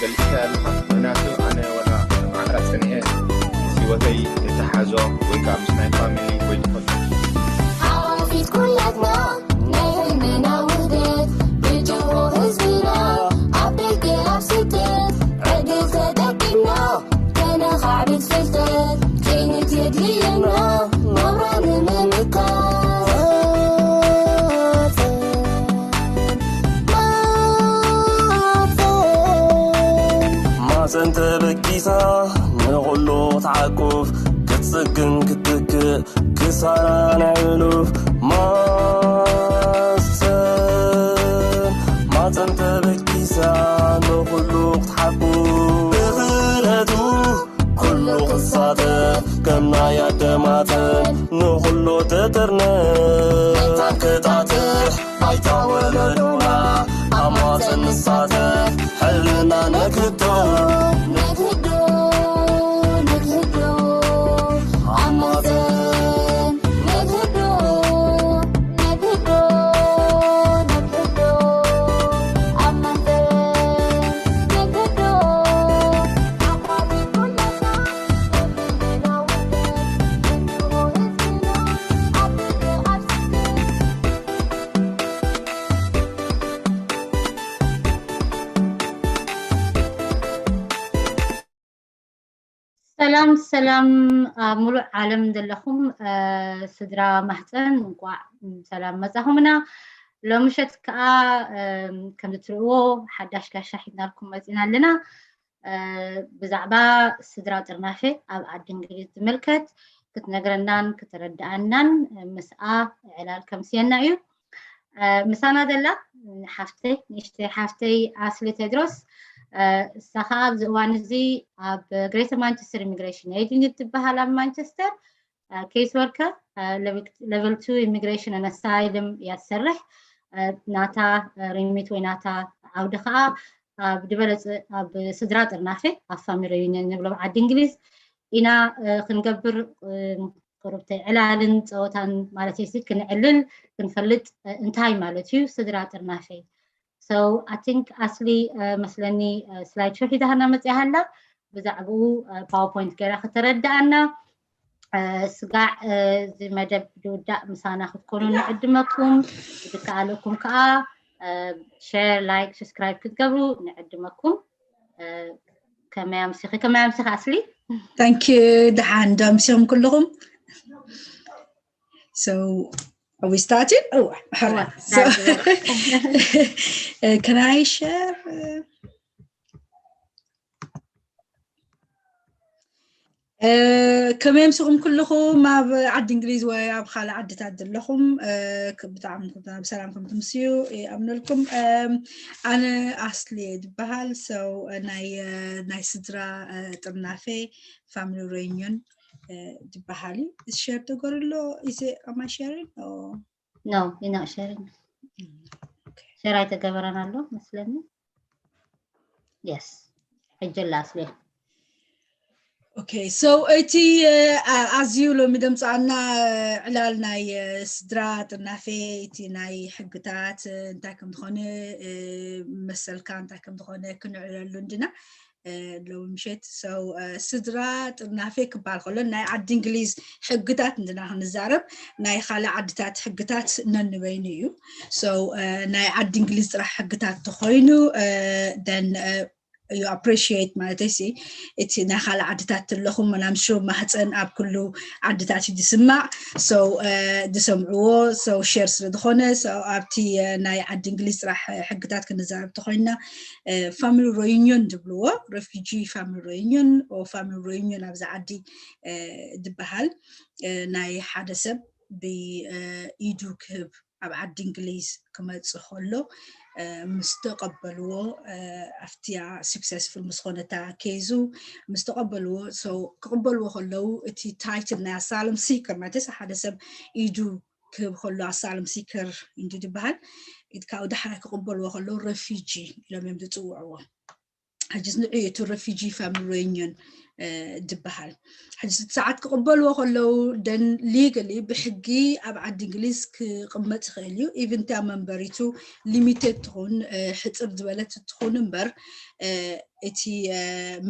ገሊጽካ ኣለኻ። ምኽንያቱ ኣነ ወላ መዓራ ጸኒኤ ምስ ህይወተይ ዝተሓዞ ወይ ከዓ ምስ ናይ ፋሚሊ ወይ ዝኾነ ዓዋፊት ኩላትና ናይ ህልምና ውህደት ብጅሆ ህዝብና ኣብ ደገ ኣብ ስደት ዕድል ተጠቂምና ከነኻዕብት ፍልጠት ቅንት የድልየና ናብራ ንምምካት ማፀን ተበጊሳ ንኹሉ ክትዓቁፍ ክትፅግን ክትትክእ ክሳራ ናይ ሕሉፍ ማፀን ማፀን ተበጊሳ ንኹሉ ክትሓቁፍ ብኽእለቱ ኩሉ ክሳተፍ ከም ናይ ኣደማተን ንኹሉ ትጥርነፍ መታን ክጣጥሕ ባይታ ወለዶና ኣብ ማፀን ንሳተፍ ሕልና ነክዶ ነግህዶ ነግህዶ ኣብ ማፀን ነግህዶ ነግህዶ ነግህዶ ኣብ ማፀን ነግህዶ ኣባቢ ኩላትና ሰላም ሰላም ኣብ ሙሉእ ዓለም ዘለኹም ስድራ ማህፀን እንቋዕ ሰላም መፃኹምና። ሎምሸት ከዓ ከምዚ ትርእዎ ሓዳሽ ጋሻ ሒዝናልኩም መፂና ኣለና። ብዛዕባ ስድራ ጥርናፌ ኣብ ዓዲ እንግሊዝ ዝምልከት ክትነግረናን ክተረድኣናን ምስኣ ዕላል ከምስየና እዩ። ምሳና ዘላ ሓፍተይ ንእሽተይ ሓፍተይ ኣስሊ ቴድሮስ እሳ ከዓ ኣብዚ እዋን እዚ ኣብ ግሬተር ማንቸስተር ኢሚግሬሽን ኤጀንት ትበሃል ኣብ ማንቸስተር ኬስ ወርከር ሌቨል ቱ ኢሚግሬሽን ን ኣሳይልም እያ ትሰርሕ። ናታ ሪሚት ወይ ናታ ዓውዲ ከዓ ኣብ ዝበለፀ ኣብ ስድራ ጥርናፌ ኣብ ፋሚሊ ሪዩኒየን ንብሎም ዓዲ እንግሊዝ ኢና ክንገብር ቁርብተይ ዕላልን ፀወታን ማለት ሲ ክንዕልል ክንፈልጥ እንታይ ማለት እዩ ስድራ ጥርናፌ። So I think ኣስሊ መስለኒ ስላይድ ሾ ሒዛና መፅያ ሃላ ብዛዕባኡ ፓወርፖይንት ገይራ ከተረድኣና። ስጋዕ እዚ መደብ ዝውዳእ ምሳና ክትኮኑ ንዕድመኩም። ዝከኣለኩም ከዓ ሸር፣ ላይክ፣ ሰብስክራይብ ክትገብሩ ንዕድመኩም። ከመይ ኣምሲኺ ከመይ ኣምሲኺ ኣስሊ? Thank you። ደሓን ዶ ኣምሲኹም ኩልኹም? So are we starting? Oh, ሕራ። So can I share? ከመይ ኣምሲኹም ኩልኹም ኣብ ዓዲ እንግሊዝ ወይ ኣብ ካልእ ዓድታት ዘለኹም ብጣዕሚ ብሰላም ከም ትምስዩ ይኣምነልኩም። ኣነ ኣስሊ ዝበሃል ሰው ናይ ናይ ስድራ ጥርናፌ ፋሚሊ ሬዩኒዮን ዝበሃል እዩ። ሸር ተገሩ ኣሎ። Is it, am I sharing? No, you're not sharing. ሸር ኣይተገበረን ኣሎ መስለኒ። የስ ሕጂ ኣላ ኣስሊ። Okay, so እቲ ኣዝዩ ሎሚ ደምፃና ዕላል ናይ ስድራ ጥርናፌ እቲ ናይ ሕግታት እንታይ ከም ዝኾነ መሰልካ እንታይ ከም ዝኾነ ክንዕለሉ እንድና ሎሚ ምሸት ሰው ስድራ ጥርናፌ ክበሃል ከሎ ናይ ዓዲ እንግሊዝ ሕግታት እንድና ክንዛረብ ናይ ካልእ ዓድታት ሕግታት ነንበይኑ እዩ። So ናይ ዓዲ እንግሊዝ ጥራሕ ሕግታት ተኾይኑ then you appreciate ማለት ሲ እቲ ናይ ካልእ ዓድታት ትለኹም ምናምሹ ማህፀን ኣብ ኩሉ ዓድታት እዩ ዝስማዕ። So ዝሰምዕዎ so ሸር ስለ ዝኾነ ኣብቲ ናይ ዓዲ እንግሊዝ ጥራሕ ሕግታት ክንዛረብ ተኾይንና ፋሚሊ ሬዩኒዮን ዝብልዎ ሬፊጂ ፋሚሊ ሬዩኒዮን ፋሚሊ ሬዩኒዮን ኣብዚ ዓዲ ዝበሃል ናይ ሓደ ሰብ ብኢዱ ክህብ ኣብ ዓዲ እንግሊዝ ክመፅእ ከሎ ምስ ተቐበልዎ ኣብቲያ successful ምስ ኾነታ ኬዙ ምስ ተቐበልዎ ክቕበልዎ ከለዉ እቲ ታይትል ናይ ኣሳልም ሲከር ማለት ሓደ ሰብ ኢዱ ክህብ ከሎ ኣሳልም ሲከር እንዲ ዝበሃል ካብኡ ዳሕራይ ክቕበልዎ ከለዉ ረፊጂ ኢሎም እዮም ዝፅውዕዎ። ሕጅስ ንዕዩ እቲ refugee family reunion ዝበሃል። ሕጅስ እቲ ሰዓት ክቕበልዎ ከለዉ ደን legally ብሕጊ ኣብ ዓዲ እንግሊዝ ክቕመጥ ይኽእል እዩ። ኢቭን እቲያ መንበሪቱ limited ትኹን ሕፅር ዝበለት ትኹን እምበር እቲ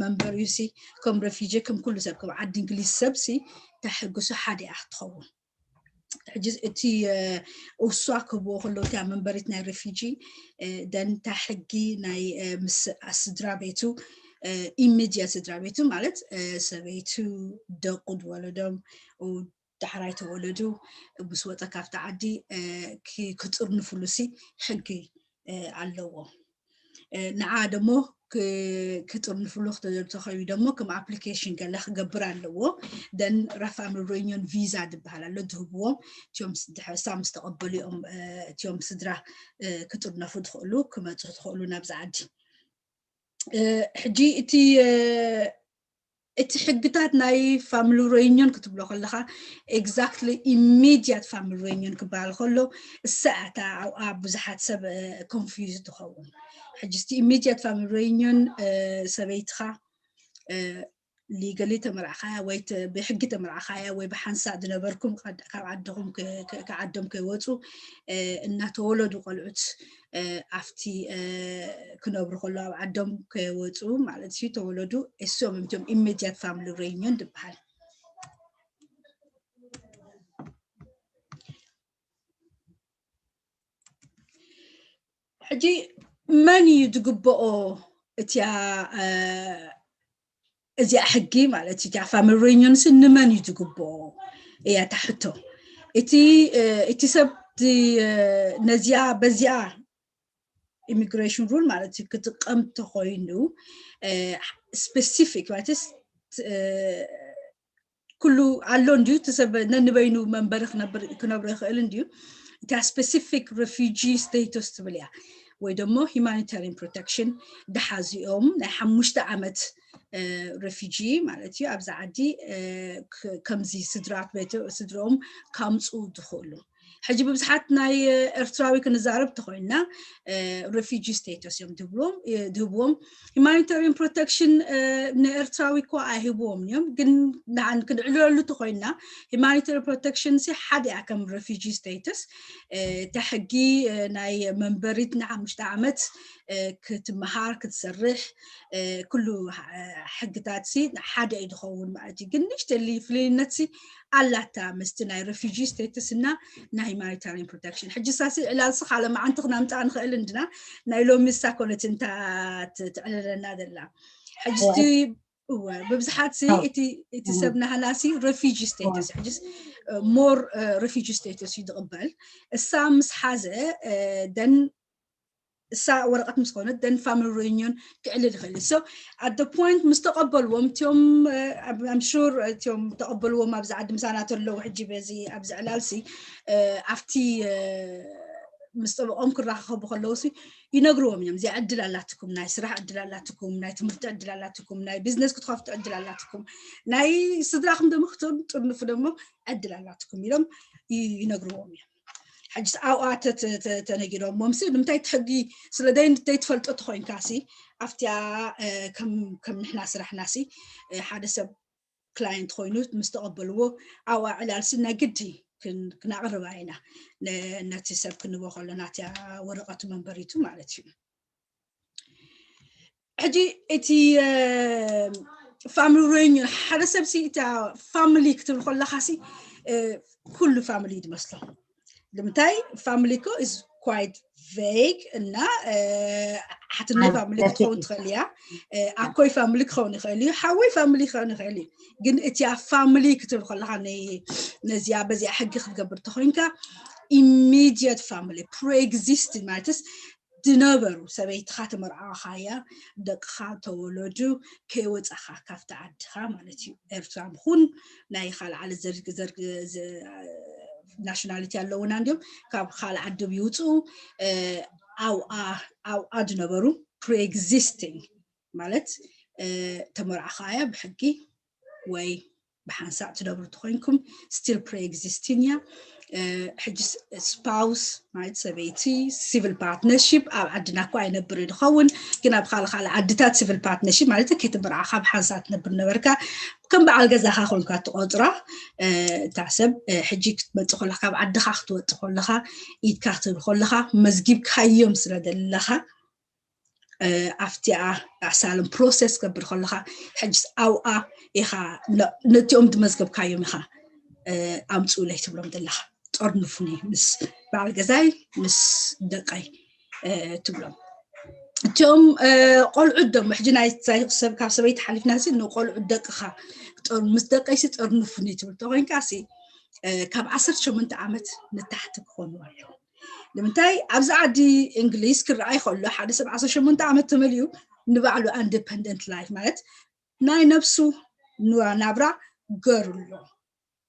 መንበሪኡ ሲ ከም refugee ከም ኩሉ ሰብ ከም ዓዲ እንግሊዝ ሰብ ሲ ተሕግሱ ሓደ እያ ክትኸውን። ሕጂ እቲ እሷ ክህብዎ ከለዉ እቲያ መንበሪት ናይ refugee ደን እታ ሕጊ ናይ ምስ ስድራ ቤቱ immediate ስድራ ቤቱ ማለት ሰበይቱ ደቁ ዝወለዶም ዳሕራይ ተወለዱ ምስ ወፀ ካብቲ ዓዲ ክጥርንፍሉ ሲ ሕጊ ኣለዎ። ንዓ ደሞ ክጥርንፍሉ ክተዘብተኸዩ ደሞ ከም application ገለ ክገብር ኣለዎ። ደን refugee reunion visa ዝበሃል ኣሎ ዝህብዎም እቲዮም ድሕሳ ምስ ተቐበሉ እዮም እቲዮም ስድራ ክጥርነፉ ትኽእሉ ክመፁ ትኽእሉ ናብዚ ዓዲ። ሕጂ እቲ እቲ ሕግታት ናይ family reunion ክትብሎ ከለኻ exactly immediate family reunion ክበሃል ከሎ እሳ እታ ኣብኣ ብዙሓት ሰብ confuse ትኸውን። ሕጂ እቲ immediate family reunion ሰበይትኻ legally ተመርዓኻያ ወይ ብሕጊ ተመርዓኻያ ወይ ብሓንሳእ ዝነበርኩም ካብ ዓድኹም ዓዶም ከይወፁ እናተወለዱ ቆልዑት ኣብቲ ክነብሩ ከሎ ኣብ ዓዶም ከይወፁ ማለት እዩ ተወለዱ እሶም እዮም immediate family reunion ዝበሃል። ሕጂ መን እዩ ዝግብኦ እቲያ እዚኣ ሕጊ ማለት እዩ family reunion ሲ ንመን እዩ ዝግብኦ እያ እታ ሕቶ። እቲ እቲ ሰብ ነዚኣ በዚኣ immigration rule ማለት እዩ ክጥቀም ተኾይኑ specific ማለት ኩሉ ኣሎ እንድዩ እቲ ሰብ ነንበይኑ መንበሪ ክነብሮ ይኽእል እንድዩ እታ specific refugee status ትብል እያ ወይ ደሞ humanitarian protection ድሓዚኦም ናይ ሓሙሽተ ዓመት refugee ማለት እዩ ኣብዚ ዓዲ ከምዚ ስድራ ስድሮም ካምፁ ዝኽእሉ ሕጂ ብብዝሓት ናይ ኤርትራዊ ክንዛረብ ተኾይና refugee status እዮም ድህብዎም ድህብዎም humanitarian protection ንኤርትራዊ እኮ ኣይህብዎም እዮም ግን ንዓን ክንዕልለሉ ተኾይና humanitarian protection ሲ ሓደ እያ ከም refugee status እታ ሕጊ ናይ መንበሪት ንሓሙሽተ ዓመት ክትመሃር ክትሰርሕ ኩሉ ሕግታት ሲ ሓደ እዩ ዝኸውን ማለት እዩ ግን ንሽተሊ ፍልይነት ሲ ኣላታ ምስቲ ናይ refugee status እና ናይ humanitarian protection ሕጂ ሳሲ ዕላልሲ ካለ መዓንቲ ክናምፃ ንኽእል እንድና ናይ ሎሚ ሳ ኮነት እንታ ትዕልለና ዘላ ሕጂ እወ ብብዝሓት ሲ እቲ ሰብ ናህና ሲ refugee status ሕጂ more refugee status እዩ ዝቕበል እሳ ምስ ሓዘ ደን እሳ ወረቐት ምስ ኮነት ደን family reunion ክዕልል ይኽእል so at the point ምስ ተቐበልዎም እቲዮም I'm sure እቲዮም ተቐበልዎም ኣብዚ ዓዲ ምሳና ተለዉ ሕጂ በዚ ኣብዚ ዕላልሲ ኣብቲ ምስ ጠበቆም ክራኸቡ ከለዉ ሲ ይነግርዎም እዮም እዚኣ ዕድል ኣላትኩም ናይ ስራሕ ዕድል ኣላትኩም ናይ ትምህርቲ ዕድል ኣላትኩም ናይ ቢዝነስ ክትኸፍቱ ዕድል ኣላትኩም ናይ ስድራኹም ደሞ ክትጥርንፉ ደሞ ዕድል ኣላትኩም ኢሎም ይነግርዎም እዮም ሕጂ ኣብኣ ተነጊሮሞምሲ ንምንታይ እቲ ሕጊ ስለ ዘይትፈልጦ ተኮይንካሲ ኣብቲያ ከም ንሕና ስራሕናሲ ሓደ ሰብ ክላየንት ኮይኑ ምስ ተቐበልዎ ኣብኣ ዕላልሲ ናይ ግዲ ክናቕርባ ኢና ነቲ ሰብ ክንቦ ከሎ ናቲያ ወረቐቱ መንበሪቱ ማለት እዩ ሕጂ እቲ family reunion ሓደ ሰብ ሲ እታ family ክትብል ከለካ ሲ ኩሉ family ዝመስሎ ንምንታይ family ኮ is quite vague እና ሓትነይ family ክትኸውን ትኽእል እያ ኣኮይ family ክኸውን ይኽእል እዩ ሓወይ family ክኸውን ይኽእል እዩ ግን እቲያ family ክትብል ከለካ ነዚኣ በዚኣ ሕጊ ክትገብር ተኮይንካ immediate family pre-existing ማለትስ ዝነበሩ ሰበይትኻ ተመርዓኻያ ደቅኻ ተወለዱ ከይወፃኻ ካብቲ ዓድኻ ማለት እዩ ኤርትራ ምኹን ናይ ካልእ ዓለ ናሽናሊቲ ኣለውና እንዲዮም ካብ ካልእ ዓዲ ይውፅኡ ኣብኣ ዝነበሩ pre-existing ማለት ተመርዓኻያ ብሕጊ ወይ ብሓንሳእ ትነብሩ ተኮይንኩም still pre-existing እያ ሕጂ ስፓውስ ማለት ሰበይቲ ሲቪል ፓርትነርሺፕ ኣብ ዓድና እኳ ኣይነብር ይኸውን፣ ግን ኣብ ካልእ ካልእ ዓድታት ሲቪል ፓርትነርሺፕ ማለት ከይተመርዓኻ ብሓንሳእ ትነብር ነበርካ፣ ከም በዓል ገዛኻ ኮንካ ትቆፅራ። እታ ሰብ ሕጂ ክትመፅእ ከለኻ፣ ካብ ዓድኻ ክትወፅእ ከለኻ፣ ኢድካ ክትህብ ከለኻ መዝጊብካዮም ስለ ዘለኻ፣ ኣብቲኣ ኣሳልም ፕሮሰስ ገብር ከለኻ፣ ሕጅስ ኣብኣ ኢኻ ነቲኦም ዝመዝገብካዮም ኢኻ ኣምፅኡለይ ትብሎም ዘለኻ። ጠርንፉኒ ምስ በዓል ገዛይ ምስ ደቀይ ትብሎም። እቲኦም ቆልዑት ደሞ ሕጂ ናይ ሰብ ካብ ሰበይቲ ሓሊፍና ሲ ንቆልዑት ደቅኻ፣ ምስ ደቀይ ሲ ጠርንፉኒ ትብል ተኮይንካ ሲ ካብ ዓሰርተ ሸሞንተ ዓመት ንታሕቲ ክኾኑ ኣለዉ። ንምንታይ ኣብዚ ዓዲ እንግሊዝ ክረኣይ ከሎ ሓደ ሰብ ዓሰርተ ሸሞንተ ዓመት ተመልዩ ንባዕሉ ኢንዲፐንደንት ላይፍ ማለት ናይ ነብሱ ናብራ ገሩ ኣሎ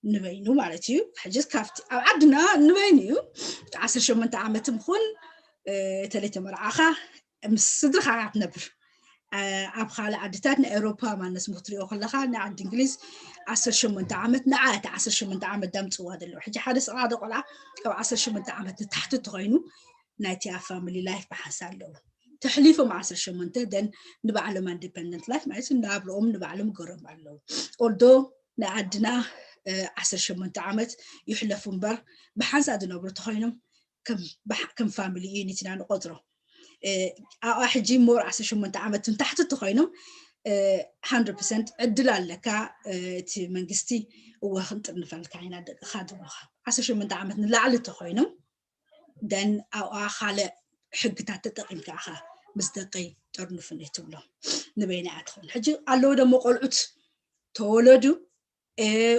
ንበይኑ ማለት እዩ። ሕጂ ካብቲ ኣብ ዓድና ንበይኑ እዩ። ዓሰርተ ሸሞንተ ዓመት ምኹን ተለይ ተመርዓኻ ምስ ስድርኻ ክትነብር ኣብ ካልእ ዓድታት ናይ ኤውሮፓ ማነስ ክትሪኦ ከለኻ ንዓዲ እንግሊዝ ዓሰርተ ሸሞንተ ዓመት ንዓ እቲ ዓሰርተ ሸሞንተ ዓመት ዳምፅዋ ዘለዉ። ሕጂ ሓደ ስቓ ዶ ቆልዓ ካብ ዓሰርተ ሸሞንተ ዓመት ንታሕቲ እንተኾይኑ ናይቲኣ ፋሚሊ ላይፍ ብሓንሳ ኣለዉ። ተሕሊፎም ዓሰርተ ሸሞንተ ደን ንባዕሎም ኢንዲፐንደንት ላይፍ ማለት ናብርኦም ንባዕሎም ገሮም ኣለዉ። ኦልዶ ናይ ዓድና ዓሰርተ ሸሞንተ ዓመት ይሕለፉ እምበር ብሓንሳ ዝነብሩ ተኾይኖም ከም ፋሚሊ ዩኒት ኢና ንቆፅሮ። ኣብኣ ሕጂ ሞር ዓሰርተ ሸሞንተ ዓመት ንታሕቲ እንተኾይኖም ሓንድረድ ፐርሰንት ዕድል ኣለካ። እቲ መንግስቲ እወ ክንጥርንፈልካ ኢና ደቅኻ ዝብሉኻ። ዓሰርተ ሸሞንተ ዓመት ንላዕሊ እንተኾይኖም ደን ኣብኣ ካልእ ሕግታት ተጠቂምካ ኢኻ ምስ ደቀይ ጠርንፉኒ ትብሎም። ንበይና እያ ትኸውን። ሕጂ ኣለዉ ደሞ ቆልዑት ተወለዱ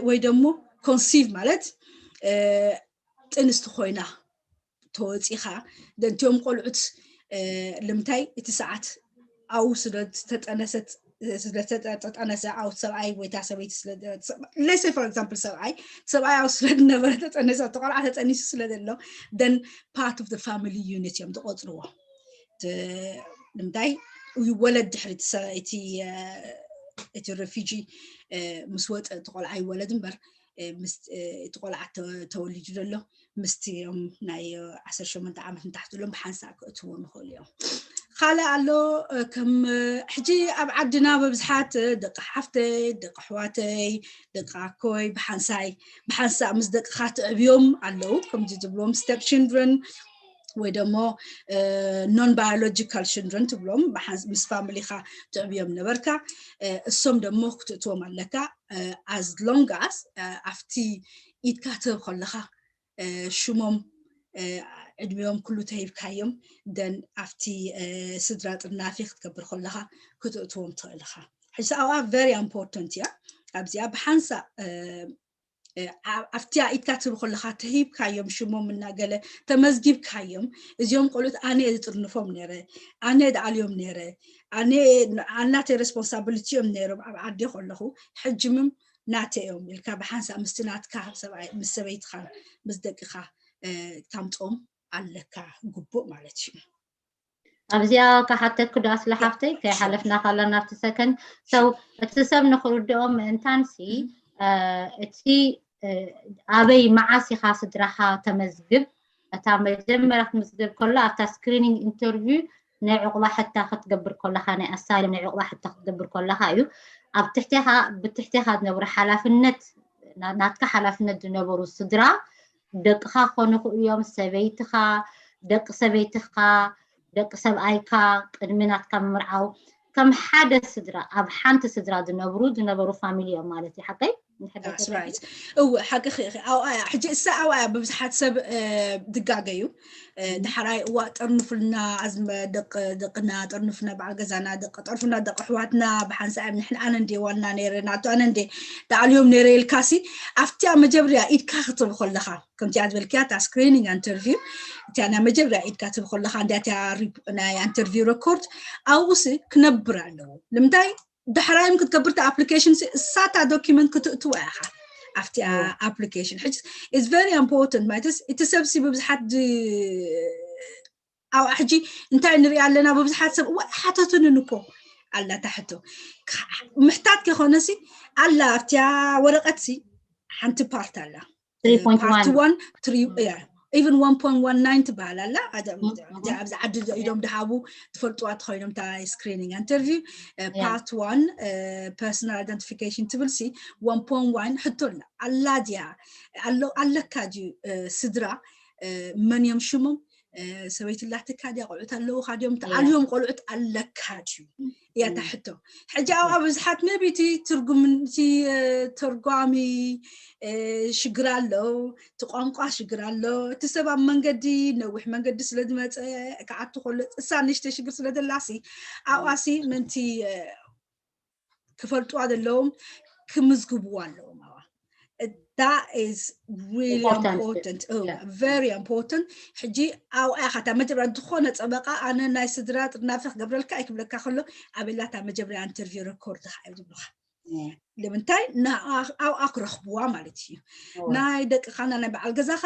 ወይ ደሞ ኮንሲቭ ማለት ጥንስቲ ኮይና ተወፂኻ ደንቲኦም ቆልዑት ልምታይ እቲ ሰዓት ኣው ስለዝተጠነሰት ስለተጠነሰ ኣው ሰብኣይ ወይታ ሰበይቲ ለሰ ፎር ኤግዛምፕል ሰብኣይ ሰብኣይ ኣው ስለዝነበረ ተጠነሰ ተቆልዓ ተጠኒሱ ስለዘሎ ደን ፓርት ኦፍ ፋሚሊ ዩኒት እዮም ዝቆፅርዎ። ንምንታይ ይወለድ ድሕሪ እቲ ረፊጂ ምስ ወፀ እቲ ቆልዓ ይወለድ እምበር እቲ ቆልዓ ተወሊዱ ዘሎ ምስቲ ዮም ናይ ዓሰርተ ሸሞንተ ዓመት ንታሕቲ ሎም ብሓንሳእ ክእትዎ ንኽእሉ እዮም። ካልእ ኣሎ ከም ሕጂ ኣብ ዓድና በብዝሓት ደቂ ሓፍተይ ደቂ ኣሕዋተይ ደቂ ኣኮይ ብሓንሳይ ብሓንሳእ ምስ ደቅኻ ትዕብዮም ኣለዉ ከምዚ ዝብልዎም step children ወይ ደሞ non biological children ትብሎም ምስ ፋሚሊኻ ትዕብዮም ነበርካ። እሶም ደሞ ክትእትዎም ኣለካ as long as ኣብቲ ኢድካ ትህብ ከለኻ ሽሞም ዕድሚኦም ኩሉ ተሂብካዮም ደን ኣብቲ ስድራ ጥርናፊ ክትገብር ከለኻ ክትእትዎም ትኽእል ኢኻ። ሕጂ ኣብኣ very important እያ። ኣብዚኣ ብሓንሳእ ኣብቲያ ኢድካ ትብል ከለኻ ተሂብካዮም ሽሞም እናገለ ተመዝጊብካዮም እዚኦም ቆልዑት ኣነ እየ ዝጥርንፎም ነረ ኣነ እየ ዝኣልዮም ነረ ኣነ ኣናተይ responsibility እዮም ነይሮም ኣብ ዓዲ ከለኹ ሕጂ ምም ናተ እዮም ኢልካ ብሓንሳብ ምስቲ ናትካ ሰብኣይ ምስ ሰበይትኻን ምስ ደቅኻ ታምፅኦም ኣለካ ግቡእ ማለት እዩ። ኣብዚኣ ካሓተክ ዶ ኣስሊ ሓፍተይ ከይሓለፍና ካላ ናብቲ ሰከንድ ሰው እቲ ሰብ ንክርድኦ ምእንታንሲ እቲ ኣበይ መዓስ ኢኻ ስድራኻ ተመዝግብ እታ መጀመርያ ክትምዝገብ ከሎ ኣብታ screening interview ናይ ዕቑባ ሕታ ክትገብር ከለኻ ናይ ኣሳይሎም ናይ ዕቑባ ሕታ ክትገብር ከለኻ እዩ ኣብ ትሕቴኻ ብትሕቴኻ ዝነብሩ ሓላፍነት ናትካ ሓላፍነት ዝነበሩ ስድራ ደቅኻ ክኾኑ ይኽእሉ እዮም ሰበይትኻ ደቂ ሰበይትኻ ደቂ ሰብኣይካ ቅድሚ ናትካ ምምርዓው ከም ሓደ ስድራ ኣብ ሓንቲ ስድራ ዝነብሩ ዝነበሩ ፋሚሊ እዮም ማለት እዩ ሓቀይ እው ሓቂ ሕጂ እሳ ኣብኣያ ብብዝሓት ሰብ ድጋገ እዩ ድሓራይ እዋ ጠርንፉልና ኣዝመ ደቂ ደቅና ጠርንፉና በዓል ገዛና ደቂ ጠርፉና ደቂ ኣሕዋትና ብሓንሳብ ንሕን ኣነ እንዴ ዋና ነይረ ናቱ ኣነ እንዴ ዳዕልዮም ነይረ ኢልካሲ ኣብቲያ መጀመርያ ኢድካ ክትብ ከለኻ ከምቲያ ዝበልክያ እታ screening interview እቲያ ናይ መጀመርያ ኢድካ ትብ ከለኻ እንዲያ እቲያ ናይ interview record ኣብኡሲ ክነብር ኣለዎ ንምንታይ ዳሕራዮም ክትገብር application እሳታ document ክትእትዋ ኢኻ ኣብቲ application ሕጂ is very important ማለት እቲ ሰብሲ ብብዝሓት ኣብ ሕጂ እንታይ ንሪኢ ኣለና ብብዝሓት ሰብ እዋ ሓተቱንን እኮ ኣላ ታሕቶ ምሕታት ከይኮነሲ ኣላ ኣብቲያ ወረቀትሲ ሓንቲ part ኣላ Three point one. Part one, three, yeah. Even one point one nine ትበሃል ኣላ። ኣብዚ ዓዲ ኢዶም ድሃቡ ትፈልጥዋ ተኮይኖም፣ ታ screening interview part one personal identification ትብል ሲ one point one ሕቶ ኣላ። ኣላ ድያ ኣለካ ድዩ ስድራ፣ መን እዮም ሽሞም፣ ሰበይቲ ኣላትካ ድያ፣ ቆልዑት ኣለውካ ድዮም፣ ተዓልዮም ቆልዑት ኣለካ ድዩ እያ እታ ሕቶ። ሕጂ ኣብኣ ብዙሓት maybe እቲ ትርጉም እቲ ተርጓሚ ሽግር ኣሎ፣ እቲ ቋንቋ ሽግር ኣሎ፣ እቲ ሰብ ኣብ መንገዲ ነዊሕ መንገዲ ስለ ዝመፀ ክኣቱ ከሎ እሳ ንእሽተይ ሽግር ስለ ዘላሲ ኣብኣሲ ምንቲ ክፈልጥዋ ዘለዎም ክምዝግብዋ ኣለዎም። ኣዋ that is really Important. Important. Oh, Yeah. Very important. ሕጂ ኣብኣ ኢኻ እታ መጀመርያ ዝኾነ ፀበቃ ኣነ ናይ ስድራ ጥርናፈ ክገብረልካ ኣይክብለካ ከሎ ኣበላ እታ መጀመርያ interview record ካ እዩ ዝብሉካ። ንምንታይ ኣብኣ ክረኽብዋ ማለት እዩ። ናይ ደቅኻና ናይ በዓል ገዛኻ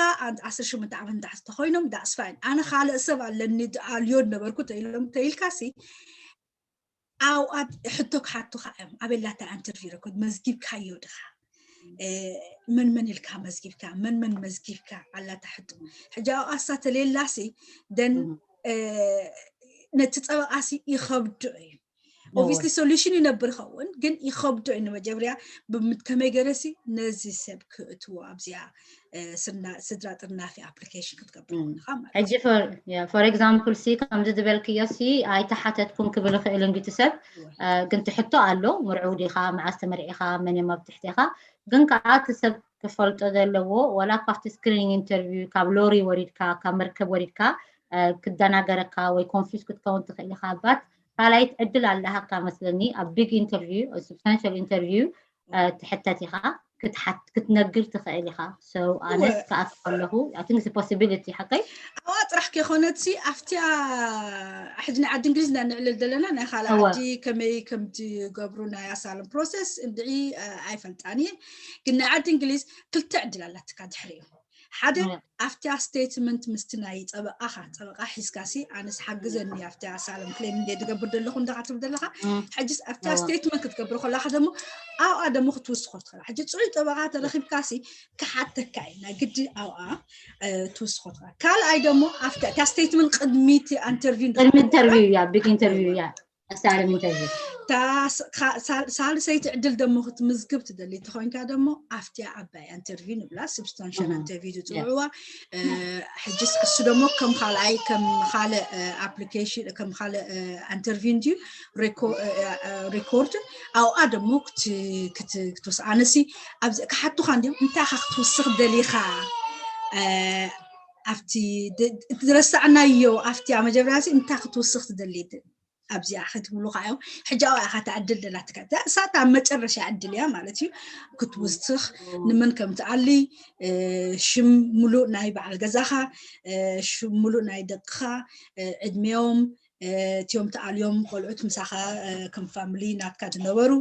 ዓሰርተ ሸሞንተ ዓመት ንታሕቲ ተኮይኖም that's fine። ኣነ ካልእ ሰብ ኣለኒ ኣልዮ ነበርኩ ተይሎም ተይልካሲ ኣብኣ ሕቶ ክሓቱካ እዮም። ኣበላታ interview record መዝጊብካዮ ድኻ? መን መን ኢልካ መዝጊብካ? መን መን መዝጊብካ? ኣላታ ሕቶ። ሕጂ ኣብኣ እሳ ተሌላሲ then ነቲ ፀበቃሲ ይኸብዶ እዩ። Obviously solution ይነብር ይኸውን ግን ይኸብዶ እዩ። ንመጀመርያ ከመይ ገረሲ ነዚ ሰብ ክእትዎ ኣብዚኣ ስድራ ጥርናፊ application ክትገብር ከለኻ ማለት እዩ። ሕጂ for example ሲ ከምዚ ዝበልክዮ ሲ ኣይተሓተትኩን ክብል ይኽእል እንዲ እቲ ሰብ ግን ትሕቶ ኣሎ። ምርዑው ዲኻ፣ መዓስ ተመርዒኻ፣ መን እዮም ኣብ ትሕቴኻ። ግን ከዓ እቲ ሰብ ክፈልጦ ዘለዎ ዋላ ካብቲ screening interview ካብ ሎሪ ወሪድካ ካብ መርከብ ወሪድካ ክደናገረካ ወይ confuse ክትከውን ትኽእል ኢኻ። But ካልኣይት ዕድል ኣለሃካ መስለኒ ኣብ big interview substantial interview ትሕተት ኢኻ ክትነግር ትኽእል ኢኻ። So ኣነስ ክኣቱ ከለኹ I think possibility ሓቀይ ኣብኣ ጥራሕ ከይኮነትሲ ኣብቲያ ሕጂ ናይ ዓዲ እንግሊዝ ኢና ንዕልል ዘለና ናይ ካልእ ዓዲ ከመይ ከም ዝገብሩ ናይ asylum process እንድዒ ኣይፈልጣን እየ። ግን ናይ ዓዲ እንግሊዝ ክልተ ዕድል ኣላትካ ድሕሪኡ ሓደ ኣብቲያ statement ምስቲ ናይ ፀበቃኻ ፀበቃ ሒዝካ ሲ ኣነስ ሓግዘኒ ኣብቲያ asylum claim እንደ ዝገብር ዘለኹ እንዳካ ትብል ዘለካ ሕጂ ኣብቲያ statement ክትገብር ከላካ ደሞ ኣብኣ ደሞ ክትውስኮ ትኽእል። ሕጂ ፅዑይ ጠበቃ ተረኪብካ ሲ ክሓተካ እዩ ናይ ግዲ ኣብኣ ትውስኮ ትኽእል። ካልኣይ ደሞ ኣብቲያ statement ቅድሚ interview ቅድሚ interview እያ big interview እያ ኣሳለም interview ሳልሰይቲ ዕድል ደሞ ክትምዝግብ ትደሊ ተኮይንካ ደሞ ኣብቲያ ዓባይ interview ንብላ substantial interview ዝፅውዕዋ ሕጅስ እሱ ደሞ ከም ካልኣይ ከም ካልእ application ከም ካልእ interview እንድዩ record ኣብኣ ደሞ ክትወስኣነሲ ኣብዚ ክሓቱካ እንዲዮም እንታይ ኢካ ክትውስኽ ደሊካ ኣብቲ ዝረሳዕናዮ ኣብቲ መጀመርያ እንታይ ክትውስኽ ትደሊ ኣብዚኣ ክትብሉካ እዮም። ሕጂ ኣብኣ ኢኻ ትዕድል ደላትካ እሳት ኣብ መጨረሻ ዕድል እያ ማለት እዩ። ክትውስኽ ንመን ከም ትኣሊ ሽም ሙሉእ ናይ በዓል ገዛኻ ሽም ሙሉእ ናይ ደቅኻ ዕድሜዮም እቲዮም ተኣልዮም ቆልዑት ምሳኻ ከም family ናትካ ዝነበሩ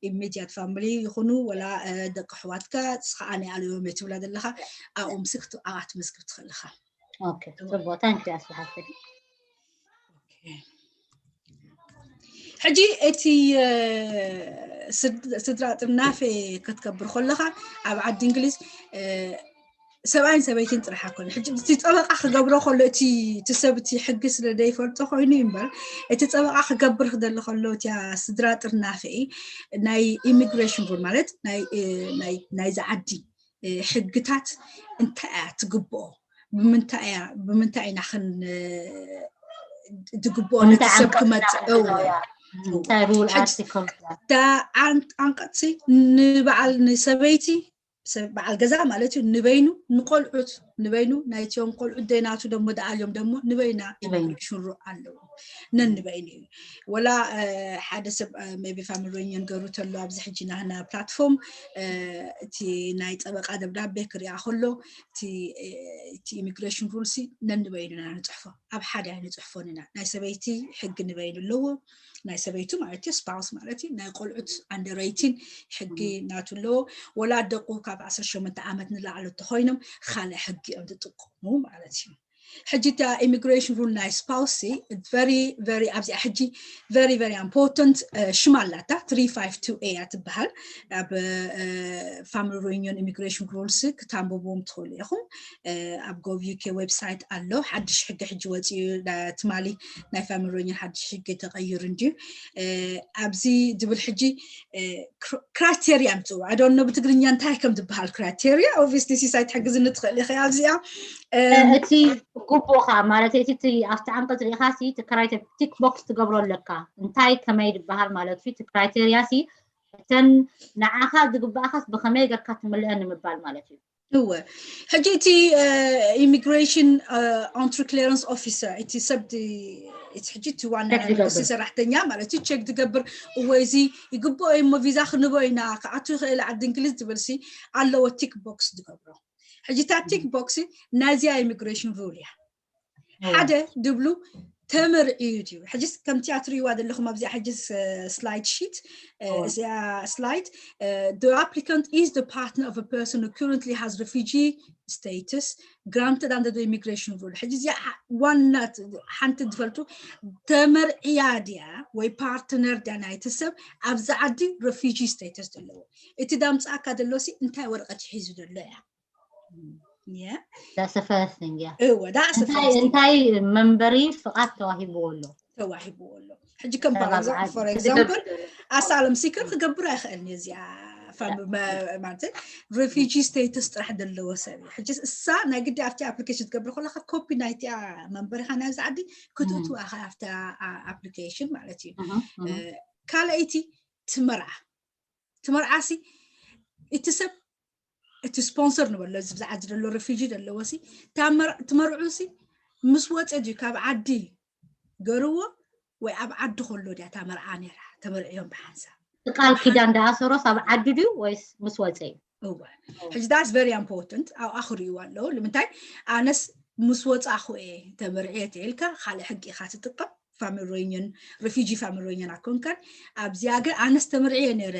immediate family ይኹኑ ወላ ደቂ ኣሕዋትካ ንስኻ ኣነ ኣልዮም እየ ትብላ ዘለኻ ኣብኦም ሲ ኣብኣ ትምዝግብ ትኽእል ኢኻ። Okay ጽቡቅ thank you ኣስሓፍቲ ሕጂ እቲ ስድራ ጥርናፈ ክትገብር ከለኻ ኣብ ዓዲ እንግሊዝ ሰብኣይን ሰበይትን ጥራሕ ኣይኮነ ሕጂ እቲ ጠበቃ ክገብሮ ከሎ እቲ እቲ ሰብ እቲ ሕጊ ስለ ዘይፈልጦ ኮይኑ እዩ እምበር እቲ ጠበቃ ክገብር ክደሊ ከሎ እቲ ስድራ ጥርናፈ ናይ immigration rule ማለት ናይ ናይዚ ዓዲ ሕግታት እንታይ እያ ትግብኦ ብምንታይ እያ ብምንታይ ኢና ክን ትግብኦ ነቲ ሰብ ክመፅእ ኣንቀፅሲ ንበዓል ንሰበይቲ በዓል ገዛ ማለት እዩ ንበይኑ ንቆልዑት ንበይኑ ናይትዮም ቆልዑት ደይናቱ ደሞ ደኣልዮም ደሞ ንበይና ኢሚግሬሽን ሩ ኣለዎ ነንበይኑ እዩ ወላ ሓደ ሰብ maybe family reunion ገሩ ተሎ ኣብዚ ሕጂ ናህና platform እቲ ናይ ጠበቃ ደብዳቤ ክሪኣ ከሎ እቲ immigration rule ሲ ነንበይኑ ኢና ንፅሕፎ ኣብ ሓደ ኣይንፅሕፎን ኢና ናይ ሰበይቲ ሕጊ ንበይኑ ኣለዎ ናይ ሰበይቱ ማለት እዩ spouse ማለት እዩ ናይ ቆልዑት under eighteen ሕጊ ናቱ ኣለዎ ወላ ደቁ ካብ ዓሰርተ ሸሞንተ ዓመት ንላዕሊ እንተኮይኖም ካልእ ሕጊ እዮም ዝጥቀሙ ማለት እዩ ሕጂ እታ ኢሚግሬሽን ሩል ናይ ስፓውስ ሲ very very ኣብዚኣ ሕጂ very very important ሽማ ኣላታ three five two A እያ ትበሃል። ኣብ ፋሚሊ ሪዩኒየን ኢሚግሬሽን ሩልስ ክታንብብዎም ትኽእሉ ኢኹም። ኣብ ጎቭ ዩ ኬ ዌብሳይት ኣሎ። ሓድሽ ሕጊ ሕጂ ወፂኡ፣ ትማሊ ናይ ፋሚሊ ሪዩኒየን ሓድሽ ሕጊ ተቐይሩ እንድዩ። ኣብዚ ዝብል ሕጂ ክራይቴሪያ ምፅዋ ኣዶኖ ብትግርኛ እንታይ ከም ዝበሃል ክራይቴሪያ ኦብቪስሊ ሲሳይ ትሕግዝኒ ትኽእል ኢኸ ኣብዚኣ። እቲ ግቡእኻ ማለት እቲ ኣብቲ ዓንቀፅ ሪኢኻ ሲ እቲ ክራይቴሪያ ቲክ ቦክስ ትገብሮ ኣለካ። እንታይ ከመይ ዝበሃል ማለት እዩ እቲ ክራይቴሪያ ሲ እተን ንዓኻ ዝግባእኻስ ብኸመይ ገርካ ትምልአ ንምባል ማለት እዩ። እወ ሕጂ እቲ ኢሚግሬሽን ኢንትሪ ክሊራንስ ኦፊሰር እቲ ሰብ እቲ ሕጂ እቲ ዋና ሰራሕተኛ ማለት እዩ ቸክ ዝገብር እወ እዚ ይግብኦ እሞ ቪዛ ክንቦ ኢና ክኣቱ ይኽእል ዓዲ እንግሊዝ ዝብል ሲ ኣለዎ ቲክ ቦክስ ዝገብሮ። ሕጂ እታ ቲክ ቦክስ ናዚያ ኢሚግሬሽን ሩል እያ። ሓደ ድብሉ ተመርዕዩ እዩ። ሕጂ ከምቲ ኣትሪእዋ ዘለኹም ኣብዚኣ ሕጂ ስላይድ ሺት እዚኣ ስላይድ the applicant is the partner of a person who currently has refugee status granted under the immigration rule። ሕጂ እዚኣ ዋና ሓንቲ ዝፈልጡ ተመርዕያ ድያ ወይ ፓርትነር ድያ ናይቲ ሰብ ኣብዚ ዓዲ ረፊጂ ስቴተስ ዘለዎ። እቲ ዳምፃእካ ዘሎ ሲ እንታይ ወረቐት ሒዙ ዘሎ እያ። እወ ዳእሰ እንታይ መንበሪ ፍቓድ ተዋሂብዎ ኣሎ? ተዋሂብዎ ኣሎ። ሕጂ ከም for example ኣሳሎም ሲከር ክገብር ኣይኽእልን እዚኣ ማለት ረፊጂ ስቴተስ ጥራሕ ዘለዎ ሰብ እዩ። ሕጂ እሳ ናይ ግዲ ኣብቲ ኣፕሊኬሽን ትገብር ከለካ ኮፒ ናይቲኣ መንበሪካ ናብዚ ዓዲ ክትእትዋ ኢኻ ኣብቲ ኣፕሊኬሽን ማለት እዩ። ካልኣይቲ ትመርዓ ትመርዓ ሲ እቲ ሰብ እቲ ስፖንሰር ንበሎ እዚ ብዛዕባ ዘሎ ረፊጂ ዘለዎ ሲ ትመርዑ ሲ ምስ ወፀ ድዩ ካብ ዓዲ ገርዎ ወይ ኣብ ዓዲ ከሎ ድያ እታ መርዓ ነይራ ተመርዕዮም ብሓንሳብ ቃል ኪዳን ዳኣሰሮስ ኣብ ዓዲ ድዩ ወይስ ምስ ወፀ እዩ? እወ ሕጂ that's very important ኣብኣ ክርእይዋ ኣለዎ። ንምንታይ ኣነስ ምስ ወፃኹ እየ ተመርዕየ ተኢልካ ካልእ ሕጊ ኢኻ ትጥቀም። ፋሚሊ ሬዩኒየን ሪፊጂ ፋሚሊ ሬዩኒየን ኣኮንካን ኣብዚኣ ግን ኣነስ ተመርዕየ ነይረ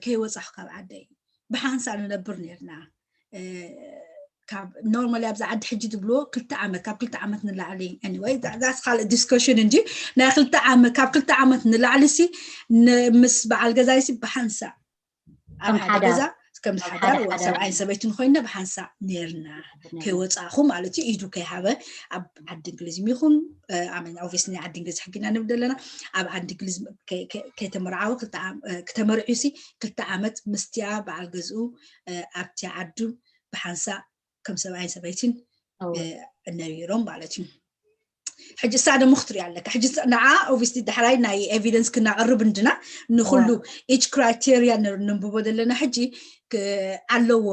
ከይወፃኹ ካብ ዓደይ ብሓንሳብ ንነብር ነርና። ካብ normally ኣብዚ ዓዲ ሕጂ ዝብልዎ ክልተ ዓመት ካብ ክልተ ዓመት ንላዕሊ anyway that's ካልእ discussion እንጂ ናይ ክልተ ዓመት ካብ ክልተ ዓመት ንላዕሊ ሲ ምስ በዓል ገዛይ ሲ ብሓንሳብ ኣብ ሓደ ገዛ ከም ዝሓዳር ሰብኣይን ሰበይትን ኮይና ብሓንሳብ ነርና ከይወፃኹ ማለት እዩ ኢዱ ከይሃበ ኣብ ዓዲ እንግሊዝ ይኹን ኣመን obviously ናይ ዓዲ እንግሊዝ ሕጊና ንብል ዘለና ኣብ ዓዲ እንግሊዝ ከይተመርዓወ ክተመርዑ ሲ ክልተ ዓመት ምስትያ በዓል ገዝኡ ኣብቲ ዓዱ ብሓንሳብ ከም ሰብኣይን ሰበይትን ነቢሮም ማለት እዩ። ሕጂ እሳ ደሞ ክትሪኣ ኣለካ ሕጂ ንዓ obviously ዳሕራይ ናይ ኤቪደንስ ክናቅርብ እንድና ንኩሉ each criteria ነንብቦ ዘለና ሕጂ ኣለዎ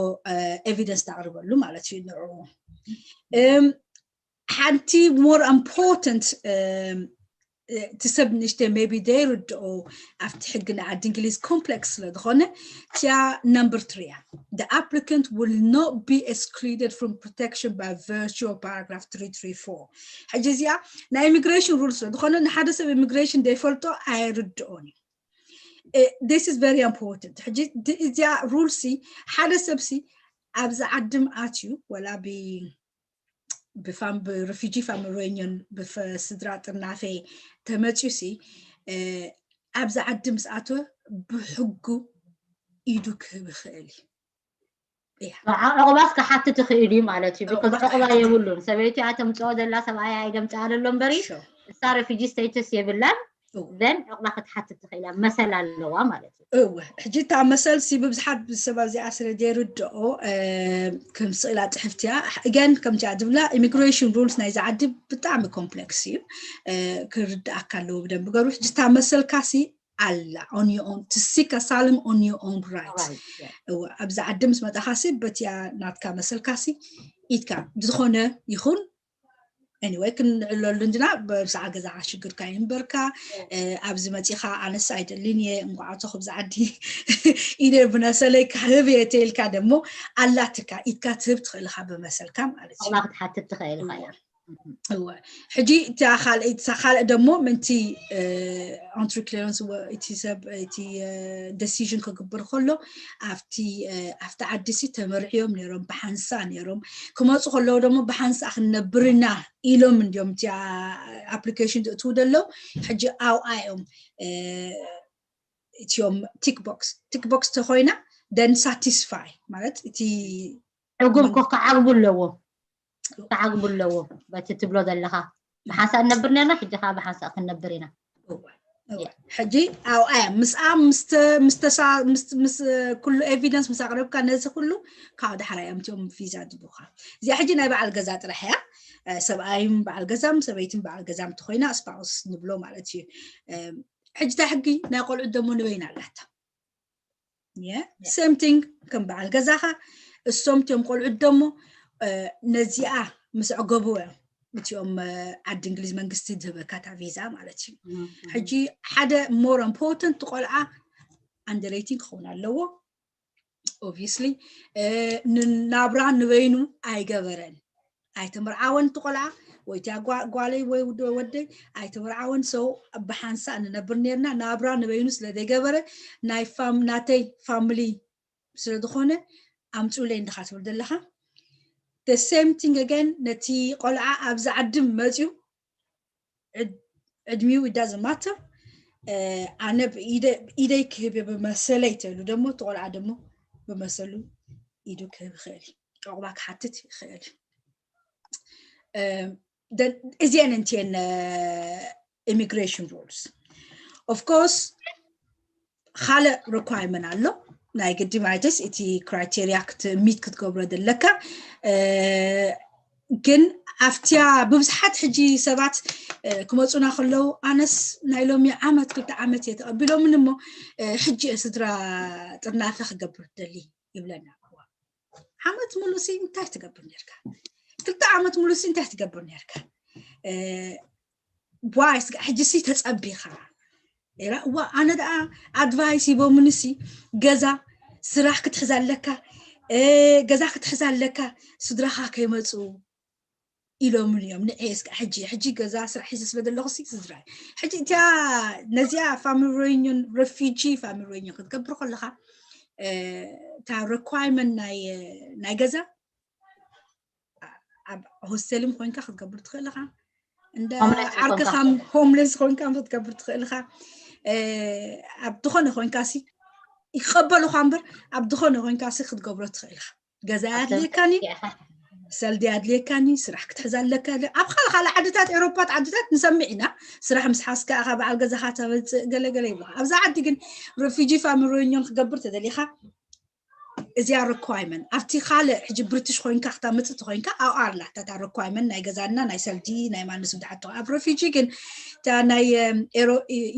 ኤቪደንስ ተቅርበሉ ማለት እዩ ንዑ ሓንቲ more important እቲ ሰብ ንሽተ maybe ዘይርድኦ ኣብቲ ሕጊ ንዓዲ እንግሊዝ complex ስለ ዝኾነ እቲያ number three the applicant will not be excluded from protection by virtue of paragraph three three four ሕጂ እዚኣ ናይ ኢሚግሬሽን ሩል ስለ ዝኾነ ንሓደ ሰብ ኢሚግሬሽን ዘይፈልጦ ኣይርድኦን እዩ this is very important ሕጂ እዚኣ ሩል ሲ ሓደ ሰብ ሲ ኣብዚ ዓድም ኣትዩ ወላ ብ ብፋም ብሪፊጂ ፋሚሊ ሬዩኒየን ብስድራ ጥርናፌ ተመፅዩ ሲ ኣብዚ ዓዲ ምስ ኣተወ ብሕጉ ኢዱ ክህብ ይኽእል እዩ። ዕቑባስ ክሓትት ይኽእል እዩ ማለት እዩ። because ዕቑባ የብሉን። ሰበይቲ እያ ተምፅኦ ዘላ ሰብኣያ እያ ዘምፅኣ ዘሎ እምበሪ እሳ ሪፊጂ ስቴተስ የብላን። then ዕቑባ ክትሓትት ትኽእል እያ መሰል ኣለዋ ማለት እዩ። እወ ሕጂ እታ መሰል ሲ ብብዝሓት ሰብ ኣብዚኣ ስለ ዘይርድኦ ከም ስእላ ፅሕፍቲ እያ። Again ከምቲ እያ ዝብላ ኢሚግሬሽን ሩልስ ናይዚ ዓዲ ብጣዕሚ ኮምፕሌክስ እዩ። ክርድኣካ ኣለዎ ብደንቢ ገሩ። ሕጂ እታ መሰልካ ሲ ኣላ on your own to seek asylum on your own right። እወ ኣብዚ ዓዲ ምስ መጣኻ ሲ በቲያ ናትካ መሰልካ ሲ ኢድካ ብዝኾነ ይኹን anyway ክንዕለሉ እንድና ብብዛዓ ገዛኻ ሽግርካ ይንበርካ ኣብዚ መፂኻ ኣነስ ኣይደልን እየ እንቋዓቶ ክብዚ ዓዲ ኢደ ብነሰለይ ክህብ እየ ተይልካ ደሞ ኣላትካ ኢድካ ትህብ ትኽእልኻ ብመሰልካ ማለት እዩ ክትሓትት ትኽእል ኢኻ እወ። ሕጂ እታ ካልእ እታ ካልእ ደሞ ምንቲ entry clearance እቲ ሰብ እቲ decision ክግብር ከሎ ኣብቲ ኣብቲ ዓዲ ሲ ተመርዕዮም ነይሮም፣ ብሓንሳ ነይሮም። ክመፁ ከለዉ ደሞ ብሓንሳ ክንነብር ኢና ኢሎም እንዲዮም እቲ application ዝእትዉ ዘለዉ። ሕጂ ኣብኣ እዮም እቲዮም tick box tick box ተኮይና then satisfy ማለት እቲ ሕጉም ኮ ክዓግቡ ኣለዎ ክዓግቡ ኣለዎ በቲ ትብሎ ዘለኻ ብሓንሳእ ንነብር ነርና ሕጂ ከዓ ብሓንሳእ ክንነብር ኢና ሕጂ ኣብኣ ምስኣ ምስ ኩሉ evidence ምስ ኣቅረብካ ነዚ ኩሉ ካብ ዳሕራ እዮም እቲኦም ቪዛ ዝቡካ እዚኣ ሕጂ ናይ በዓል ገዛ ጥራሕ እያ ሰብኣይም በዓል ገዛም ሰበይትን በዓል ገዛም ተኮይና spouse ንብሎ ማለት እዩ ሕጂ እታ ሕጊ ናይ ቆልዑት ደሞ ንበይና ኣላታ same thing ከም በዓል ገዛኻ እሶም እቲኦም ቆልዑት ደሞ ነዚኣ ምስ ዕገቡ እዮም እቲኦም ዓዲ እንግሊዝ መንግስቲ ዝህበካ እታ ቪዛ ማለት እዩ ሕጂ ሓደ more important ቆልዓ under eighteen ክኸውን ኣለዎ obviously ንናብራ ንበይኑ ኣይገበረን ኣይተመርዓወን እቲ ቆልዓ ወይ እቲያ ጓለይ ወይ ወደይ ኣይተመርዓወን ሰው ብሓንሳእ ንነብር ነርና ናብራ ንበይኑ ስለ ዘይገበረ ናይ ናተይ family ስለ ዝኾነ ኣምፅኡለይ እንድኻ ትብል ዘለኻ the same thing again ነቲ ቆልዓ ኣብዚ ዓዲ መፅዩ ዕድሚው it doesn't matter ኣነ ኢደይ ክህብ ብመሰለይ ተሉ ደሞ እቲ ቆልዓ ደሞ ብመሰሉ ኢዱ ክህብ ይኽእል እዩ ዕቑባ ክሓትት ይኽእል እዩ እዚአን እንትየን immigration rules of course ካልእ requirement ኣሎ ናይ ግዲ ማለትስ እቲ criteria meet ክትገብሮ ዘለካ ግን ኣብቲያ ብብዝሓት ሕጂ ሰባት ክመፁና ከለዉ ኣነስ ናይ ሎሚ ዓመት ክልተ ዓመት እየ ተቐቢሎምን እሞ ሕጂ እየ ስድራ ጥርናፈ ክገብር ደሊ ይብለና ዓመት ሙሉሲ እንታይ ትገብር ነርካ ክልተ ዓመት ሙሉሲ እንታይ ትገብር ነርካ ዋይ ሕጂ ሲ ተፀቢኻ ዋ ኣነ ደኣ advice ሂቦምንሲ ገዛ ስራሕ ክትሕዝ ኣለካ ገዛ ክትሕዝ ኣለካ ስድራኻ ከይመፁ ኢሎምን እዮም ንዔ እስከ ሕጂ ሕጂ ገዛ ስራሕ ሒዘ ስለ ዘለኹ ሲ ስድራ ሕጂ እቲያ ነዚኣ family reunion refugee family reunion ክትገብር ከለኻ እታ requirement ናይ ገዛ ኣብ ሆስተልም ኮይንካ ክትገብር ትኽእል ኢኻ እንዳ ዓርክኻ homeless ኮይንካ ክትገብር ትኽእል ኢኻ ኣብ ዝኾነ ኮይንካ ሲ ይቀበሉኻ እምበር ኣብ ዝኾነ ኮይንካ ሲ ክትገብሮ ትኽእል ኢኻ ገዛ ኣድልየካኒ ሰልዲ ኣድልየካኒ ስራሕ ክትሕዝ ኣለካ ኣብ ካልእ ካልእ ዓድታት ኤሮፓት ዓድታት ንሰምዕ ኢና ስራሕ ምስ ሓዝካ ኢኻ በዓል ገዛኻ ተመፅእ ገለገለ ይብሉኻ ኣብዛ ዓዲ ግን refugee family reunion ክገብር ተደሊኻ እዚኣ requirement ኣብቲ ካልእ ሕጂ ብሪትሽ ኮይንካ ክታምፅእ ተኮይንካ ኣብኣ ኣላ እታ requirement ናይ ገዛና ናይ ሰልዲ ናይ ማንስ ብትሓቶ ኣብ refugee ግን እታ ናይ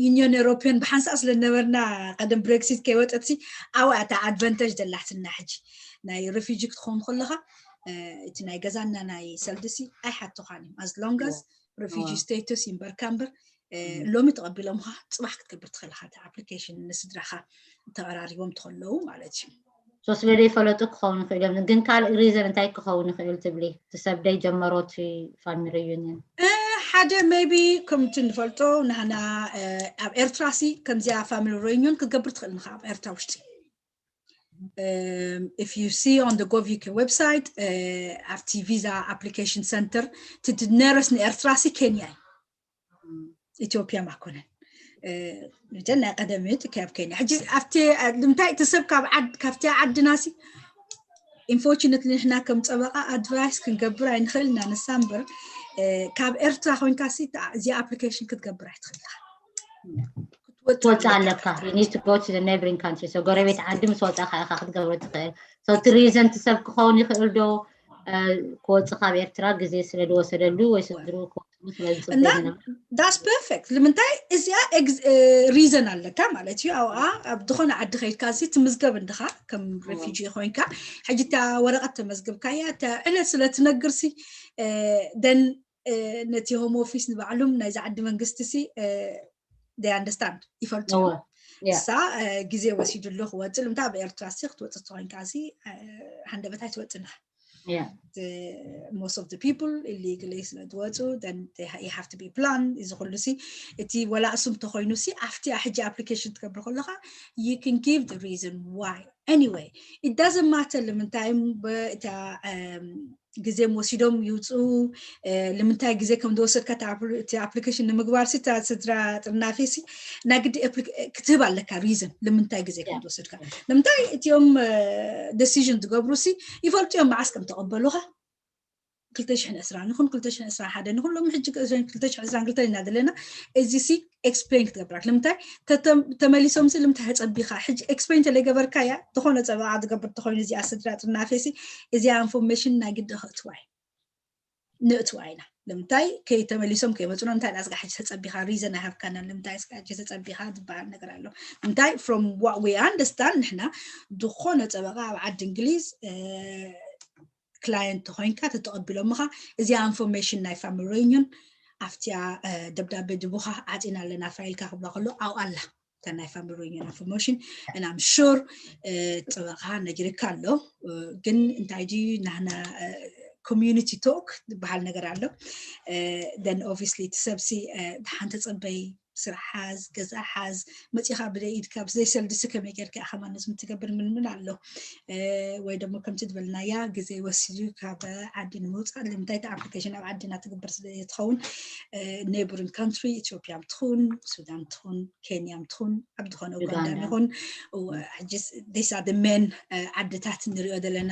union European ብሓንሳእ ስለ ነበርና ቀደም Brexit ከይወፀት ኣብኣ እታ advantage ዘላትና ሕጂ ናይ refugee ክትኸውን ከለካ እቲ ናይ ገዛና ናይ ሰልዲ ሲ ኣይሓቶካን እዮም as long as refugee status ይንበርካ እምበር ሎሚ ተቐቢሎምኻ ፅባሕ ክትገብር ትኽእል ኢኻ እቲ application ንስድራኻ ተቐራሪቦም ተኸለዉ ማለት እዩ so ስለ ዘይፈለጡ ክኸውን ይኽእል እዮም ግን ካልእ reason እንታይ ክኸውን ይኽእል ትብሊ እቲ ሰብ ደይ ጀመሮ እቲ family reunion ሓደ maybe ከምቲ ንፈልጦ ናህና ኣብ ኤርትራ ሲ ከምዚኣ family reunion ክትገብር ትኽእል ንኻ ኣብ ኤርትራ ውሽጢ if you see on the gov UK website ኣብቲ visa application center እቲ nearest ንኤርትራ ሲ ኬንያ እዩ ኢትዮጵያ ማኮነን እተን ናይ ቀደም እዩ ካብ ኬንያ ሕጂ ኣብቲ ንምንታይ እቲ ሰብ ካብ ዓድ ካብቲ ዓድና ሲ unfortunately ንሕና ከም ፀበቃ advice ክንገብር ኣይንኽእል ኢና ንሳ እምበር ካብ ኤርትራ ኮይንካ ሲ እዚኣ application ክትገብር ኣይትኽእል ክትወፅእ ኣለካ you need to go to the neighboring country so ጎረቤት ዓዲ ምስ ወፃካ ኢካ ክትገብሮ ትኽእል so እቲ reason እቲ ሰብ ክኸውን ይኽእል ዶ ክወፅእ ካብ ኤርትራ ግዜ ስለ ዝወሰደሉ ወይ ስድርኡ ክወፅኡ ስለ ዝፅበ that's perfect ንምንታይ እዚኣ reason ኣለካ ማለት እዩ ኣብኣ ኣብ ዝኾነ ዓዲ ከይድካ እዚ ትምዝገብ እንድኻ ከም refugee ኮይንካ ሕጂ እታ ወረቐት ተመዝግብካያ እታ ዕለት ስለ ትነግር ሲ then ነቲ home office ንባዕሉም ናይዚ ዓዲ መንግስቲ ሲ they understand ይፈልጡ እዮም እሳ ግዜ ወሲዱ ኣሎ ክወፅእ ንምንታይ ኣብ ኤርትራ ሲ ክትወፅእ ተኮይንካ ሲ ሃንደበት ኣይትወፅእና Yeah. the, most of the people illegally ስለ ዝወፁ then they ha- you have to be plan እዚ ኩሉ ሲ እቲ ወላ እሱም ተኮይኑ ሲ ኣብቲ ሕጂ application ትገብር ከለካ you can give the reason why anyway it doesn't matter ንምንታይ እታ ግዜ ወሲዶም ይውፅኡ ንምንታይ ግዜ ከም ዝወሰድካ እቲ application ንምግባር ሲ ስድራ ጥርናፌ ሲ ናይ ግዲ ክትህብ ኣለካ reason ንምንታይ ግዜ ከም ዝወሰድካ ንምንታይ እቲኦም decision ዝገብሩ ሲ ይፈልጡ እዮም መዓስ ከም ተቐበሉኻ ክልተ ሽሕን ዕስራን ይኹን ክልተ ሽሕን ዕስራን ሓደን ይኹን ሎሚ ሕጂ ክልተ ሽሕን ዕስራን ክልተን ኢና ዘለና እዚ ሲ explain ክትገብራክ ንምንታይ ተመሊሶም ሲ ልምንታይ ተፀቢኻ ሕጂ explain ተለይገበርካ እያ ዝኾነ ፀበቓ ዝገብር ተኾይኑ እዚኣ ስድራ ጥርናፌ ሲ እዚኣ information ናይ ግዲ ክእትዋ እዩ ንእትዋ ኢና ንምንታይ ከይተመሊሶም ከይመፁና እንታይ ናስጋ ሕጂ ተፀቢኻ reason ኣይሃብካና ንምንታይ ስጋ ሕጂ ተፀቢኻ ዝበሃል ነገር ኣሎ እንታይ from what we understand ንሕና ዝኾነ ፀበቓ ኣብ ዓዲ እንግሊዝ client ተኾይንካ ተተቐቢሎምኻ እዚኣ information ናይ family reunion ኣብቲያ ደብዳቤ ድቡኻ ዓፂና ኣለና file ካ ክብላ ከሎ ኣብኡ ኣላ እታ ናይ family reunion information and I'm sure ጠበቓ ነጊርካ ኣሎ ግን እንታይ ድዩ ናህና community talk ዝበሃል ነገር ኣሎ then obviously እቲ ሰብሲ ድሓን ተፀበይ ስራሕ ሓዝ ገዛ ሓዝ መፂኻ ብደይ ኢድካ ብዘይ ሰልዲ ሲ ከመይ ጌርካ ኢኻ ማነዝም ትገብር ምንምን ኣሎ ወይ ደሞ ከምቲ ዝበልናያ ግዜ ወሲዱ ካብ ዓዲ ንምውፃእ ንምንታይ እቲ application ኣብ ዓድና ትግበር ስለ ትኸውን neighbouring country ኢትዮጵያ ትኹን ሱዳን ትኹን ኬንያ ትኹን ኣብ ዝኾነ ኡጋንዳ ይኹን ሕጂ these are the main ዓድታት ንሪኦ ዘለና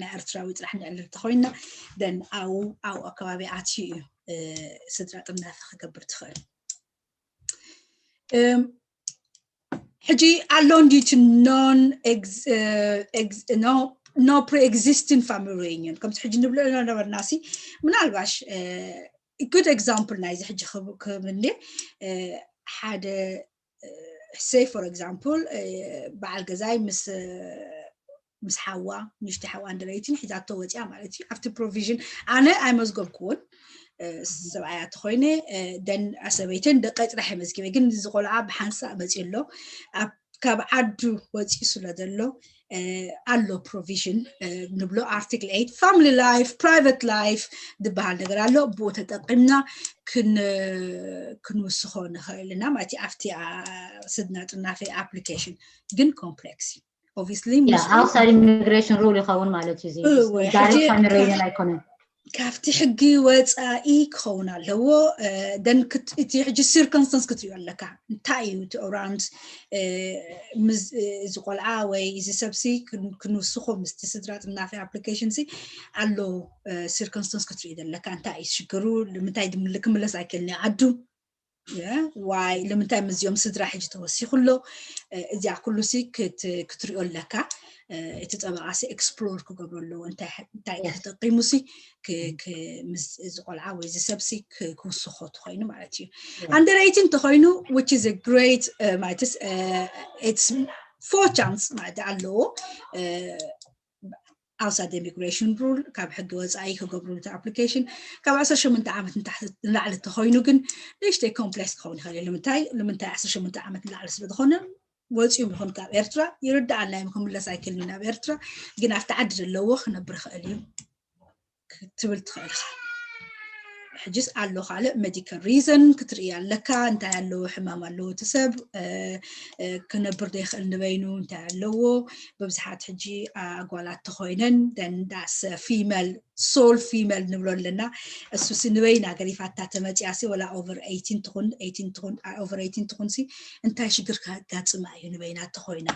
ናይ ኤርትራዊ ጥራሕ ንዕልል ተኾይንና then ኣብኡ ኣብኡ ኣከባቢ ኣትዩ እዩ ስድራ ጥርናፈ ክገብር ትኽእል ሕጂ ኣሎ እንዲቲ non no pre-existing family reunion ከምቲ ሕጂ ንብሎ ነበርና ሲ ምናልባሽ good example ናይዚ ሕጂ ክብል ሓደ say for example በዓል ገዛይ ምስ ምስ ሓዋ ንሽቲ ሓዋ under eighteen ሒዛቶ ወፂኣ ማለት እዩ ኣብቲ provision ኣነ ኣይመዝገብኩዎን ሰብኣያ ተኮይነ then ሰበይተን ደቀይ ጥራሕ መዝጊበ ግን እዚ ቆልዓ ብሓንሳእ መፂኡ ኣሎ ካብ ዓዱ ወፂኡ ስለ ዘሎ ኣሎ provision ንብሎ article eight family life private life ዝበሃል ነገር ኣሎ ብኡ ተጠቂምና ክንውስኾ ንኽእል ኢና ማለት ኣብቲ ስድና ጥናፈ application ግን complex obviously outside immigration rule ይኸውን ማለት እዩ direct family reunion ኣይኮነን ካብቲ ሕጊ ወፃኢ ክኸውን ኣለዎ then እቲ ሕጂ circumstance ክትሪኦ ኣለካ እንታይ እዩ እቲ around እዚ ቆልዓ ወይ እዚ ሰብሲ ክንውስኾ ምስቲ ስድራ ጥናፈ application ሲ ኣሎ circumstance ክትሪኦ ዘለካ እንታይ እዩ ሽግሩ ንምንታይ ክምለስ ኣይክእልን ዓዱ ዋይ ንምንታይ ምዚኦም ስድራ ሕጂ ተወሲኹ ኣሎ እዚኣ ኩሉ ሲ ክትሪኦ ኣለካ እቲ ጠበቓ ሲ explore ክገብሮ ኣለዎ እንታይ ተጠቂሙ ሲ ምስ እዚ ቆልዓ ወይ እዚ ሰብ ሲ ክውስኾ ተኮይኑ ማለት እዩ under eighteen ተኮይኑ which is a great ማለት it's four chance ማለት ኣለዎ outside immigration rule ካብ ሕጊ ወፃኢ ክገብሩ እቲ application ካብ ዓሰርተ ሸሞንተ ዓመት ንላዕሊ ተኮይኑ ግን ንእሽተይ complex ክኸውን ይኽእል እዩ ንምንታይ ንምንታይ ዓሰርተ ሸሞንተ ዓመት ንላዕሊ ስለ ዝኾነ ወፂኡ ይኹን ካብ ኤርትራ ይርዳኣና እዩ ክምለስ ኣይክእልን ናብ ኤርትራ ግን ኣብቲ ዓዲ ዘለዎ ክነብር ይኽእል እዩ ክትብል ትኽእል ኢኻ ሕጅስ ኣሎ ካልእ medical reason ክትርኢ ኣለካ እንታይ ኣለዎ ሕማም ኣለዎ እቲ ሰብ ክነብር ዘይኽእል ንበይኑ እንታይ ኣለዎ ብብዝሓት ሕጂ ኣጓላት ተኾይነን then that's female sole female ንብሎ ኣለና እሱ ሲ ንበይና ገሪፋታ ተመፅያ ሲ ወላ over eighteen ትኹን eighteen ትኹን over eighteen ትኹን ሲ እንታይ ሽግር ከጋጥማ እዩ ንበይና ተኾይና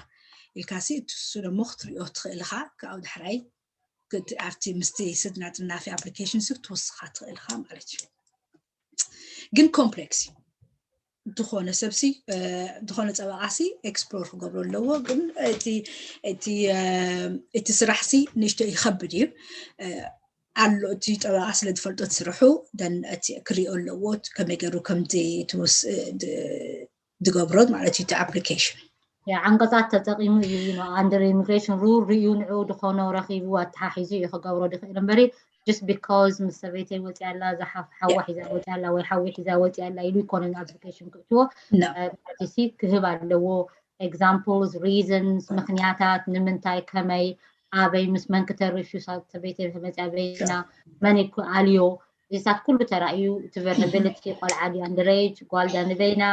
ኢልካ ሲ እሱ ደሞ ክትሪኦ ትኽእል ኢኻ ካብኡ ዳሕራይ ኣብቲ ምስቲ ስድና ጥናፊ application ሲ ክትወስኻ ትኽእል ኢኻ ማለት እዩ ግን complex እዩ ዝኾነ ሰብሲ ዝኾነ ፀበቃ ሲ explore ክገብሮ ኣለዎ ግን እቲ እቲ እቲ ስራሕ ሲ ንእሽቶ ይኸብድ እዩ ኣሎ እቲ ጠበቃ ስለ ዝፈልጦ ትስርሑ then እቲ ክሪኦ ኣለዎ ከመይ ገሩ ከምቲ ትውስ ዝገብሮ ማለት እዩ እቲ application ዓንቀፃት ተጠቂሙ እዩ under immigration rule ርእዩ ንዕኡ ዝኾኖ ረኺቡ ኣተሓሒዙ እዩ ክገብሮ ዝኽእል እምበሪ just because ምስ ሰበይተይ ወፂኣ ኣላ እዛ ሓዋ ሒዛ ወፂኣ ኣላ ወይ ሓዊ ሒዛ ወፂኣ ኣላ ኢሉ ይኮነን application ክእትዎ ሲ ክህብ ኣለዎ examples reasons ምክንያታት ንምንታይ ከመይ ኣበይ ምስ መን ክተርፍ እዩ፣ ሳብ ሰበይቲ ተመፅያ በይና መን ይኩ ኣልዮ፣ እዚታት ኩሉ ተራእዩ፣ እቲ vulnerability፣ ቆልዓ ድዩ underage፣ ጓል ድያ ንበይና፣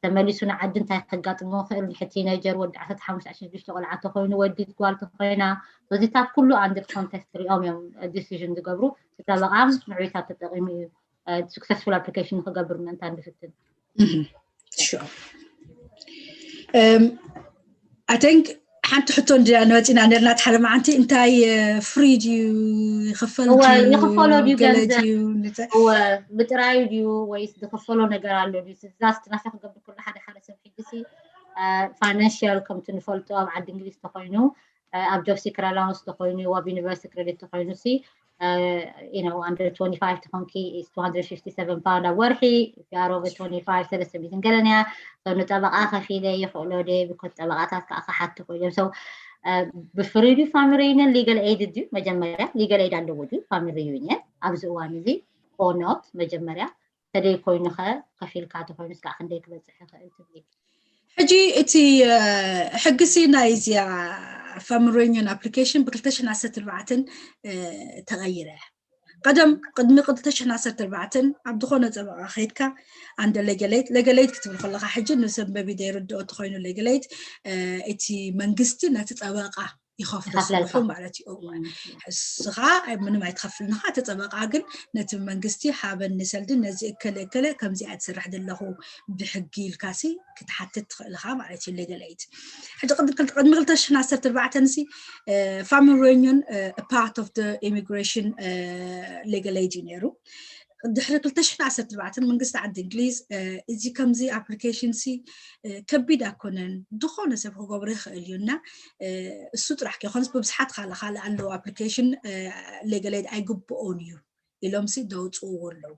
ተመሊሱ ንዓዲ እንታይ ከጋጥሞ ክእል፣ ድሕቲ teenager ወዲ ዓሰርተ ሓሙሽተ ዓሰርተ ሽዱሽተ ቆልዓ ተኮይኑ፣ ወዲ ጓል ተኮይና፣ እዚታት ኩሉ under context ሪኦም እዮም decision ዝገብሩ። ተጠበቃም ንዑይታት ተጠቂሙ እዩ successful application ንክገብር ምእንታን ዝፍትን። Sure. Um, I think ሓንቲ ሕቶ እንድያ ንመፂና ነርና ሓደ መዓንቲ፣ እንታይ free ድዩ፣ ይኽፈል ይኽፈሎ ድዩ ገለ ገንዘብ? ድዩ ንተ- እወ፣ ብጥራዩ ድዩ ወይስ ዝኽፈሎ ነገር ኣሎ ድዩ? እዛስ ትናሳ ክገብር ከሎ ሓደ ሓደ ሰብ ሕጂ ሲ financial ከምቲ ንፈልጦ ኣብ ዓዲ እንግሊዝ ተኮይኑ ኣብ job seeker allowance ተኮይኑ ኣብ university credit ተኮይኑ ሲ you know under twenty five ተኮንኪ is two hundred fifty seven pound ኣብ ወርሒ። If you are over twenty five ሰለስተ ሚእትን ገለን እያ። ንጠበቃ ከፊለ ይኽእሎ ደ because ጠበቃታት ከዓ ክሓቱ ኮይኖም so ብፍሪ ድዩ family reunion legal aid ድዩ? መጀመርያ legal aid ኣለዎ ድዩ family reunion ኣብዚ እዋን እዚ or not? መጀመርያ ተደይ ኮይኑ ከ ከፊልካ ተኮይኑ እስካ ክንደይ ክበፅሕ ይኽእል ትብሊ? ሕጂ እቲ ሕግሲ ናይ እዚኣ family reunion application ብ ክልተ ሽሕን ዓሰርተ ኣርባዕተን ተቐይረ። ቀደም ቅድሚ ክልተ ሽሕን ዓሰርተ ኣርባዕተን ኣብ ዝኾነ ጠበቃ ከይድካ under legal aid፣ legal aid ክትብል ከለካ ሕጂ ንሰብ መቢ ዘይርድኦ ተኮይኑ legal aid እቲ መንግስቲ ነቲ ጠበቃ ይኸፍሎ ስርሑ ማለት እዩ። እስኻ ምንም ኣይትኸፍልንኻ፣ እቲ ጠበቃ ግን ነቲ መንግስቲ ሃበኒ ሰልዲ ነዚ እከለ እከለ ከምዚኣ ትሰርሕ ዘለኹ ብሕጊ ኢልካሲ ክትሓትት ትኽእል ኢኻ ማለት እዩ። Legal aid ሕጂ ቅድሚ ክልተ ሽሕን ዓሰርተ ኣርባዕተን ሲ family reunion part of the immigration legal aid እዩ ነይሩ። ድሕሪ ክልተ ሽሕን ዓሰርተ ኣርባዕተን መንግስቲ ዓዲ እንግሊዝ እዚ ከምዚ application ሲ ከቢድ ኣኮነን፣ ዝኾነ ሰብ ክገብሮ ይኽእል እዩ እና እሱ ጥራሕ ከይኮንስ ብብዝሓት ካልእ ካልእ ኣለዉ application legal aid ኣይግብኦን እዩ ኢሎም ሲ ደውፅዎ ኣለዉ።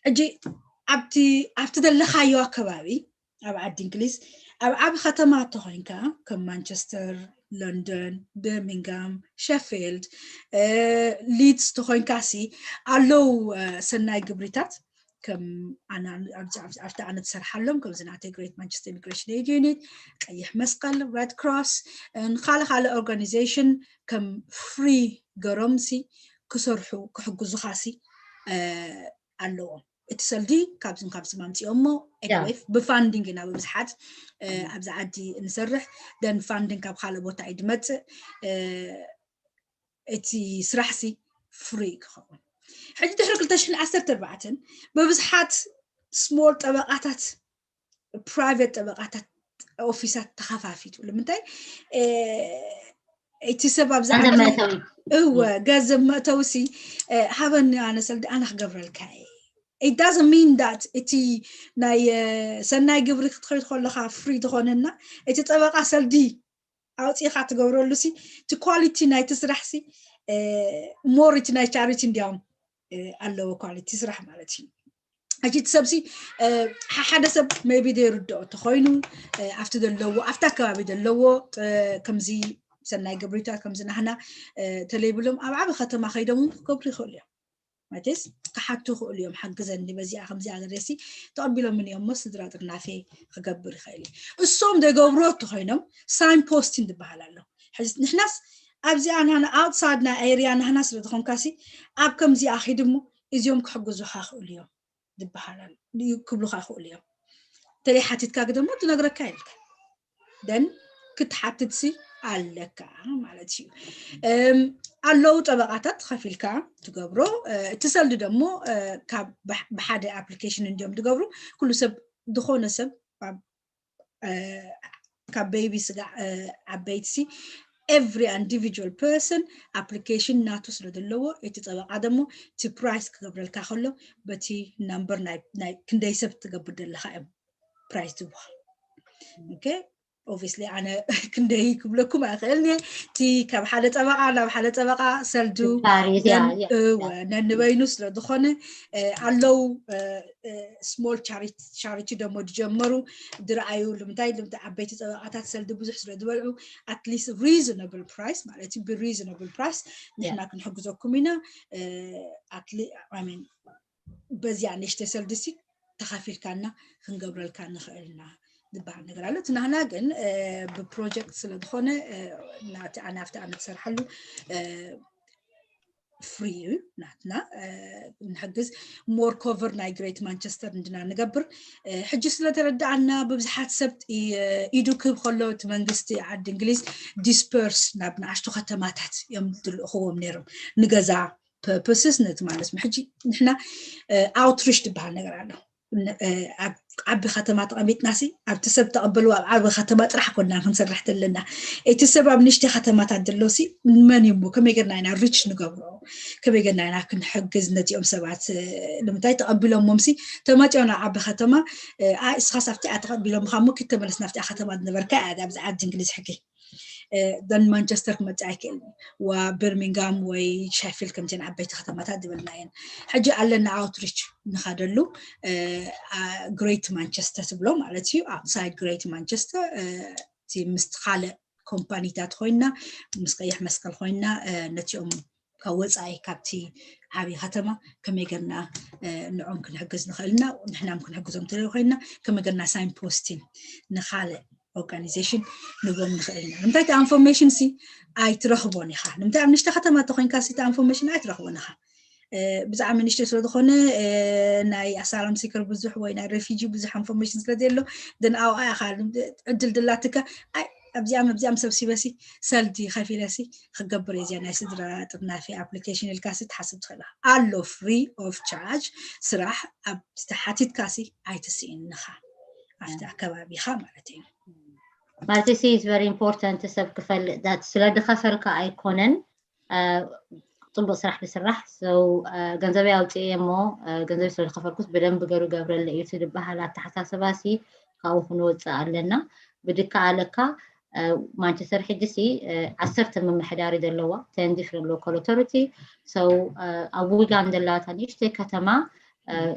ሕጂ ኣብቲ ኣብቲ ዘለኻዮ ኣከባቢ ኣብ ዓዲ እንግሊዝ ኣብ ዓቢ ከተማ ተኾይንካ ከም ማንቸስተር፣ ለንደን፣ በርሚንጋም፣ ሸፊልድ፣ ሊድስ ተኾይንካ ሲ ኣለዉ ሰናይ ግብሪታት ከም ኣብቲ ኣነ ትሰርሓሎም ከምዚ ናተይ Great Manchester Immigration Aid Unit፣ ቀይሕ መስቀል፣ ሬድ ክሮስ፣ ካልእ ካልእ organization ከም free ገሮም ሲ ክሰርሑ ክሕግዙኻ ሲ ኣለዎም። እቲ ሰልዲ ካብዝን ካብዚ ማምፅኦም ሞ ብ funding ኢና ብብዝሓት ኣብዚ ዓዲ ንሰርሕ። Then funding ካብ ካልእ ቦታ እዩ ድመፅእ። እቲ ስራሕ ሲ free ክኸውን። ሕጂ ድሕሪ ክልተ ሽሕን ዓሰርተ ኣርባዕተን ብብዝሓት small ጠበቃታት private ጠበቃታት ኦፊሳት ተኸፋፊቱ። ንምንታይ እቲ ሰብ ኣብዛ እወ ገንዘብ መእተዊ ሲ ሃበኒ ኣነ ሰልዲ ኣነ ክገብረልካ እየ። It doesn't mean that እቲ ናይ ሰናይ ግብሪ ክትኸይድ ከለካ free ዝኾነና እቲ ጠበቃ ሰልዲ ኣውፂእካ ትገብረሉ ሲ እቲ quality ናይቲ ስራሕ ሲ more እቲ ናይ charity እንዲያውም ኣለዎ quality ስራሕ ማለት እዩ። ሕጂ እቲ ሰብ ሲ ሓደ ሰብ maybe ዘይርድኦ ተኮይኑ ኣብቲ ዘለዎ ኣብቲ ኣከባቢ ዘለዎ ከምዚ ሰናይ ግብሪታት ከምዚ ናህና ተለይብሎም ኣብ ዓቢ ከተማ ከይዶም ክገብሩ ይኽእሉ እዮም። ማለትስ ክሓቱ ይኽእሉ እዮም፣ ሓግዘኒ በዚኣ ከምዚኣ ገለ ሲ ተቐቢሎምን እዮም እሞ ስድራ ጥርናፌ ክገብር ይኽእል እዩ። እሶም ዘይገብርዎ እንተኮይኖም sign posting ዝበሃል ኣሎ። ሕጂ ንሕናስ ኣብዚኣ ናህና outside ናይ area ናህና ስለ ዝኾንካ ሲ ኣብ ከምዚኣ ኺድ እሞ እዚኦም ክሕግዙኻ ይኽእሉ እዮም ዝበሃል ኣሎ ክብሉኻ ይኽእሉ እዮም። ተለይ ሓቲትካ ግደሞ ትነግረካ የልካ ደን ክትሓትት ሲ ኣለካ ማለት እዩ። ኣለዉ ጠበቃታት ከፊልካ ትገብሮ እቲ ሰልዲ ደሞ ካብ ብሓደ application እንዲዮም ትገብሩ። ኩሉ ሰብ ዝኾነ ሰብ ካብ baby ስጋዕ ዓበይቲ ሲ every individual person application ናቱ ስለ ዘለዎ እቲ ጠበቃ ደሞ እቲ price ክገብረልካ ከሎ በቲ number ናይ ክንደይ ሰብ ትገብር ዘለካ እዮም price ትበሃል። Okay obviously ኣነ ክንደይ ክብለኩም ኣይኽእልን እየ። እቲ ካብ ሓደ ጠበቃ ናብ ሓደ ጠበቃ ሰልዱ ነንበይኑ ስለ ዝኾነ ኣለዉ small charity ደሞ ዝጀመሩ ዝረኣዩ ልምንታይ ልምንታይ ዓበይቲ ጠበቃታት ሰልዲ ብዙሕ ስለ ዝበልዑ at least reasonable price ማለት እዩ። ብ reasonable price ንሕና ክንሕግዘኩም ኢና። በዚኣ ንእሽተይ ሰልዲ ሲ ተኻፊልካና ክንገብረልካ ንኽእል ኢና። ዝበሃል ነገር ኣሎ። እቲ ናህና ግን ብፕሮጀክት ስለ ዝኾነ ናብቲ ኣነ ኣብቲ ኣነ ትሰርሓሉ ፍሪ እዩ ናትና ንሕግዝ። ሞር ኮቨር ናይ ግሬት ማንቸስተር እንድና ንገብር ሕጂ ስለተረዳኣና ብብዝሓት ሰብ ኢዱ ክህብ ከሎ እቲ መንግስቲ ዓዲ እንግሊዝ ዲስፐርስ ናብ ንኣሽቱ ከተማታት እዮም ዝልእኽዎም ነይሮም ንገዛ ፐርፐስስ ነቲ ማለት ሕጂ ንሕና ኣውትሪች ዝበሃል ነገር ኣሎ። ኣብ ዓቢ ከተማ ተቐሚጥና ሲ ኣብቲ ሰብ ተቐበልዎ ኣብ ዓቢ ከተማ ጥራሕ ኮና ክንሰርሕ ዘለና። እቲ ሰብ ኣብ ንሽተ ከተማታት ዘሎ ሲ መን እዩ እሞ ከመይ ገርና ኢና ሪች ንገብሮ? ከመይ ገርና ኢና ክንሕግዝ ነዚኦም ሰባት? ንምንታይ ተቐቢሎሞም ሲ ተመፂኦ ናብ ዓቢ ከተማ ኣይ እስኻስ ኣብቲ እያ ተቐቢሎም ኻሞ ክተመለስ ናብቲ ከተማ ዝነበርካ እያ ኣብዚ ዓዲ እንግሊዝ ሕጊ ደን ማንቸስተር ክመፅእ ኣይክእልን ዋ በርሚንጋም ወይ ሸፊልድ ከምተን ዓበይቲ ከተማታት ዝበልና እየን ሕጂ ኣለና ኣውትሪች ንኻደሉ ግሬት ማንቸስተር ትብሎ ማለት እዩ ኣውትሳይድ ግሬት ማንቸስተር እቲ ምስ ካልእ ኮምፓኒታት ኮይና ምስ ቀይሕ መስቀል ኮይና ነቲኦም ካብ ወፃኢ ካብቲ ዓብዪ ከተማ ከመይ ገርና ንዖም ክንሕግዝ ንኽእልና ንሕናም ክንሕግዞም ትርኢ ኮይና ከመይ ገርና ሳይን ፖስቲን ንኻልእ ኦርጋኒዜሽን ንቦም ንኽእል ኢና ንምንታይ ኢንፎርሜሽን ሲ ኣይትረኽቦን ኢኻ ንምንታይ ኣብ ንሽተ ከተማ ተኮይንካ ሲ ኢንፎርሜሽን ኣይትረኽቦን ኢኻ ብዛዕባ ሚኒስትሪ ስለዝኾነ ናይ ኣሳይለም ሲከር ብዙሕ ወይ ናይ ሬፊጂ ብዙሕ ኢንፎርሜሽን ስለዘየሎ ደን ኣብኣ ኢኻ ዕድል ድላትካ ኣብዚኣም ኣብዚኣም ሰብሲበሲ ሰልዲ ከፊለሲ ክገብር እየ ናይ ስድራ ጥርናፊ ኣፕሊኬሽን ኢልካሲ ትሓስብ ትኽእል ኣሎ ፍሪ ኦፍ ቻርጅ ስራሕ ኣብ ዝተሓቲትካሲ ኣይትስኢንኻ ኣብቲ ኣከባቢኻ ማለት እዩ ማለት ሲ is very important ሰብ ክፈልጥ that ስለ ድኸፈልካ ኣይኮነን ፅቡቅ ስራሕ ዝስራሕ so ገንዘበይ ኣውፅኤ እሞ ገንዘብ ስለ ዝኸፈልኩስ ብደንብ ገሩ ገብረለ እዩ ትድበሃል ኣተሓሳሰባ ሲ ካብኡ ክንወፅእ ኣለና ብድካ ኣለካ ማንቸስተር ሕጂ ሲ ዓሰርተ ምምሕዳሪ ዘለዋ ten different local authority so ኣብ ዊጋን ዘላታ ንእሽተይ ከተማ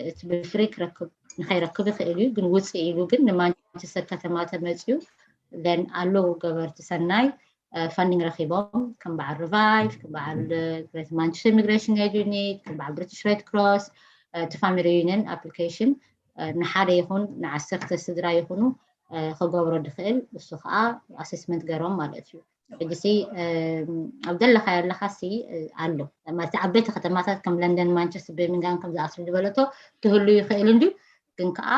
እቲ ብፍሪ ክረክብ ንኸይረክብ ይኽእል እዩ ግን ውፅእ ኢሉ ግን ንማንቸስተር ከተማ ተመፅዩ then ኣለዉ ገበርቲ ሰናይ funding ረኪቦም ከም በዓል revive ከም በዓል greater manchester immigration aid unit ከም በዓል british red cross እቲ family union application ንሓደ ይኹን ንዓሰርተ ስድራ ይኹኑ ክገብሮ ድኽእል እሱ ከዓ assessment ገሮም ማለት እዩ ሕጂ ሲ ኣብ ዘለካ ያለካ ሲ ኣሎ ማለት ዓበይቲ ከተማታት ከም ለንደን ማንቸስተር በርሚንጋም ከም ዝኣስሉ ዝበለቶ ትህሉ ይኽእል እንድዩ ግን ከዓ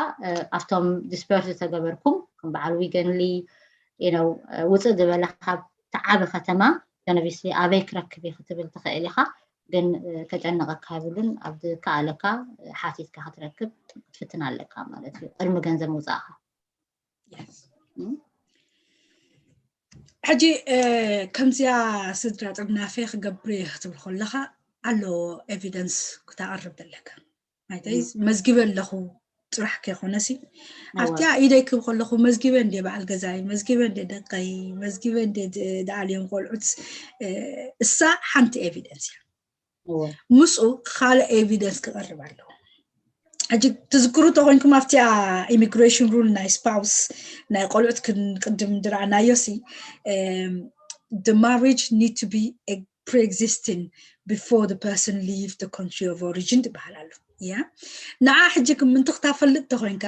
ኣብቶም disperse ዝተገበርኩም ከም በዓል ዊገንሊ ውፅእ ዝበለ ካብ ተዓቢ ከተማ ዩኒቨርሲቲ ኣበይ ክረክብ እዩ ክትብል ትኽእል ኢኻ ግን ከጨነቀካ ይብሉን ኣብ ዝከኣለካ ሓቲትካ ክትረክብ ክትፍትን ኣለካ ማለት እዩ ቅድሚ ገንዘብ ምውፃእካ ሕጂ ከምዚኣ ስድራ ጥርናፈ ክገብር እየ ክትብል ከለካ ኣሎ ኤቪደንስ ክተቅርብ ዘለካ ማይተይ መዝጊበ ኣለኹ ጥራሕ ከይኮነሲ ኣብቲኣ ኢደይ ክብ ከለኹ መዝጊበ እንደ በዓል ገዛይ መዝጊበ እንደ ደቀይ መዝጊበ እንደ ደኣልዮም ቆልዑት እሳ ሓንቲ ኤቪደንስ እያ ምስኡ ካልእ ኤቪደንስ ክቐርብ ኣለዎ ሕጂ ትዝክሩ ተኮይንኩም ኣብቲኣ ኢሚግሬሽን ሩል ናይ ስፓውስ ናይ ቆልዑት ቅድም ድረኣናዮ ሲ the marriage need to be pre-existing before the person leave the country of origin ትበሃል ኣሎ ያ ንዓ ሕጂ ምንቲ ክታፈልጥ ተኮይንካ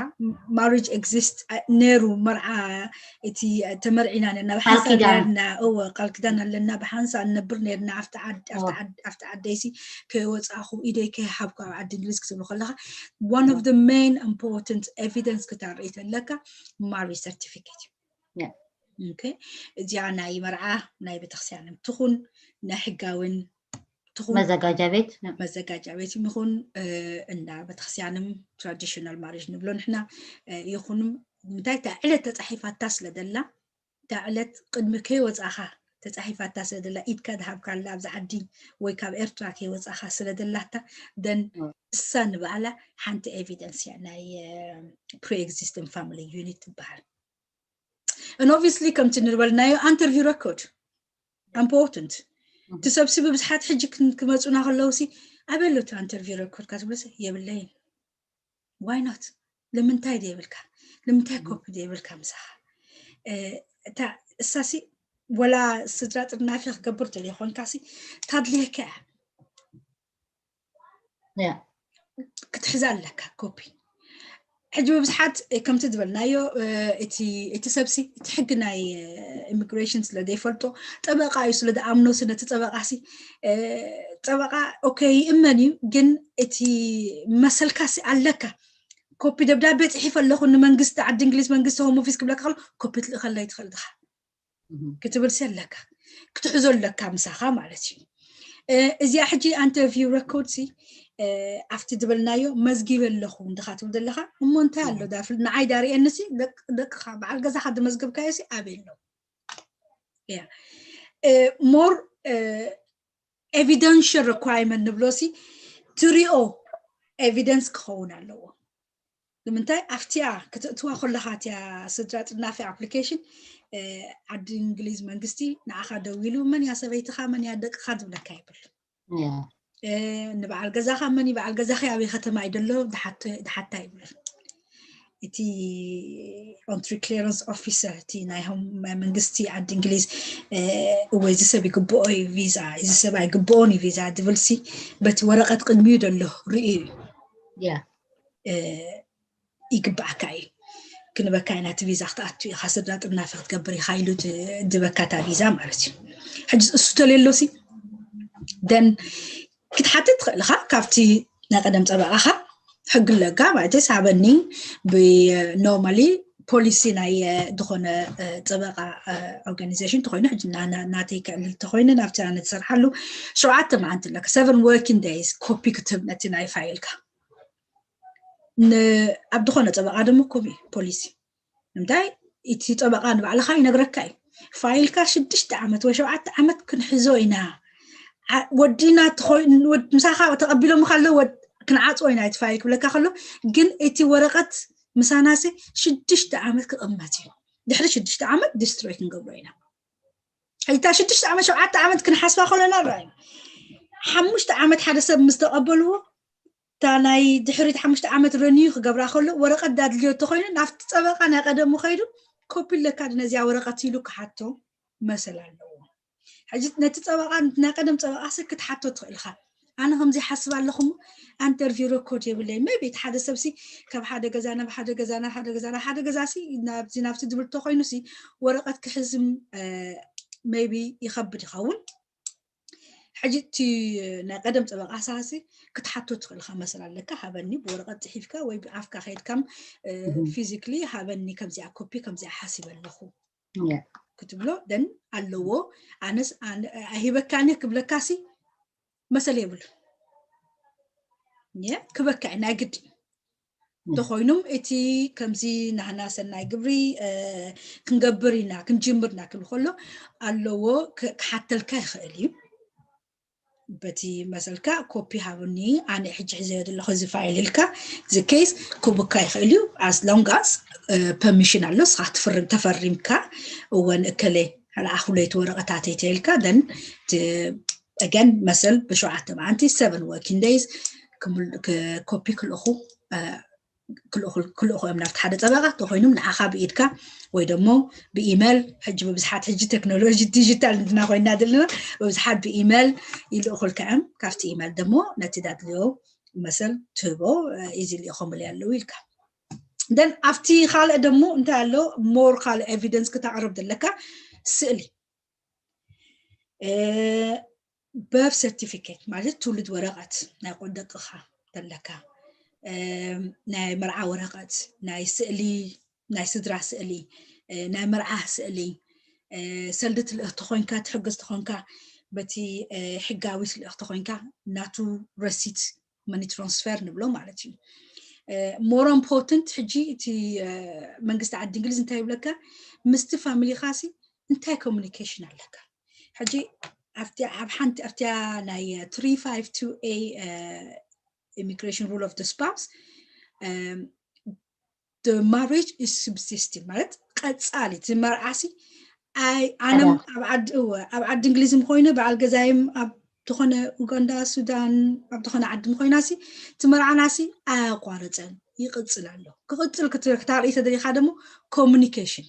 ማሪጅ ኤግዚስት ነሩ መርዓ እቲ ተመርዒና ነና ብሓንሳብ ነርና እወ ቃል ክዳን ኣለና ብሓንሳብ ንነብር ነርና ኣብቲ ዓደይሲ ከይወፃኹ ኢደይ ከይሃብኩ ኣብ ዓዲ እንግሊዝ ክትብሉ ከለካ one of the main important evidence ክታርኢ ተለካ ማሪጅ ሰርቲፊኬት እዩ እዚኣ ናይ መርዓ ናይ ቤተክርስትያንም ትኹን ናይ ሕጋዊን ትኹን መዘጋጃ ቤት መዘጋጃ ቤት ይኹን እንዳ ቤተክርስትያንም traditional marriage ንብሎ ንሕና ይኹን እንታይ እታ ዕለት ተፃሒፋታ ስለ ደላ እታ ዕለት ቅድሚ ከይወፃኻ ተፃሒፋታ ስለ ደላ ኢድካ ዝሃብካላ ኣብዚ ዓዲ ወይ ካብ ኤርትራ ከይወፃኻ ስለ ደላታ then እሳ ንባዕላ ሓንቲ ኤቪደንስ እያ ናይ pre-existing family unit ትበሃል and obviously ከምቲ ንበልናዮ interview record important ትሰብስቢ ብዙሓት ሕጂ ክመፁና ከለውሲ ኣበይ ኣሎ interview record ካትብለሲ የብለይን why not ንምንታይ ደይብልካ ንምንታይ ኮፒ ደይብልካ ምሳኻ እታ እሳሲ ወላ ስድራ ጥርናፊ ክገብር ደልየ ኮንካሲ ታድልየካ እያ ክትሕዛ ኣለካ ኮፒ ሕጂ ብብዝሓት ከምቲ ዝበልናዮ እቲ ሰብሲ እቲ ሕጊ ናይ ኢሚግሬሽን ስለ ዘይፈልጦ፣ ጠበቃ እዩ ስለ ዝኣምኖ፣ ነቲ ጠበቃ ሲ ጠበቃ ኦኬ ይእመን እዩ፣ ግን እቲ መሰልካ ሲ ኣለካ። ኮፒ ደብዳቤ ፅሒፈ ኣለኹ ንመንግስቲ ዓዲ እንግሊዝ፣ መንግስቲ ሆም ኦፊስ ክብለካ ከሎ ኮፒ ትልእኸለይ ትኽእል ድኻ ክትብል ሲ ኣለካ፣ ክትሕዞ ኣለካ ምሳኻ ማለት እዩ። እዚኣ ሕጂ ኢንተርቪው ረኮርድ ሲ ኣብቲ ዝበልናዮ መዝጊበ ኣለኹ እንድኻ ትብል ዘለኻ እሞ እንታይ ኣሎ ዳፍል ንዓይ ዳርኤን ሲ ደቅኻ በዓል ገዛኻ ዝመዝገብካዮ ሲ ኣበይ ኣሎ? ያ ሞር ኤቪደንሽል ሪኳርመንት ንብሎ ሲ ትሪኦ ኤቪደንስ ክኸውን ኣለዎ። ንምንታይ ኣብቲያ ክትእትዋ ከለኻ እቲያ ስድራ ጥናፊ ኣፕሊኬሽን ዓዲ እንግሊዝ መንግስቲ ንዓኻ ደዊሉ መን እያ ሰበይትኻ መን እያ ደቅኻ ዝብለካ ይብል። ንበዓል ገዛኻ መን እዩ በዓል ገዛኺ ኣበይ ከተማ እዩ ደሎ ድሓታ ይብል። እቲ ኦንትሪ ክሊራንስ ኦፊሰር እቲ ናይ መንግስቲ ዓዲ እንግሊዝ እወ እዚ ሰብ ይግብኦ እዩ ቪዛ፣ እዚ ሰብ ኣይግብኦን እዩ ቪዛ ዝብል ሲ በቲ ወረቀት ቅድሚኡ ደሎ ርእዩ እዩ። ይግባኣካ እዩ ክንበካ ኢና እቲ ቪዛ ክትኣቱ ኢኻ ስድራ ጥናፊ ክትገብር ኢኻ ኢሉ ድበካ እታ ቪዛ ማለት እዩ። ሕጂ እሱ ተሌሎ ሲ ደን ክትሓትት ትኽእል ኢኻ ካብቲ ናይ ቀደም ፀበቃኻ ሕጊ ኣለካ ማለት ሳበኒ ብኖርማሊ ፖሊሲ ናይ ዝኾነ ጠበቃ ኦርጋኒዜሽን ተኮይኑ ሕጂ ናተይ ክዕልል ተኮይነ ናብቲ ኣነ ትሰርሓሉ ሸውዓተ መዓልቲ ኣለካ seven working days ኮፒ ክትህብ ነቲ ናይ ፋይልካ ኣብ ዝኾነ ጠበቃ ደሞ ኮሚ ፖሊሲ እንታይ እቲ ጠበቃ ንባዕልካ ይነግረካ እዩ ፋይልካ ሽዱሽተ ዓመት ወይ ሸውዓተ ዓመት ክንሕዞ ኢና ወዲና ምሳኻ ተቐቢሎም ከሎ ክንዓፅዎ ኢና እቲ ፋይል ክብለካ ከሎ ግን እቲ ወረቀት ምሳናሲ ሽዱሽተ ዓመት ክቕመጥ እዩ ድሕሪ ሽዱሽተ ዓመት ዲስትሮይ ክንገብሮ ኢና ሕታ ሽዱሽተ ዓመት ሸውዓተ ዓመት ክንሓስባ ከለና ራይ ሓሙሽተ ዓመት ሓደ ሰብ ምስ ተቐበልዎ እታ ናይ ድሕሪት ሓሙሽተ ዓመት ረንዩ ክገብራ ከሎ ወረቀት ዳድልዮ ተኮይኑ ናብቲ ፀበቃ ናይ ቀደሙ ከይዱ ኮፒ ኣለካ ነዚያ ወረቀት ኢሉ ክሓቶ መሰል ኣለዎ ሕጂ ነቲ ፀበቃ ናይ ቀደም ፀበቃ ሲ ክትሓቶ ትኽእልካ ኣነ ከምዚ ሓስብ ኣለኹም ኣንተርቪው ረኮርድ የብለይ ሜቢ እቲ ሓደ ሰብሲ ካብ ሓደ ገዛ ናብ ሓደ ገዛ ናብ ሓደ ገዛ ናብ ሓደ ገዛ ሲ ናብዚ ናብቲ ዝብል ተኮይኑ ሲ ወረቀት ክሕዝም ሜቢ ይኸብድ ይኸውን ሕጂ እቲ ናይ ቀደም ጠበቃ ሳሲ ክትሓቶ ትኽእልካ መሰል ኣለካ ሃበኒ ብወረቀት ፅሒፍካ ወይ ብኣፍካ ከይድካም ፊዚክሊ ሃበኒ ከምዚኣ ኮፒ ከምዚኣ ሓሲበ ኣለኹ ክትብሎ ደን ኣለዎ ኣነስ ኣሂበካኒ ክብለካሲ መሰል የብሉ ክበካ ናይ ግዲ እንተኮይኑም እቲ ከምዚ ናህና ሰናይ ግብሪ ክንገብር ኢና ክንጅምርና ክብል ከሎ ኣለዎ ክሓተልካ ይኽእል እዩ በቲ መሰልካ ኮፒ ሃብኒ ኣነ ሕጂ ሕዘዮ ዘለኹ እዚ ፋይል ኢልካ እዚ ኬስ ክቡካ ይኽእል እዩ as long as permission ኣሎ ስኻ ትፍርም ተፈሪምካ እወ ንእከለ ልኣኹለይ እቲ ወረቐታተይ ተይልካ then again መሰል ብሸውዓተ መዓንቲ seven working days ኮፒ ክልእኹ ክልእኹ እዮም ናብቲ ሓደ ጠበቃ ተኮይኖም ንዓኻ ብኢድካ ወይ ደሞ ብኢሜል ሕጂ ብብዝሓት ሕጂ ቴክኖሎጂ ዲጂታል እንትና ኮይና ዘለና ብብዝሓት ብኢሜል ይልእኹልካ እዮም ካብቲ ኢሜል ደሞ ነቲ ዳድልዮ መሰል ትህቦ እዚ ልኢኾምል ኣለዉ ኢልካ ደን ኣብቲ ካልእ ደሞ እንታይ ኣሎ ሞር ካልእ ኤቪደንስ ክተቅርብ ዘለካ ስእሊ በርት ሰርቲፊኬት ማለት ትውልድ ወረቐት ናይ ቆደቅኻ ዘለካ ናይ መርዓ ወረቐት ናይ ስእሊ ናይ ስድራ ስእሊ ናይ መርዓ ስእሊ ሰልዲ ትልእኽ ተኮንካ ትሕግዝ ተኮንካ በቲ ሕጋዊ ትልእኽ ተኮንካ ናቱ ረሲት መኒ ትራንስፈር ንብሎ ማለት እዩ more important ሕጂ እቲ መንግስቲ ዓዲ እንግሊዝ እንታይ ይብለካ ምስቲ ፋሚሊኻ ሲ እንታይ ኮሚኒኬሽን ኣለካ ሕጂ ኣብቲ ኣብ ሓንቲ ኣብቲያ ናይ three five two A immigration rule of the spouse the marriage is subsisting ማለት ቀጻሊ እቲ መርዓሲ ኣይ ኣነም ኣብ ዓዲ እወ ኣብ ዓዲ እንግሊዝ ኮይነ በዓል ገዛይም ኣብ ዝኾነ ኡጋንዳ ሱዳን ኣብ ዝኾነ ዓዲ ኮይናሲ እቲ መርዓናሲ ኣያቋረፀን ይቅፅል ኣሎ ክቅፅል ክታርኢ ተደሊካ ደሞ ኮሚኒኬሽን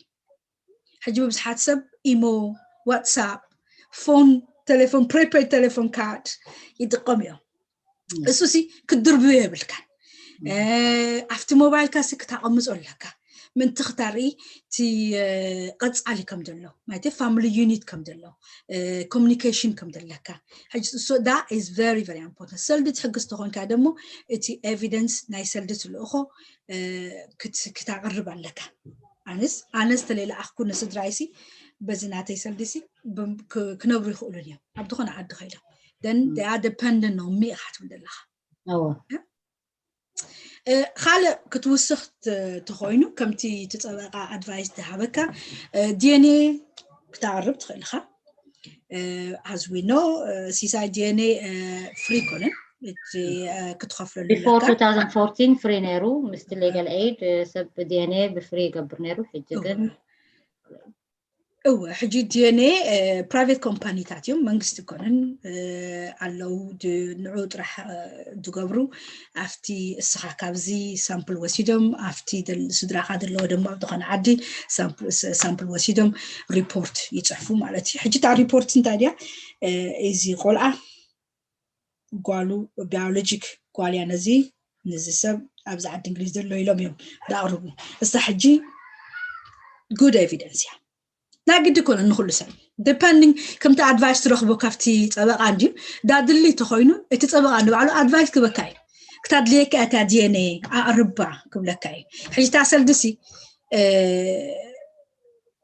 ሕጂ ብብዝሓት ሰብ ኢሞ ዋትሳፕ ፎን ቴሌፎን ፕሪፔድ ቴሌፎን ካርድ ይጥቀም እዮም እሱ ሲ ክድርብዮ የብልካን ኣብቲ ሞባይልካ ሲ ክታቐምጾ ኣለካ። ምእንቲ ክታርኢ እቲ ቀጻሊ ከም ዘሎ ማለት ፋሚሊ ዩኒት ከም ዘሎ ኮሚኒኬሽን ከም ዘለካ ሕጂ so that is very very important። ሰልዲ ትሕግዝ ተኾንካ ደሞ እቲ ኤቪደንስ ናይ ሰልዲ ትልእኾ ክታቕርብ ኣለካ። ኣነስ ኣነስ ተለይለኣኽኩ ንስድራይሲ በዚ ናተይ ሰልዲሲ ክነብሩ ይኽእሉን እዮም ኣብ ዝኾነ ዓዲ ከይዶም then they are dependent on me ኢኻ ትብል ዘለኻ። ካልእ ክትውስኽ ተኾይኑ ከምቲ እቲ ጸበቃ ኣድቫይስ ዝሃበካ ዲኤንኤ ክታቕርብ ትኽእል ኢኻ። As we know ሲሳይ ዲኤንኤ ፍሪ ኮነን እቲ ክትኸፍለሉ before two thousand fourteen ፍሪ ነይሩ ምስቲ ሌጋል ኤድ ሰብ ዲኤንኤ ብፍሪ ይገብር ነይሩ። ሕጂ ግን እወ ሕጂ ዲኤንኤ ፕራይቬት ኮምፓኒታት እዮም መንግስቲ ኮንን ኣለዉ ንዑ ጥራሕ ዝገብሩ ኣብቲ እስኻ ካብዚ ሳምፕል ወሲዶም ኣብቲ ስድራኻ ዘለዎ ደሞ ኣብ ዝኾነ ዓዲ ሳምፕል ወሲዶም ሪፖርት ይፅሕፉ ማለት እዩ። ሕጂ እታ ሪፖርት እንታይ ድያ እዚ ቆልዓ ጓሉ ባዮሎጂክ ጓልያ ነዚ ነዚ ሰብ ኣብዚ ዓዲ እንግሊዝ ዘሎ ኢሎም እዮም ዝኣቕርቡ። እሳ ሕጂ ጉድ ኤቪደንስ እያ። ናይ ግዲ ኮነ ንኩሉ ሰብ ዲፐንዲንግ ከምቲ ኣድቫይስ ትረኽቦ ካብቲ ፀበቃ እንድዩ ዳድሊ ተኮይኑ እቲ ፀበቃ ንባዕሉ ኣድቫይስ ክበካ እዩ። ክታድልየካ እታ ዲኤንኤ ኣቕርባ ክብለካ እዩ። ሕጂ እታ ሰልድሲ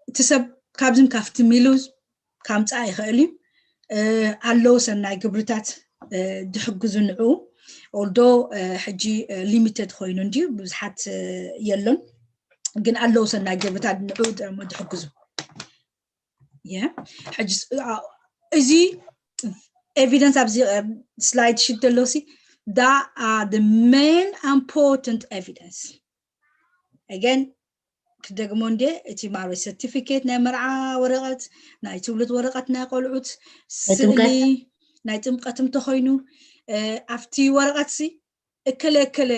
እቲ ሰብ ካብዝን ካብቲ ሚሉ ካምፃእ ይኽእል እዩ። ኣለዉ ሰናይ ግብርታት ድሕግዙ ንዑ ኦልዶ ሕጂ ሊሚትድ ኮይኑ እንድዩ ብዙሓት የሎን ግን ኣለዉ ሰናይ ግብርታት ንዑ ድሕግዙ። ሕጂ እዚ ኤቪደንስ ኣብዚ ስላይድ ሽት ዘሎ ሲ that are the main important evidence again ክደግሞ እንዴ እቲ ማርቤት ሰርቲፊኬት ናይ መርዓ ወረቀት ናይ ትውልድ ወረቀት ናይ ቆልዑት ስእሊ ናይ ጥምቀት እንተኮይኑ ኣብቲ ወረቀት ሲ እከለ እከለ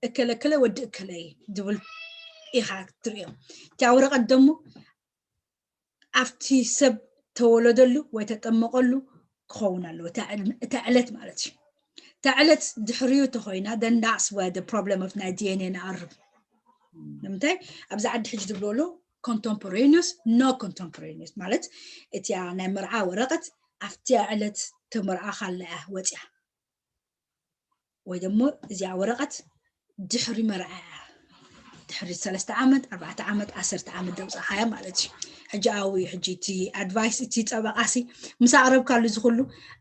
እከለ እከለ ወዲ እከለ ዝብል ኢኻ ትሪኦ። እቲያ ወረቀት ደሞ ኣብቲ ሰብ ተወለደሉ ወይ ተጠመቀሉ ክኸውን ኣለዎ እታ ዕለት ማለት እዩ። እታ ዕለት ድሕሪኡ ተኮይና then that's where the problem of ናይ ዲኤንኤ ንኣርብ ንምንታይ ኣብዚ ዓዲ ሕጂ ዝብልዎ contemporaneous no contemporaneous ማለት እቲያ ናይ መርዓ ወረቀት ኣብቲያ ዕለት ተመርዓ ካለያ ወፅያ ወይ ደሞ እዚኣ ወረቀት ድሕሪ መርዓ ድሕሪ ሰለስተ ዓመት ኣርባዕተ ዓመት ዓሰርተ ዓመት ደውፃኻያ ማለት እዩ። ሕጂ ኣዊ ሕጂ እቲ ኣድቫይስ እቲ ፀበቃሲ ምስ ኣቅረብካሉ እዚ ኩሉ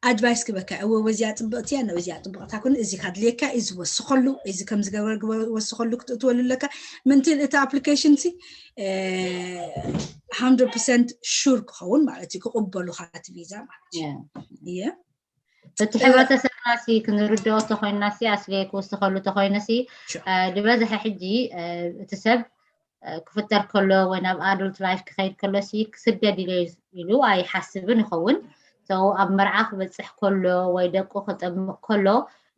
ኣድቫይስ ክበካ እወ ወዚያ ፅብቅቲ እያ ነወዚያ ፅብቅታ ኩን እዚ ካድልየካ እዚ ወስኸሉ እዚ ከም ዝገበር ወስኸሉ ክትእትወሉ ኣለካ ምንትን እቲ ኣፕሊኬሽን ሲ hundred percent ሹር ክኸውን ማለት እዩ ክቅበሉካ እቲ ቪዛ ማለት እዩ። እየ እቲ ሕብረተሰብና ሲ ክንርድኦ ተኮይና ሲ ኣስሌ ክውስኸሉ ተኮይነ ሲ ዝበዝሐ ሕጂ እቲ ሰብ ክፍጠር ከሎ ወይ ናብ ኣዱልት ላይፍ ክኸይድ ከሎ ሲ ክስደድ ኢለ ኢሉ ኣይሓስብን ይኸውን። ሰው ኣብ መርዓ ክበፅሕ ከሎ ወይ ደቁ ክጠምቕ ከሎ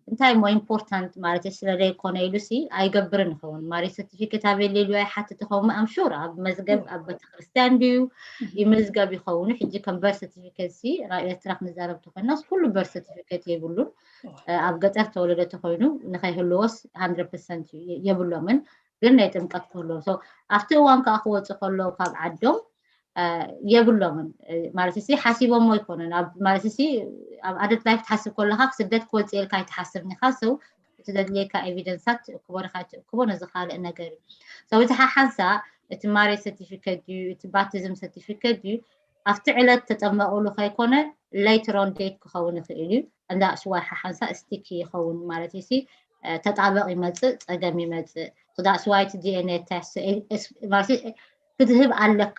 እንታይ ሞ ኢምፖርታንት ማለት ስለደ ይኮነ ኢሉ ሲ ኣይገብርን ይኸውን። ማሪ ሰርቲፊኬት ኣበይ ሌሉ ኣይሓትት ይኸውን። ኣምሹር ኣብ መዝገብ ኣብ ቤተክርስትያን ድዩ ይምዝገብ ይኸውን። ሕጂ ከም በር ሰርቲፊኬት ሲ ናብ ኤርትራ ክንዛረብ ተኮይናስ ኩሉ በር ሰርቲፊኬት የብሉን። ኣብ ገጠር ተወለደ ተኮይኑ ንከይህልዎስ hundred percent የብሎምን። ግን ናይ ጥምቀት ክህልዎ so ኣብቲ እዋን ከዓ ክወፁ ከለዉ ካብ ዓዶም የብሎምን ማለት ሲ ሓሲቦሞ ኣይኮነን። ማለት ሲ ኣብ ኣደት ላይፍ ትሓስብ ከለካ ክስደት ክወፅእ ኢልካ ኣይትሓስብን ኢካ። ሰው እቲ ዘድልየካ ኤቪደንሳት ትእክቦ ዲካ ኣይትእክቦ ነዚ ካልእ ነገር እዩ። ሰው እቲ ሓሓንሳ እቲ ማሬጅ ሰርቲፊኬት ድዩ እቲ ባፕቲዝም ሰርቲፊኬት ድዩ ኣብቲ ዕለት ተጠመቕሉ ከይኮነ ሌተር ኦን ዴት ክኸውን ይኽእል እዩ። እንዳ ሽዋይ ሓሓንሳ ስቲኪ ይኸውን ማለት እዩ። ተጣበቕ ይመፅእ ፀገም ይመፅእ። ዳስዋይ እቲ ዲኤንኤ ተስት ክትህብ ኣለካ።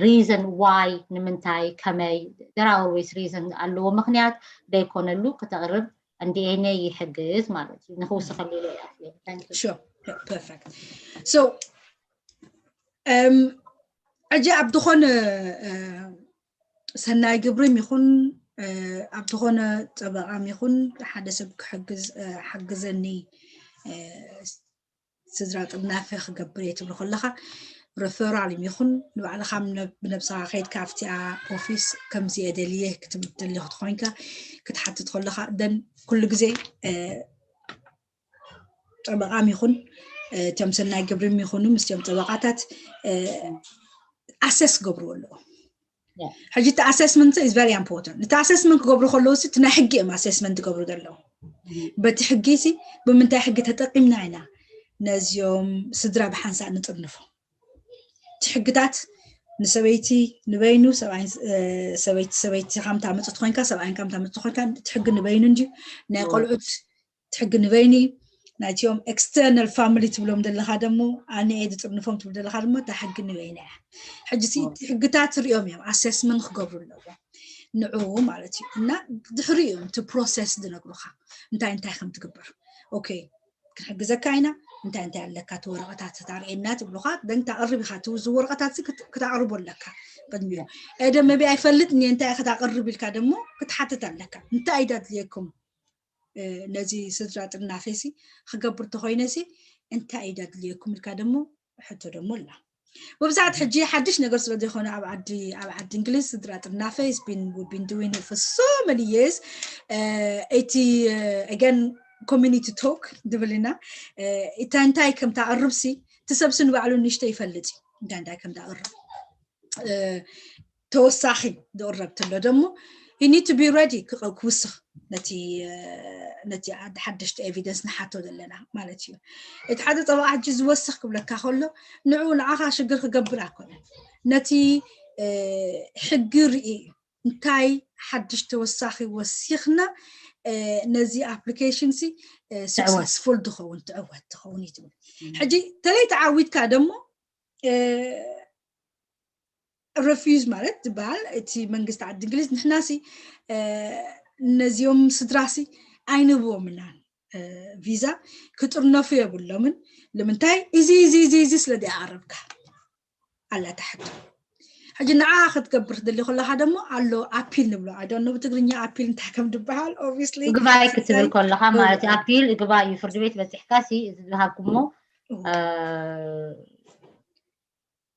ሪዝን ዋይ ንምንታይ ከመይ there are always reason ኣለዎ ምክንያት ደይኮነሉ ክተቕርብ ዲኤንኤ ይሕግዝ ማለት እዩ። ንክውስኸሉ ኢለ perfect so ሕጂ ኣብ ዝኾነ ሰናይ ግብርም ይኹን ኣብ ዝኾነ ጠበቃም ይኹን ሓደ ሰብ ክሕግዝ ሓግዘኒ ስድራ ጥናፈ ክገብር እየ ትብሎ ከለካ ረፈራል ይኹን ንባዕልካ ብነብስካ ከይድካ ኣብቲኣ ኦፊስ ከምዚ እየ ደልየ ክትብል ትደሊ ክትኮይንካ ክትሓትት ከለካ ደን ኩሉ ግዜ ጠበቓም ይኹን እቶም ሰናይ ግብርም ይኹኑ ምስቶም ጠበቓታት ኣሰስ ክገብርዎ ኣለዎም። ሕጂ እቲ ኣሰስመንት is very important። እቲ ኣሰስመንት ክገብሩ ከለዉ እቲ ናይ ሕጊ እዮም ኣሰስመንት ክገብሩ ዘለዉ። በቲ ሕጊ ሲ ብምንታይ ሕጊ ተጠቂምና ኢና ነዚኦም ስድራ ብሓንሳእ ንጥርንፎ? እቲ ሕግታት ንሰበይቲ ንበይኑ ሰበይቲ ሰበይቲ ከምታ መፅት ኮይንካ ሰብኣይን ከምታ መፅት ኮይንካ እቲ ሕጊ ንበይኑ እንጂ ናይ ቆልዑት እቲ ሕጊ ንበይኑ ናይቲኦም external family ትብሎም ዘለኻ ደሞ ኣነ እየ ዝጥርንፎም ትብል ዘለኻ ድማ እታ ሕጊ ንበይና እያ። ሕጂ እቲ ሕግታት ሪኦም እዮም ኣሰስመንት ክገብሩ ኣለዎም ንዕኡ ማለት እዩ። እና ድሕሪ እዮም እቲ ፕሮሰስ ዝነግሩኻ እንታይ እንታይ ከም ትግበር። ኦኬ ክንሕግዘካ ኢና እንታይ እንታይ ኣለካ እቲ ወረቐታት ተታርኤና ትብሉኻ። ደን ታቕርብ ኢኻ እቲ ወረቐታት ክታቕርቦ ኣለካ። ቅድሚኡ ኤደ መቢ ኣይፈልጥ እኒ እንታይ ክታቕርብ ኢልካ ደሞ ክትሓትት ኣለካ። እንታይ እዩ ዳድልየኩም ነዚ ስድራ ጥርናፌ ሲ ክገብር ተኮይነ ሲ እንታይ እዩ ዳድልየኩም ኢልካ ደሞ ሕቶ ደሞ ኣላ። ብብዛት ሕጂ ሓድሽ ነገር ስለ ዘይኮነ ኣብ ዓዲ ኣብ ዓዲ እንግሊዝ ስድራ ጥርናፈ ስቢን ቢን ድዊን for so many years እቲ again community talk ድብል ኢና። እታ እንታይ ከም ታቕርብ ሲ እቲ ሰብሲ ንባዕሉ ንሽተ ይፈልጥ እዩ እንታይ እንታይ ከም ታቕርብ። ተወሳኺ ዝቕረብ ትሎ ደሞ you need to be ready ክውስኽ ነቲ ነቲ ሓደሽቲ ኤቪደንስ ንሓቶ ዘለና ማለት እዩ። እቲ ሓደ ጠበቓ ሕጂ ዝወስኽ ክብለካ ከሎ ንዑ ንዓኻ ሽግር ክገብር ኣይኮነን። ነቲ ሕጊ ርኢ እዩ እንታይ ሓድሽ ተወሳኺ ወሲኽና ነዚ ኣፕሊኬሽን ሲ successful ዝኸውን ትዕወት ትኸውን እዩ ትብል። ሕጂ ተለይ ተዓዊትካ ደሞ ረፊዝ ማለት ዝበሃል እቲ መንግስቲ ዓዲ እንግሊዝ ንሕናሲ ነዚኦም ስድራሲ ኣይንህብዎም እናን ቪዛ ክጥርነፉ የብሎምን። ንምንታይ እዚ እዚ እዚ እዚ ስለ ኣቕረብካ ኣላ ታሕቱ ሕጂ ንዓ ክትገብር ትደሊ ከለካ ደሞ ኣሎ ኣፒል ንብሎ ኣይ ዶንት ኖ ብትግርኛ ኣፒል እንታይ ከም ዝበሃል obviously እግባይ ክትብል ከለካ ማለት እዩ። ኣፒል እግባይ እዩ። ፍርዲ ቤት በፂሕካ ሲ እዚ ዝሃብኩሞ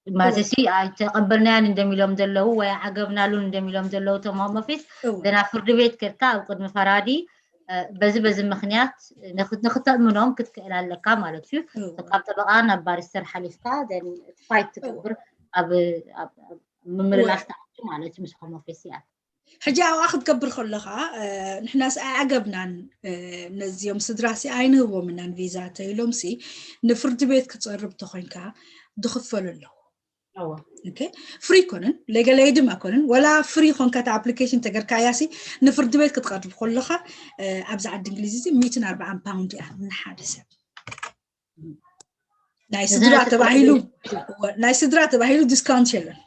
ማለት ሲ ኣይተቐበልናያን እንደሚሎም ዘለዉ ወይ ዓገብናሉን እንደሚሎም ዘለዉ እቶም ሆም ኦፊስ ደና ፍርዲ ቤት ከድካ ኣብ ቅድሚ ፈራዲ በዚ በዚ ምክንያት ንክተእምኖም ክትክእል ኣለካ ማለት እዩ። ካብ ጠበቓ ናብ ባሪስተር ሓሊፍካ ፋይት ትገብር ኣብ ምምልላስ ማለት እዩ ምስ ሆም ኦፊስ እያ። ሕጂ ኣብኣ ክትገብር ከለኻ ንሕናስ ኣይዓገብናን ነዚኦም ስድራሲ ኣይንህቦም እናን ቪዛ ተይሎምሲ ንፍርዲ ቤት ክትፀርብ ተኮይንካ ዝኽፈሉ ኣለዉ። ፍሪ ኮንን ለገለይድም ኣኮንን ወላ ፍሪ ኮንካ ታ ኣፕሊኬሽን ተገርካያሲ ንፍርዲ ቤት ክትቀርብ ከለኻ ኣብዚ ዓዲ እንግሊዝ እዚ ሚትን ኣርባዓን ፓውንድ እያ ንሓደ ሰብ ናይ ስድራ ተባሂሉ ናይ ስድራ ተባሂሉ ዲስካውንት የለን።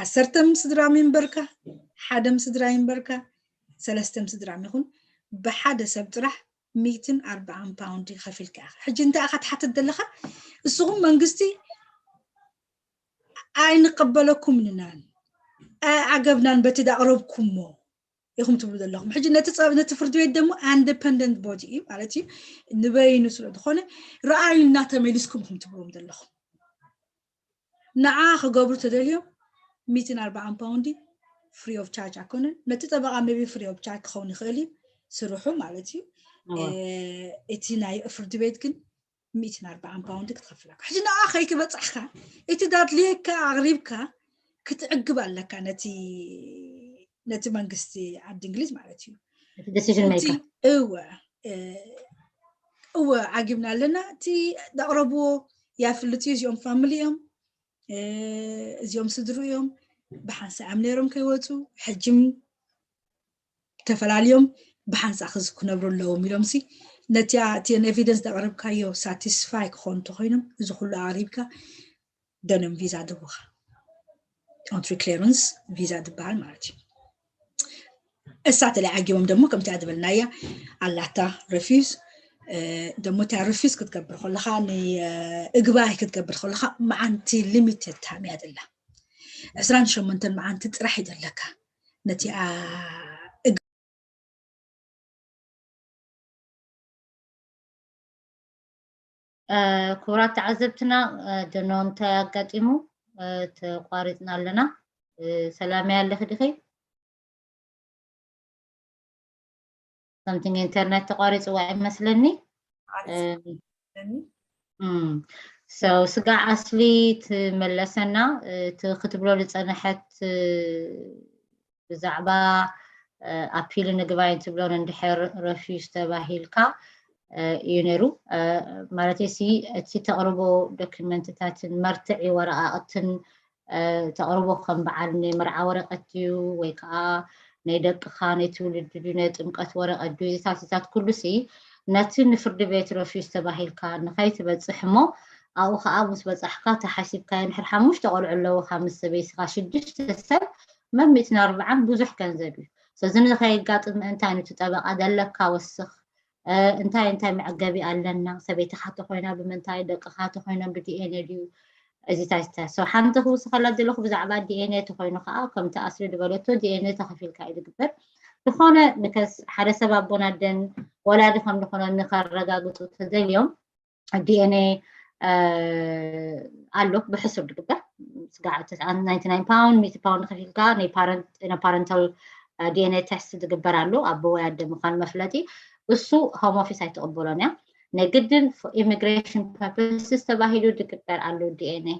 ዓሰርተ ምስ ስድራ ሚንበርካ ሓደ ምስ ስድራ ሚንበርካ ሰለስተ ምስ ስድራ ሚኹን ብሓደ ሰብ ጥራሕ ሚትን ኣርባዓን ፓውንድ ከፊልካ ኢኻ። ሕጂ እንታይ ኢኻ ትሓትት ዘለኻ? እስኹም መንግስቲ ኣይንቀበለኩም ንናን ኣይዓገብናን በቲ ዳቕረብኩሞ ኢኹም ትብሉ ዘለኹም። ሕጂ ነቲ ነቲ ፍርዲ ቤት ደሞ ኢንዲፐንደንት ቦዲ እዩ ማለት እዩ ንበይኑ ስለ ዝኾነ ረኣዩና ተመሊስኩም ኢኹም ትብሎም ዘለኹም። ንዓ ክገብሩ ተደልዮም ሚትን ኣርባዓን ፓውንዲ ፍሪ ኦፍ ቻርጅ ኣኮነን ነቲ ጠበቓ ሜቢ ፍሪ ኦፍ ቻርጅ ክኸውን ይኽእል እዩ ስርሑ ማለት እዩ። እቲ ናይ ፍርዲ ቤት ግን ሚትን ኣርባዓን ፓውንዲ ክትኸፍለካ ሕጂ ንዓ ከይትበፃሕካ እቲ ዳድልየካ ኣቕሪብካ ክትዕግብ ኣለካ ነቲ ነቲ መንግስቲ ዓዲ እንግሊዝ ማለት እዩ። እወ እወ ዓጊብና ኣለና። እቲ ዘቕረብዎ ያፍልጥ እዩ። እዚኦም ፋሚሊ እዮም፣ እዚኦም ስድሩ እዮም፣ ብሓንሳእ እዮም ነይሮም ከይወፁ ሕጅም ተፈላልዮም ብሓንሳእ ክነብሩ ኣለዎም ኢሎም ሲ ነቲያ እቲን ኤቪደንስ ዘቕረብካዮ ሳቲስፋይ ክኾኑ እንተኮይኖም እዚ ኩሉ ኣቕሪብካ ደኖም ቪዛ ድቡኻ። ኦንትሪ ክሌረንስ ቪዛ ዝበሃል ማለት እዩ። እሳ ተለይ ዓጊቦም ደሞ ከምቲ ዝበልናያ ኣላታ ረፊዝ ደሞ እታ ረፊዝ ክትገብር ከለካ ንእግባይ ክትገብር ከለካ መዓንቲ ሊሚትድ ታይም እያ ዘላ። ዕስራን ሸሞንተን መዓንቲ ጥራሕ እዩ ዘለካ ነቲኣ ክቡራት ተዓዘብትና ደኖ እንታይ ኣጋጢሙ ተቋሪፅና ኣለና። ሰላም ኣለኺ ድኺ? Something internet ተቋሪፅዋ ይመስለኒ። so ስጋዕ ኣስሊ ትመለሰና። እቲ ክትብሎ ዝፀነሐት ብዛዕባ ኣፒልን ንግባይን ትብሎን እንድሕር ረፊዩስ ተባሂልካ እዩ ነይሩ። ማለት ሲ እቲ ተቕርቦ ዶክመንትታትን መርትዒ ወረቓቕትን ተቕርቦ ከም በዓል ናይ መርዓ ወረቐት ድዩ ወይ ከዓ ናይ ደቅኻ ናይ ትውልዲ ድዩ ናይ ጥምቀት ወረቐት ድዩ እዚታት እዚታት ኩሉ ሲ ነቲ ንፍርዲ ቤት ረፊዩስ ተባሂልካ ንኸይትበፅሕ እሞ ኣብኡ ከዓ ምስ በፃሕካ ተሓሲብካዮ ንሕር ሓሙሽተ ቆልዑ ኣለውካ ምስ ሰበይትኻ ሽዱሽተ ሰብ መሚእትን ኣርብዓን ብዙሕ ገንዘብ እዩ። ስለዚ ንኸየጋጥም ምእንታይ ነቲ ጠበቃ ዘለካ ወስኽ እንታይ እንታይ መዕገቢ ኣለና ሰበይትኻ ተኮይና ብምንታይ ደቅኻ ተኮይኖም ብዲኤንኤ ድዩ እዚታት እዚታት so ሓንቲ ክውስኸላ ዘለኹ ብዛዕባ ዲኤንኤ ተኮይኑ ከዓ ከምቲ ኣስሊ ዝበለቶ ዲኤንኤ ተኸፊልካ እዩ ዝግበር ዝኾነ ንከስ ሓደ ሰብ ኣቦን ኣደን ወላዲ ከም ዝኾነ ንከረጋግፁ ተደልዮም ዲኤንኤ ኣሎ ብሕሱር ዝግበር ስጋዕ ናይንቲ ናይን ፓውንድ ሚእቲ ፓውንድ ከፊልካ ናይ ፓረንታል ዲኤንኤ ቴስት ዝግበር ኣሎ ኣቦ ወይ ኣደ ምዃን መፍለጢ እሱ ሆም ኦፊስ ኣይትቕበሎን እያ ናይ ግድን ኢሚግሬሽን ፐርፐስስ ተባሂሉ ዝግበር ኣሎ ዲኤንኤ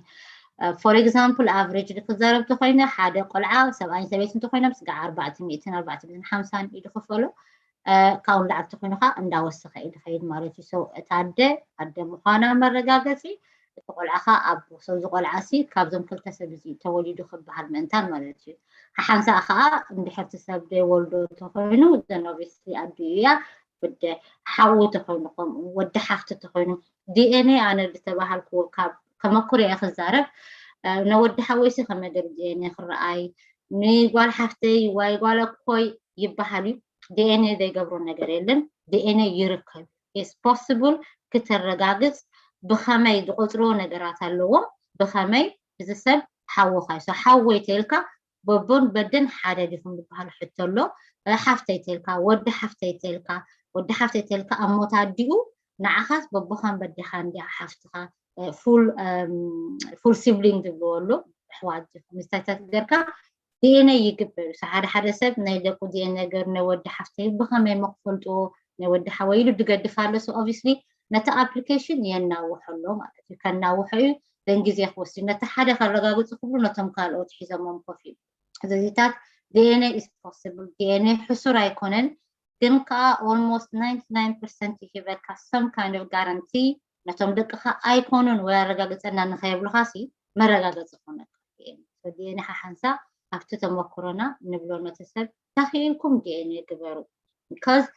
for example average ክዛረብ ተኮይነ ሓደ ቆልዓ ሰብኣይን ሰበይትን ተኮይኖም ስጋዕ ኣርባዕተ ሚእትን ኣርባዕተ ሚእትን ሓምሳን እዩ ዝኽፈሎ ካብኡ ንላዕሊ ተኮይኑ ከዓ እንዳወሰኸ እዩ ዝኸይድ ማለት እዩ so እቲ ኣደ ኣደ ምዃና መረጋገፂ እቲ ቆልዓ ከዓ ኣቦ so እዚ ቆልዓ ሲ ካብዞም ክልተ ሰብ እዚ ተወሊዱ ክበሃል ምእንታን ማለት እዩ ሓሓንሳእ ከዓ እንድሕርቲ ሰብ ዘይወልዶ ተኮይኑ then obviously ኣዲኡ እያ ወደ ሓዉ ተኮይኑ ከምኡ ወዲ ሓፍቲ ተኮይኑ ዲኤንኤ ኣነ ዝተባሃልኩዎ ካብ ተመኩሮ እየ ክዛረብ ነወዲ ሓወይሲ ከመይ ገይሩ ዲኤንኤ ክረኣይ ንጓል ሓፍተይ ወይ ጓል ኣኮይ ይበሃል እዩ ዲኤንኤ ዘይገብሮ ነገር የለን ዲኤንኤ ይርከብ is possible ክተረጋግፅ ብከመይ ዝቆፅርዎ ነገራት ኣለዎም ብከመይ እዚ ሰብ ሓወካ እዩ ሓወይ ተልካ በቦን በደን ሓደ ዲኹም ዝበሃል ሕቶ ኣሎ ሓፍተይ ተልካ ወዲ ሓፍተይ ተልካ ወዲ ሓፍተይ ተልካ ኣብ ሞት ኣዲኡ ንዓኻስ በቦኻን በዴኻ እንዲያ ሓፍትኻ full sibling ዝብልዎ ኣሎ ኣሕዋት ዲኹም ምስታይታት ገርካ ዲኤንኤ ይግበር እዩ ሓደ ሓደ ሰብ ናይ ደቁ ዲኤንኤ ገር ናይ ወዲ ሓፍተይ ብኸመይ መክፈልጥዎ ናይ ወዲ ሓወይ ኢሉ ዝገድፍ ኣሎ so obviously ነቲ ኣፕሊኬሽን የናውሖ ኣሎ ማለት እዩ ከናውሖ እዩ ዘን ግዜ ክወስድ ነቲ ሓደ ከረጋግፁ ክብሉ ነቶም ካልኦት ሒዞሞም ኮፍ እዩ ስለዚታት ዲኤንኤ is possible ዲኤንኤ ሕሱር ኣይኮነን ግን ከዓ almost ninety nine percent ይሂበካ some kind of guarantee ነቶም ደቅኻ ኣይኮኑን ወይ ኣረጋግፀና ንኸየብሉኻ ሲ መረጋገፂ ኮነካ ዲኤንኤ ሓሓንሳ ኣብቲ ተመክሮና ንብሎ ነቲ ሰብ ተኽኢልኩም ዲኤንኤ ግበሩ because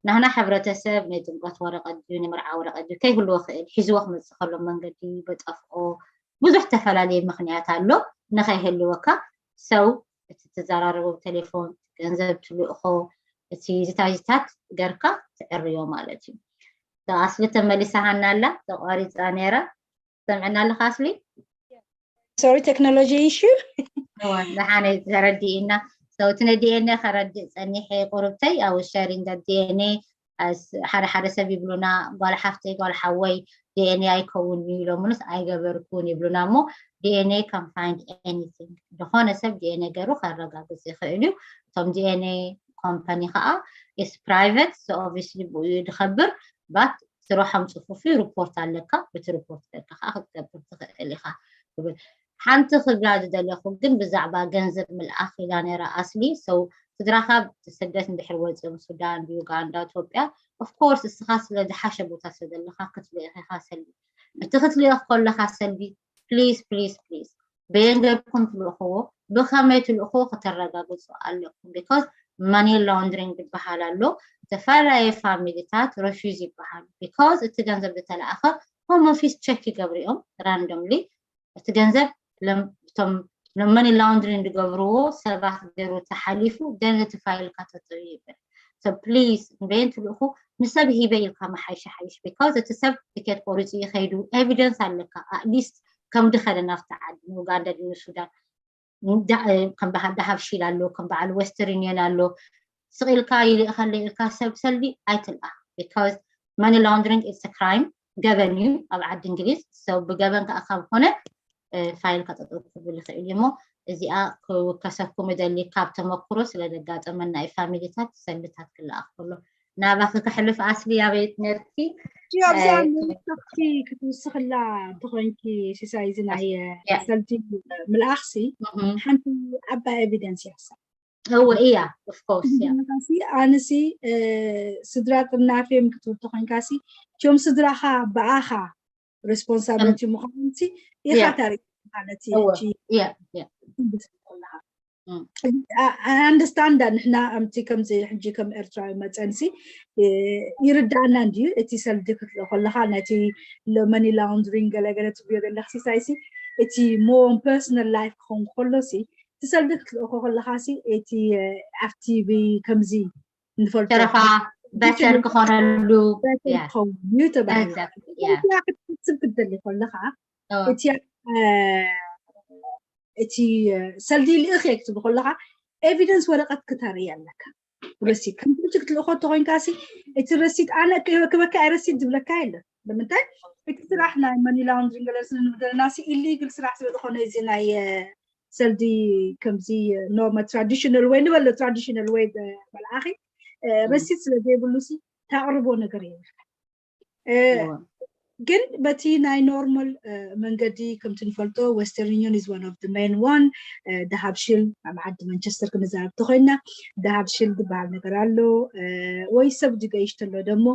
ናህና ሕብረተሰብ ናይ ጥምቀት ወረቐት ድዩ ናይ መርዓ ወረቐት ድዩ ከይህልዎ ክእል ሒዝዎ ክመፅእ ከሎ መንገዲ በጠፍኦ ብዙሕ ተፈላለየ ምክንያት ኣሎ ንኸይህልወካ ሰው እቲ ትዘራረቦ ቴሌፎን ገንዘብ ትልእኮ እቲ ዝታጅታት ገርካ ትዕርዮ ማለት እዩ ኣስሊ ተመሊሳሃና ኣላ ተቋሪፃ ነይራ ሰምዕና ኣለካ ኣስሊ sorry technology issue ዝሓነ ተረዲእና ሰውቲ ነዲኤነ ከረድእ ፀኒሐ ቁርብተይ ኣብ ሸሪንግ ዲኤንኤ ሓደ ሓደ ሰብ ይብሉና ጓል ሓፍተይ ጓል ሓወይ ዲኤንኤ ኣይከውን እዩ ኢሎምንስ ኣይገበርኩን ይብሉና እሞ ዲኤንኤ ከም find anything ዝኾነ ሰብ ዲኤንኤ ገሩ ከረጋግፅ ይኽእል እዩ እቶም ዲኤንኤ ኮምፓኒ ከዓ is private so obviously ብኡ እዩ ዝኸብር but ስርሖም ፅፉፍ እዩ ሪፖርት ኣለካ ብቲ ሪፖርት ደካ ከዓ ክትገብር ትኽእል ኢኻ ትብል ሓንቲ ክብላ ዝደለኹ ግን ብዛዕባ ገንዘብ ምልኣኽ ኢላ ነይራ ኣስሊ ሰው ስድራኻ ስደት እንድሕር ወፂኦም ሱዳን ብዩጋንዳ ኢትዮጵያ of course እስኻ ስለ ዝሓሸ ቦታ ስለ ዘለኻ ክትልእኽ ኢኻ ሰልቢ እቲ ክትልእኽ ከለኻ ሰልቢ please please please በየን ጌርኩም ትልእኽዎ ብኸመይ ትልእኽዎ ከተረጋግፁ ኣለኩም because money laundering ዝበሃል ኣሎ ዝተፈላለየ ፋሚሊታት refuse ይበሃሉ because እቲ ገንዘብ ዝተለኣኸ home office check ይገብሩ እዮም randomly እቲ ገንዘብ እቶም money laundering ዝገብርዎ ሰባት ገሩ ተሓሊፉ then እቲ ፋይልካ ተጥርዩ ይብል so please በየን ትልእኹ ንሰብ ሂበ ኢልካ መሓይሽ ሓይሽ because እቲ ሰብ ትኬት ቆሪፁ ይኸይዱ evidence ኣለካ at least ከም ድኸደ ናብቲ ዓዲ ንኡጋንዳ ድዩ ንሱዳን ከም በዓል ዳሃብሺል ኣሎ ከም በዓል western union ኣሎ ስቕ ኢልካ ይልእኸለ ኢልካ ሰብ ሰልዲ ኣይትልኣ because money laundering is crime ገበን እዩ ኣብ ዓዲ እንግሊዝ ሰብ ብገበን ከዓ ካብ ኮነ ፋይል ከጠጠው ክብል ይኽእል እዩ እሞ እዚኣ ክውከሰኩም እደሊ ካብ ተመክሮ ስለ ዘጋጠመና እዩ ፋሚሊታት ሰልድታት ክለኣኽ ከሎ ናባኺ ክሕልፍ ኣስሊ ኣበየት ነርኪ ኣብዚኣ መወሰኽቲ ክትውስኽላ እንተኾይንኪ፣ ሲሳይ፣ እዚ ናይ ሰልዲ ምልኣኽሲ ሓንቲ ዓባይ ኤቪደንስ እያ። እወ እያ። Of course እያ። ኣነሲ ስድራ ጥርናፌም ክትብል ተኾይንካሲ፣ እቲኦም ስድራኻ ብኣኻ ሬስፖንሳብሊቲ ምዃኖምሲ ኢኻ ታሪክ ማለት እዩ። እያ እያ። ኣንደርስታንዳ ንሕና ከምቲ ከምዚ ሕጂ ከም ኤርትራዊ መፀንሲ ይርዳእና እንድዩ። እቲ ሰልዲ ክትልእ ከለኻ ነቲ መኒ ላውንድሪንግ ገለገለ ትብዮ ዘለኽሲ ሳይሲ እቲ ሞን ፐርሰናል ላይፍ ክኸውን ከሎሲ እቲ ሰልዲ ክትልእኮ ከለኻሲ እቲ ኣብቲ ከምዚ ንፈልጦ ሸረፋ በተር ክኾነሉ በተር ክኸውን እዩ ተባሂሉ ክትስብ ክትደሊ ከለኻ እቲ እቲ ሰልዲ ልእኽ እየ ክትብል ከለኻ ኤቪደንስ ወረቐት ክተርኢ ኣለካ። ረሲት ከምቲ ክትልእኮ እንተኮይንካ ሲ እቲ ረሲት ኣነ ክበካ ረሲት ዝብለካ የለን። ንምንታይ እቲ ስራሕ ናይ መኒ ላውንድሪንግ ገለ ንብደለና ሲ ኢሊግል ስራሕ ስለ ዝኾነ እዚ ናይ ሰልዲ ከምዚ ኖርማል ትራዲሽናል ወይ ንበሎ ትራዲሽናል ወይ መልኣኺ ረሲት ስለ ዘይብሉ ሲ ታቅርቦ ነገር የብልካ። ግን በቲ ናይ ኖርማል መንገዲ ከምቲ ንፈልጦ Western Union is one of the main one። ዳሃብሽል ኣብ ዓዲ ማንቸስተር ክንዛረብ ተኮይና ዳሃብሽል ዝበሃል ነገር ኣሎ። ወይ ሰብ ድገይሽ ተሎ ደሞ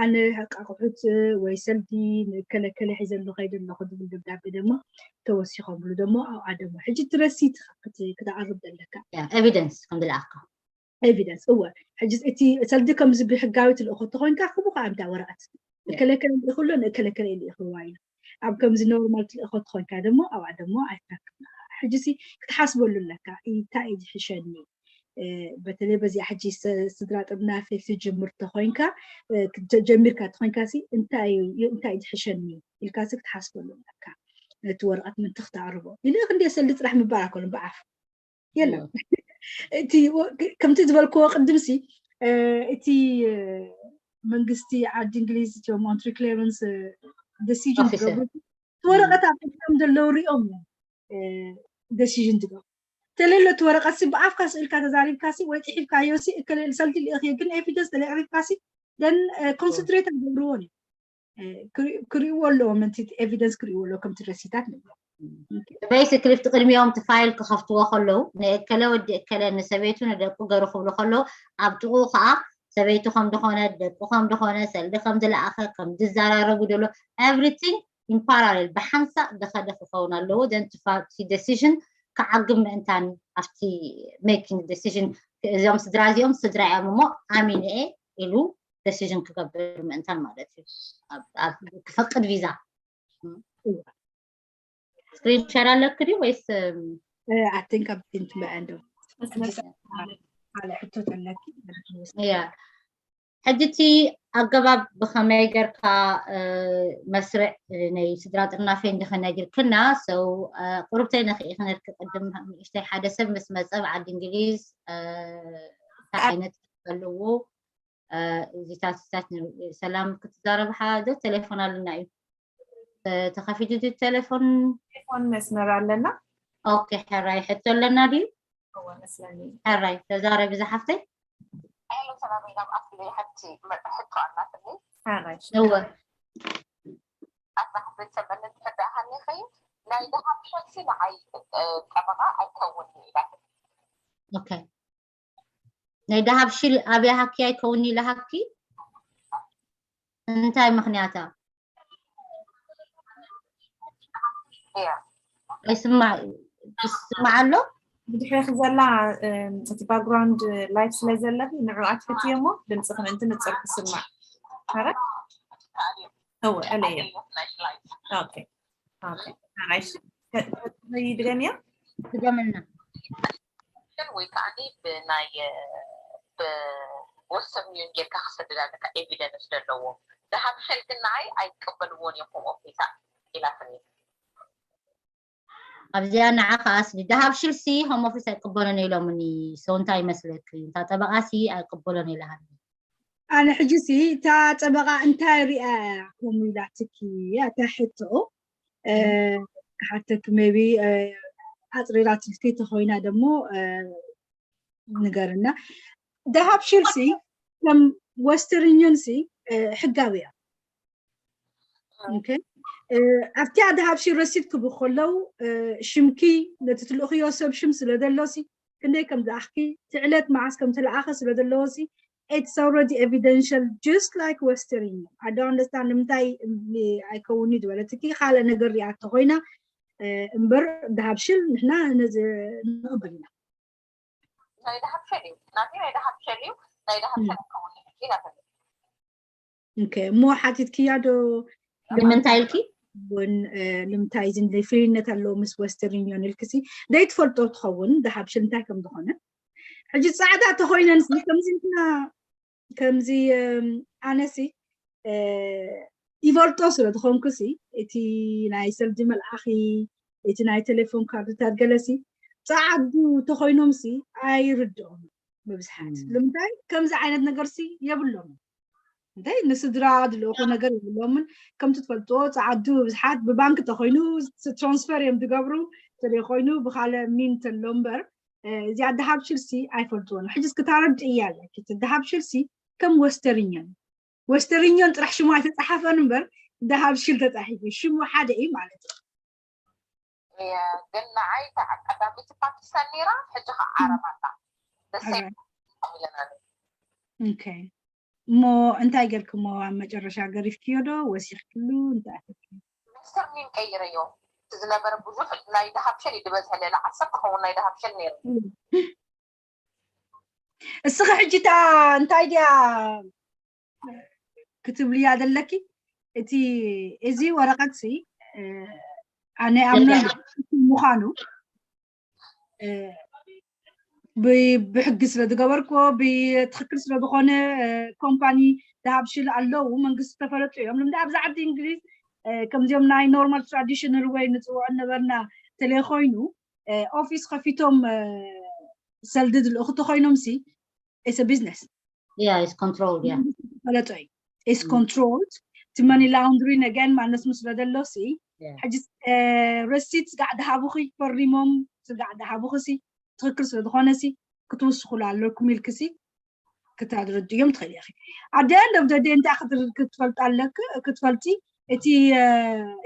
ኣነ ኣቃቅሑት ወይ ሰልዲ ንከለከለ ሒዘሉ ከይደ ኣለኹ ዝብል ደብዳቤ ደሞ ተወሲኾምሉ ደሞ ኣብኣ ደሞ ሕጂ ትረሲት ክትኣቅርብ ዘለካ ኤቪደንስ ከም ዝለኣካ ኤቪደንስ እወ። ሕጂ እቲ ሰልዲ ከምዚ ብሕጋዊ ትልእኮ ተኮይንካ ክቡ ከዓ እንታይ ወረቀት እከለከለ ልእክሎ ንእከለከለ ልእክዋ እዩ። ኣብ ከምዚ ኖርማል ትልእኮ ተኮይንካ ደሞ ኣብኣ ደሞ ኣይትረክብ። ሕጂ ሲ ክትሓስበሉ ኣለካ እንታይ እዩ ዝሕሸኒ። በተለይ በዚኣ ሕጂ ስድራ ጥርናፌ ትጅምር ተኮይንካ ጀሚርካ ተኮይንካ ሲ እንታይ እዩ እንታይ እዩ ዝሕሸኒ ኢልካ ሲ ክትሓስበሉ ኣለካ። ነቲ ወረቀት ምንቲ ክተቅርቦ ኢለ ክንደ ሰልዲ ጥራሕ ምባል ኣኮነ ብዓፍ የለን። እቲ ከምቲ ዝበልክዎ ቅድምሲ እቲ መንግስቲ ዓዲ እንግሊዝ እቲኦም ኦንትሪ ክሌረንስ ደሲዥን ዝገብሩ ወረቀት ኣብም ዘለዉ ሪኦም እዮም ደሲዥን ዝገብሩ። ተለሎ እቲ ወረቀት ሲ ብኣፍካ ስእልካ ተዛሪብካ ሲ ወይ ፅሒፍካዮ ሲ እከለ ሰልዲ ልእክ ግን ኤቪደንስ ተለቅሪብካ ሲ ደን ኮንሰንትሬት ኣይገብርዎን እዮም። ክሪእዎ ኣለዎም ምንቲ ኤቪደንስ ክሪእዎ ኣለዎ ከምቲ ረሲታት ንብሎ ቤይስክሊ እቲ ቅድሚኦም እቲ ፋይል ክኸፍትዎ ከለዉ ንእከለ ወዲ እከለ ንሰበይቱ ንደቁ ገሩ ክብሉ ከለዉ ኣብ ጥቑኡ ከዓ ሰበይቱ ከም ዝኾነ ደቁ ከም ዝኾነ ሰልዲ ከም ዝለኣኸ ከም ዝዘራረቡ ደሎ ኤቭሪቲንግ ኢንፓራሌል ብሓንሳእ ደኸደ ክኸውን ኣለዎ ዘን ፋቲ ደሲዥን ክዓግብ ምእንታን ኣብቲ ሜኪንግ ደሲዥን እዚኦም ስድራ እዚኦም ስድራ እዮም እሞ ኣሚንኤ ኢሉ ደሲዥን ክገብር ምእንታን ማለት እዩ ክፈቅድ ቪዛ ስክሪን ሸር ኣለክ ድዩ ወይስ ኣትን ካብ ቲንት በአንዶ ካለ ሕቶ ተለኪ ሕጂ እቲ ኣገባብ ብኸመይ ገርካ መስርዕ ናይ ስድራ ጥርናፌ እንዲኸ ነጊርክና ሰው ቁሩብተይ ነኽኢ ክነድኪ ቅድም ንእሽተይ ሓደ ሰብ ምስ መፀ ኣብ ዓዲ እንግሊዝ እንታይ ዓይነት ኣለዎ እዚታት ሰላም ክትዛረብ ሓደ ቴሌፎን ኣለና እዩ ተኸፊቱ ቴሌፎን ቴሌፎን መስመር ኣለና ኦኬ ሕራይ ሕቶ ኣለና ድዩ መስለኒ ሕራይ ተዛረቢ ዝሓፍተይ ሄሎ ሰላም ናብ ኣክሊ ሓንቲ ሕቶ ኣላትኒ ሕራይ እወ ኣታ ቤተሰብ እንድሕዳሃኒ ኸይ ናይ ደሃብ ሸልሲ ንዓይ ጠበቃ ኣይከውን ኢላት ኦኬ ናይ ደሃብ ሽል ኣብያ ሃኪ ኣይከውን ኢለ ሃኪ እንታይ ምክንያታ ኣይስማዕ ትስማዕ ኣሎ ብድሕሪክ ዘላ እቲ ባክግራውንድ ላይፍ ስለ ዘለኺ ንዑ ኣትሕትዮ እሞ ድምፅኺ ምእንቲ ንፅር ክስማዕ ረ እወ ኣለየ ይድገምያ ድገምልና ወይ ከዓ ብናይ ብወስተርን ዩን ጌርካ ክሰድድ ኣለካ ኤቪደንስ ዘለዎ ደሃብ ሸል ግን ንዓይ ኣይቀበልዎን እዮም ከምኦም ኢላ ኢላትኒ ኣብዚኣ ንዓ ከዓስ ደሃብ ሽልሲ ሆም ኦፊስ ኣይቅበሉን ኢሎምኒ ሰው እንታይ ይመስለኪ እታ ጠበቃሲ ኣይቅበሎን ኢላሃኒ ኣነ ሕጂ ሲ እታ ጠበቃ እንታይ ሪኣ ከምኡ ኢላትኪ እታ ሕቶ ክሓተኪ ሜቢ ኣፅሪራትልኪ ተኮይና ደሞ ንገርና ደሃብ ሽልሲ ከም ወስተርን ዩን ሲ ሕጋዊ እያ Okay ኣብቲ ኣድሃብሽል ረሲት ክቡ ከለው ሽምኪ ነቲ ትልእኽዮ ሰብ ሽም ስለ ዘሎሲ ክንደይ ከም ዝኣኽኪ እቲ ዕለት መዓስ ከም ትለኣኸ ስለ ዘለዎሲ it's already evidential just like western union I don't understand ንምንታይ ኣይከውን እዩ ዝበለትኪ ካልእ ነገር ሪኣቶ ኮይና እምበር ዳሃብሽል ንሕና ነዚ ንቕበል ኢና ናይ ዳሃብሸል እዩ ናቲ ናይ ዳሃብሸል እዩ ናይ ዳሃብሸል ክኸውን እዩ ኢላ okay እሞ ሓቲትክያ ዶ ንምንታይ ኢልኪ እውን ልምታይ ዝን ፍልይነት ኣለዎ ምስ western union ኢልክሲ ዘይትፈልጦ ትኸውን ዳሃብሽል እንታይ ከም ዝኾነ ሕጂ ፃዕዳ ተኮይነን ከምዚ ንሕና ከምዚ ኣነሲ ይፈልጦ ስለ ዝኾንኩሲ እቲ ናይ ሰልዲ መልኣኺ እቲ ናይ ቴሌፎን ካርድታት ገለሲ ፃዓዱ ተኮይኖምሲ ኣይርድኦም ብብዝሓት ንምንታይ ከምዚ ዓይነት ነገርሲ የብሎም እንታይ ንስድራ ዝልእኹ ነገር የብሎምን ከምቲ ትፈልጥዎ ፃዓዱ ብብዝሓት ብባንክ ተኮይኑ ትራንስፈር እዮም ዝገብሩ ተዘይኮይኑ ብካልእ ሚን ተሎ እምበር እዚኣ ደሃብ ሽልሲ ኣይፈልጥዎን ሕጅስ ክታረድ እያ ኣለኪ ደሃብ ሽልሲ ከም ወስተርኛን ወስተርኛን ጥራሕ ሽሙ ኣይተፃሓፈን እምበር ደሃብ ሽል ተፃሒፉ ሽሙ ሓደ እዩ ማለት እዩ ግን ንዓይ ቀዳመይቲ ፓኪስታን ነይራ ሕጂ ከዓ ዓረብ ኣላ okay እሞ እንታይ ጌርክሞ ኣብ መጨረሻ ገሪፍክዮ ዶ ወሲኽክሉ እንታይ ኣፈኪ ሚስተር ሚን ቀይረዮ ዝነበረ ብዙሕ ናይ ደሃብ ሸል እዩ ዝበዝሐ ልዕሊ ዓሰርተ ክኸውን ናይ ደሃብ ሸል ነይሩ እስኺ ሕጂ እታ እንታይ ድያ ክትብልያ ዘለኪ እቲ እዚ ወረቀት ሲ ኣነ ኣምነሉ ምዃኑ ብሕጊ ስለ ዝገበርክዎ ብትክክል ስለ ዝኾነ ኮምፓኒ ዳሃብሽል ኣለዉ መንግስቲ ዝተፈለጡ እዮም ልምዳ ኣብዚ ዓዲ እንግሊዝ ከምዚኦም ናይ ኖርማል ትራዲሽናል ወይ ንፅውዖ ነበርና ተለይ ኮይኑ ኦፊስ ከፊቶም ሰልዲ ዝልእኹ ተኮይኖም ሲ it's a business yeah it's controlled yeah ፈለጦ እዩ it's controlled እቲ money laundering again ማነስ ምስ በደሎ ሲ ሕጂ ረሲት ስጋዕ ድሃቡኺ ፈሪሞም ስጋዕ ድሃቡኺ ሲ ትክክል ስለ ዝኾነ ሲ ክትውስኹሉ ኣለኩም ኢልክሲ ክታድረድዮም ትኽእል ኢኺ ኣደን ደብደደ እንታይ ክትፈልጥ ኣለክ ክትፈልጢ እቲ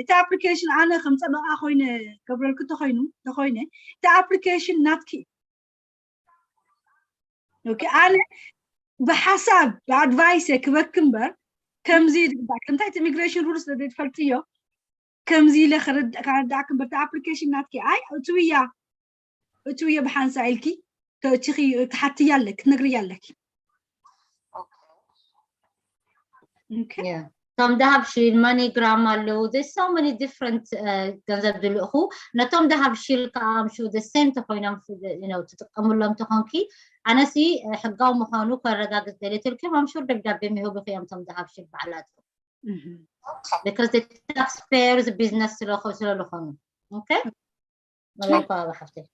እቲ ኣፕሊኬሽን ኣነ ከም ፀበቃ ኮይነ ገብረልክ ተኮይኑ ተኮይነ እቲ ኣፕሊኬሽን ናትኪ okay ኣነ ብሓሳብ ብኣድቫይስ ክበክ እምበር ከምዚ ዝግባእ እንታይ እቲ ኢሚግሬሽን ሩል ስለ ዘይትፈልጥዮ ከምዚ ኢለ ከረዳእክ እምበር እቲ ኣፕሊኬሽን ናትኪ ኣይ እትውያ እትውየ ብሓንሳ ኢልኪ ተእቲኺ ክትሓትያ ኣለኪ ክትነግርያ ኣለኪ እቶም ደሃብ ሺል መኒግራም ኣለዉ so many different ገንዘብ ዝልእኹ ነቶም ደሃብ ሺል ከዓ ምሹ the same ተኮይኖም ትጥቀምሎም ተኾንኪ ኣነሲ ሕጋዊ ምዃኑ ከረጋግፅ ደልየ ትልኪ I'm sure ደብዳቤ ምሂቡ እዮም እቶም ደሃብ ሺል ባዕላቱ because the taxpayers business ስለዝኾኑ okay መላው ከባቢ ሓፍተይ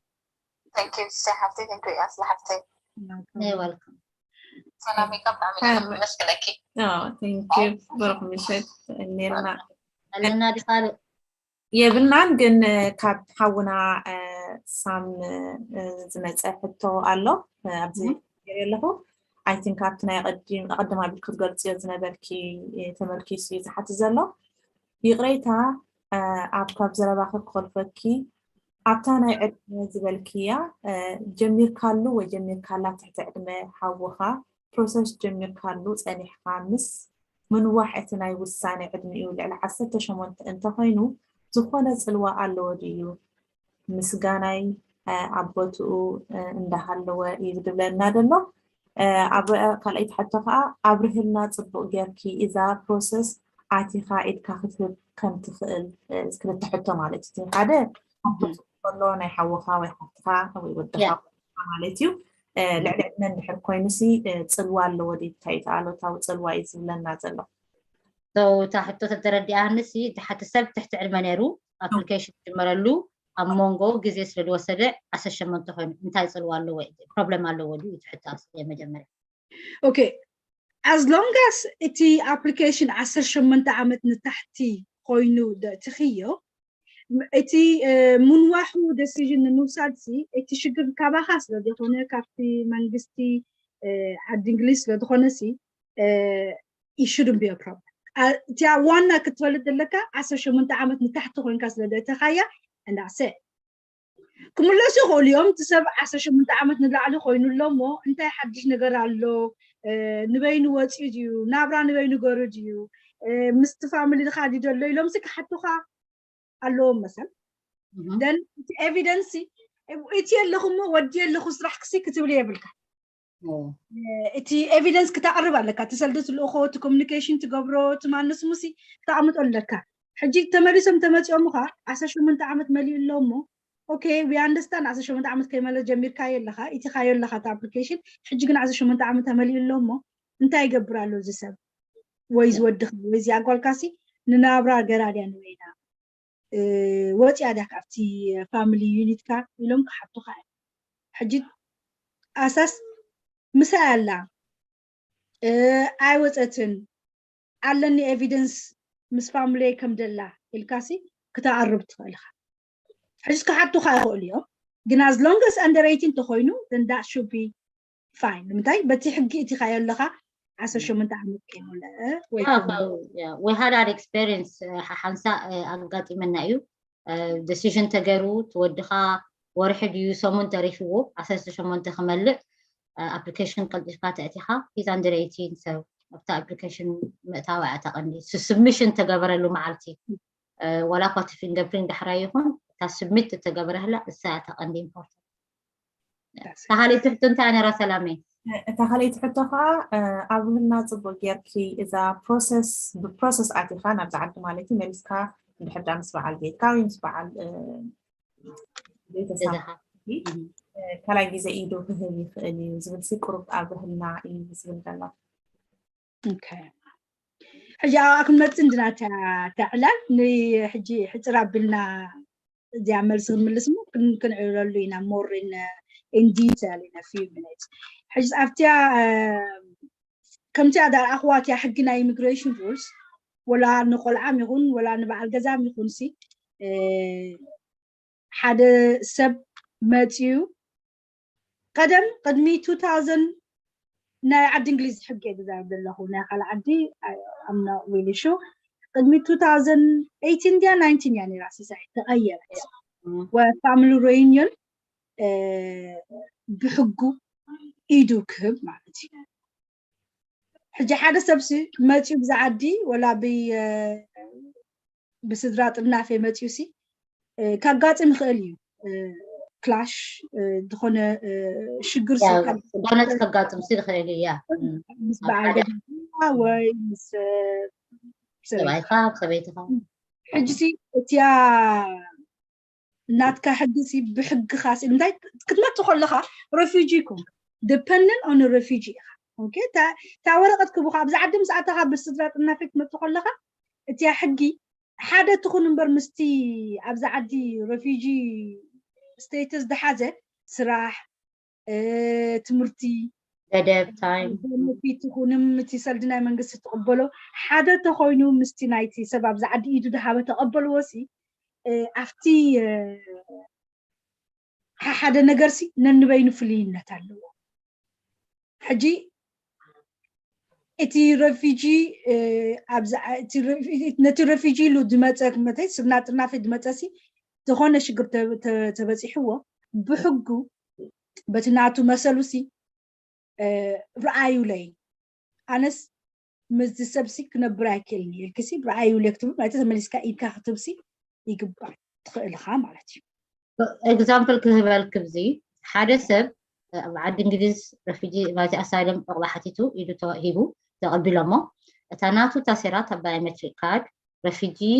Thank you ሓፍተይ thank you ኣስላ ሓፍተይ You're welcome ሰላም ይቀብ ብጣዕሚ መስግነኪ thank you ብሩክ ምሸት ኔርና ኣለና ድኻልእ የብልናን ግን ካብ ሓውና ሳም ዝመፀ ሕቶ ኣሎ ኣብዚ ኣለኹ I think ኣብቲ ናይ ቀድም ኣቢልኪ ክትገልፅዮ ዝነበርኪ ተመርኪሱ እዩ ዝሓት ዘሎ ይቕሬታ ኣብ ካብ ዘረባኺ ክኸልፈኪ ኣብታ ናይ ዕድመ ዝበልክያ ጀሚርካሉ ወይ ጀሚርካላ ትሕቲ ዕድመ ሓውኻ process ጀሚርካሉ ፀኒሕካ ምስ ምንዋሕ እቲ ናይ ውሳነ ዕድሚኡ ልዕሊ ዓሰርተ ሸሞንተ እንተኾይኑ ዝኾነ ፅልዋ ኣለዎ ድዩ? ምስጋናይ ኣብ ቦትኡ እንዳሃለወ እዩ ዝብለና ዘሎ። ኣብ ካልኣይቲ ሕቶ ከዓ ኣብርህልና ፅቡቕ ጌርኪ እዛ process ኣቲኻ ኢድካ ክትህብ ከም ትኽእል ክልተ ሕቶ ማለት እዩ። ሓደ ኣብ ቦትኡ ከሎ ናይ ሓውኻ ወይ ሓፍትኻ ወይ ወድኻ ማለት እዩ። ልዕሊ ዕድመ እንድሕር ኮይኑሲ ፅልዋ ኣለዎ ድዩ? እንታይ እቲ ኣሉታዊ ፅልዋ እዩ ዝብለና ዘሎ? እታ ሕቶ ተተረዲኣኒ ሲ እቲ ሓቲ ሰብ ትሕቲ ዕድመ ነይሩ application ዝጀመረሉ ኣብ መንጎ ግዜ ስለ ዝወሰደ ዓሰርተ ሸሞንተ ኮይኑ እንታይ ፅልዋ ኣለዎ problem ኣለዎ ድዩ እቲ ሕቶ መጀመርያ okay as long as እቲ application ዓሰርተ ሸሞንተ ዓመት ንታሕቲ ኮይኑ ደእትኽዮ እቲ ምንዋሑ decision ንምውሳድ ሲ እቲ ሽግር ካባኻ ስለ ዝኾነ ካብቲ መንግስቲ ዓዲ እንግሊዝ ስለ ዝኾነ ሲ it shouldn't be a problem እቲያ ዋና ክትፈልጥ ዘለካ ዓሰርተ ሸሞንተ ዓመት ንታሕቲ ኮይንካ ስለ ዘእተኻያ እንዳሰ ክምለሱ ይኽእሉ እዮም። እቲ ሰብ ዓሰርተ ሸሞንተ ዓመት ንላዕሊ ኮይኑ ኣሎ እሞ እንታይ ሓድሽ ነገር ኣሎ? ንበይኑ ወፂኡ ድዩ? ናብራ ንበይኑ ገሩ ድዩ? ምስቲ ፋሚሊ ድኻ ድደሎ ኢሎም ሲ ክሓቱኻ ኣለዎም መሰል ደን እቲ ኤቪደንስ እቲ የለኹ እሞ ወዲ የለኹ ስራሕ ክሲ ክትብል የብልካ። እቲ ኤቪደንስ ክተቕርብ ኣለካ። እቲ ሰልዲ ትልእኾ፣ እቲ ኮሚኒኬሽን ትገብሮ፣ እቲ ማንስ ሙሲ ክተቕምጦ ኣለካ። ሕጂ ተመሊሶም ተመፂኦም ኻ ዓሰርተ ሸሞንተ ዓመት መሊኡ ኣሎ እሞ ኦኬ ዊ ኣንደርስታንድ ዓሰርተ ሸሞንተ ዓመት ከይመለ ጀሚርካዮ ኣለኻ ኢቲኻዮ ኣለኻ እቲ ኣፕሊኬሽን። ሕጂ ግን ዓሰርተ ሸሞንተ ዓመት ተመሊኡ ኣሎ እሞ እንታይ ይገብር ኣሎ እዚ ሰብ ወይ ዝወድኻ ወይ እዚ ኣጓልካሲ ንናብራ ገራድያ ንበይና ወፂኣ ድያ ካብቲ ፋሚሊ ዩኒትካ ኢሎም ክሓቱካ እዮም። ሕጂ ኣሳስ ምሳይ ኣላ ኣይወፀትን ኣለኒ ኤቪደንስ ምስ ፋሚሊ ከም ደላ ኢልካሲ ክተኣርብ ትኽእል ኢኻ። ሕጂ ክሓቱካ ይኽእሉ እዮም ግን as long as under eighteen ተኮይኑ then that should be fine። ንምንታይ በቲ ሕጊ እቲኻዮ ኣለኻ ዓሰርተ ሸሞንተ ዓመት ከይሞልአ ወይ we had that experience ሓንሳ ኣጋጢመና እዩ። ዲሲሽን ተገይሩ ትወድኻ ወርሒ ድዩ ሰሙን ተሪፍዎ ዓሰርተ ሸሞንተ ክመልእ ኣፕሊኬሽን ቀልጢፍካ ተእቲኻ he's under eighteen ሰብ ኣብቲ ኣፕሊኬሽን ምእታው ኣተቐንዲ ስብሚሽን ተገበረሉ መዓልቲ ዋላ እኳ እቲ ፊንገርፕሪንት ዳሕራይ ይኹን እታ ስብሚት እተገበረህላ እሳ እያ ተቐንዲ ኢምፖርታንት። ተኻሊቲ ሕቶ እንታይ ነራ ሰላመይ? እታ ካልኣይቲ ሕቶ ከዓ ኣብ ህልና ፅቡቅ ጌርኪ እዛ ፕሮሰስ ብፕሮሰስ ኣቲኻ ናብዚ ዓዲ ማለት እዩ መሊስካ እንድሕር ዳ ምስ በዓል ቤትካ ወይ ምስ በዓል ቤተሰብ ካልኣይ ግዜ ኢዱ ክህብ ይኽእል እዩ ዝብል ሲ ቁሩብ ኣብ ህልና እዩ ዝብል ዘሎ። ሕጂ ኣብኣ ክንመፅእ እንድና ተዕላል ንሕጂ ሕፅር ኣቢልና እዚኣ መልሲ ክንምልስ ሞ ክንዕብለሉ ኢና more in in detail in a few minutes። ሕጂ ኣብቲያ ከምቲያ ዳርኣኽዋ እቲያ ሕጊ ናይ ኢሚግሬሽን ሩልስ ወላ ንቆልዓም ይኹን ወላ ንበዓል ገዛም ይኹን ሲ ሓደ ሰብ መፅዩ ቀደም ቅድሚ two thousand ናይ ዓዲ እንግሊዝ ሕጊ እየ ዝዛረብ ዘለኹ ናይ ካልእ ዓዲ ኣምና ዊልሹ ቅድሚ two thousand eighteen ድያ nineteen እያ ነይራ ሲሳይ ተቐየረት ወፋሚሊ ሬዩኒዮን ብሕጉ ኢዱ ክህብ ማለት እዩ። ሕጂ ሓደ ሰብሲ መፅዩ ብዛ ዓዲ ወላ ብስድራ ጥርናፌ መፅዩ ሲ ካጋጥም ይኽእል እዩ። ክላሽ ዝኾነ ሽግር ዳነት ከጋጥም ሲ ይኽእል እዩ። ያ ምስ በዓል ገዛ ወይ ምስ ሰብኣይካ ሰበይትኻ ሕጂ ሲ እቲያ ናትካ ሕጊ ሲ ብሕግኻ ሲ እንታይ ክትመጽእ ከለኻ ረፊጂ ኮንካ dependent on refugee ኢኻ። ኦኬ እታ ወረቐት ክቡኻ ኣብዚ ዓዲ ምስ ኣተኻ ብስድራ ጥናፈ ክትመጽእ ከለኻ እቲያ ሕጊ ሓደ ትኹን እምበር ምስቲ ኣብዚ ዓዲ ረፊጂ ስቴተስ ዝሓዘ ስራሕ ትምህርቲ ገደብ ታይም ቤነፊት ይኹንም እቲ ሰልዲ ናይ መንግስቲ ትቕበሎ ሓደ ተኮይኑ ምስቲ ናይቲ ሰብ ኣብዚ ዓዲ ኢዱ ዝሃበ ተቐበልዎ ሲ ኣብቲ ሓደ ነገር ሲ ነንበይኑ ፍልይነት ኣለዎ። ሕጂ እቲ ረፊጂ ነቲ ረፊጂ ኢሉ ዝመፀ መተይ ስብና ጥርናፊ ዝመፀ ሲ ዝኾነ ሽግር ተበፂሕዎ ብሕጉ በቲ ናቱ መሰሉ ሲ ረኣዩለይ ኣነስ ምስዚ ሰብሲ ክነብር ኣይክእልን እየ ኢልክሲ ረኣዩለይ ክትብል ማለት ተመሊስካ ኢድካ ክትብሲ ይግባእ ትኽእል ኢኻ ማለት እዩ። ኤግዛምፕል ክህበልክ ብዚ ሓደ ሰብ ኣብ ዓዲ እንግሊዝ ረፊጂ ማለት ኣሳይለም ዕቑባ ሓቲቱ ኢዱ ተዋሂቡ ተቐቢሎሞ እታ ናቱ ታሴራ እታ ባዮሜትሪክ ካርድ refugee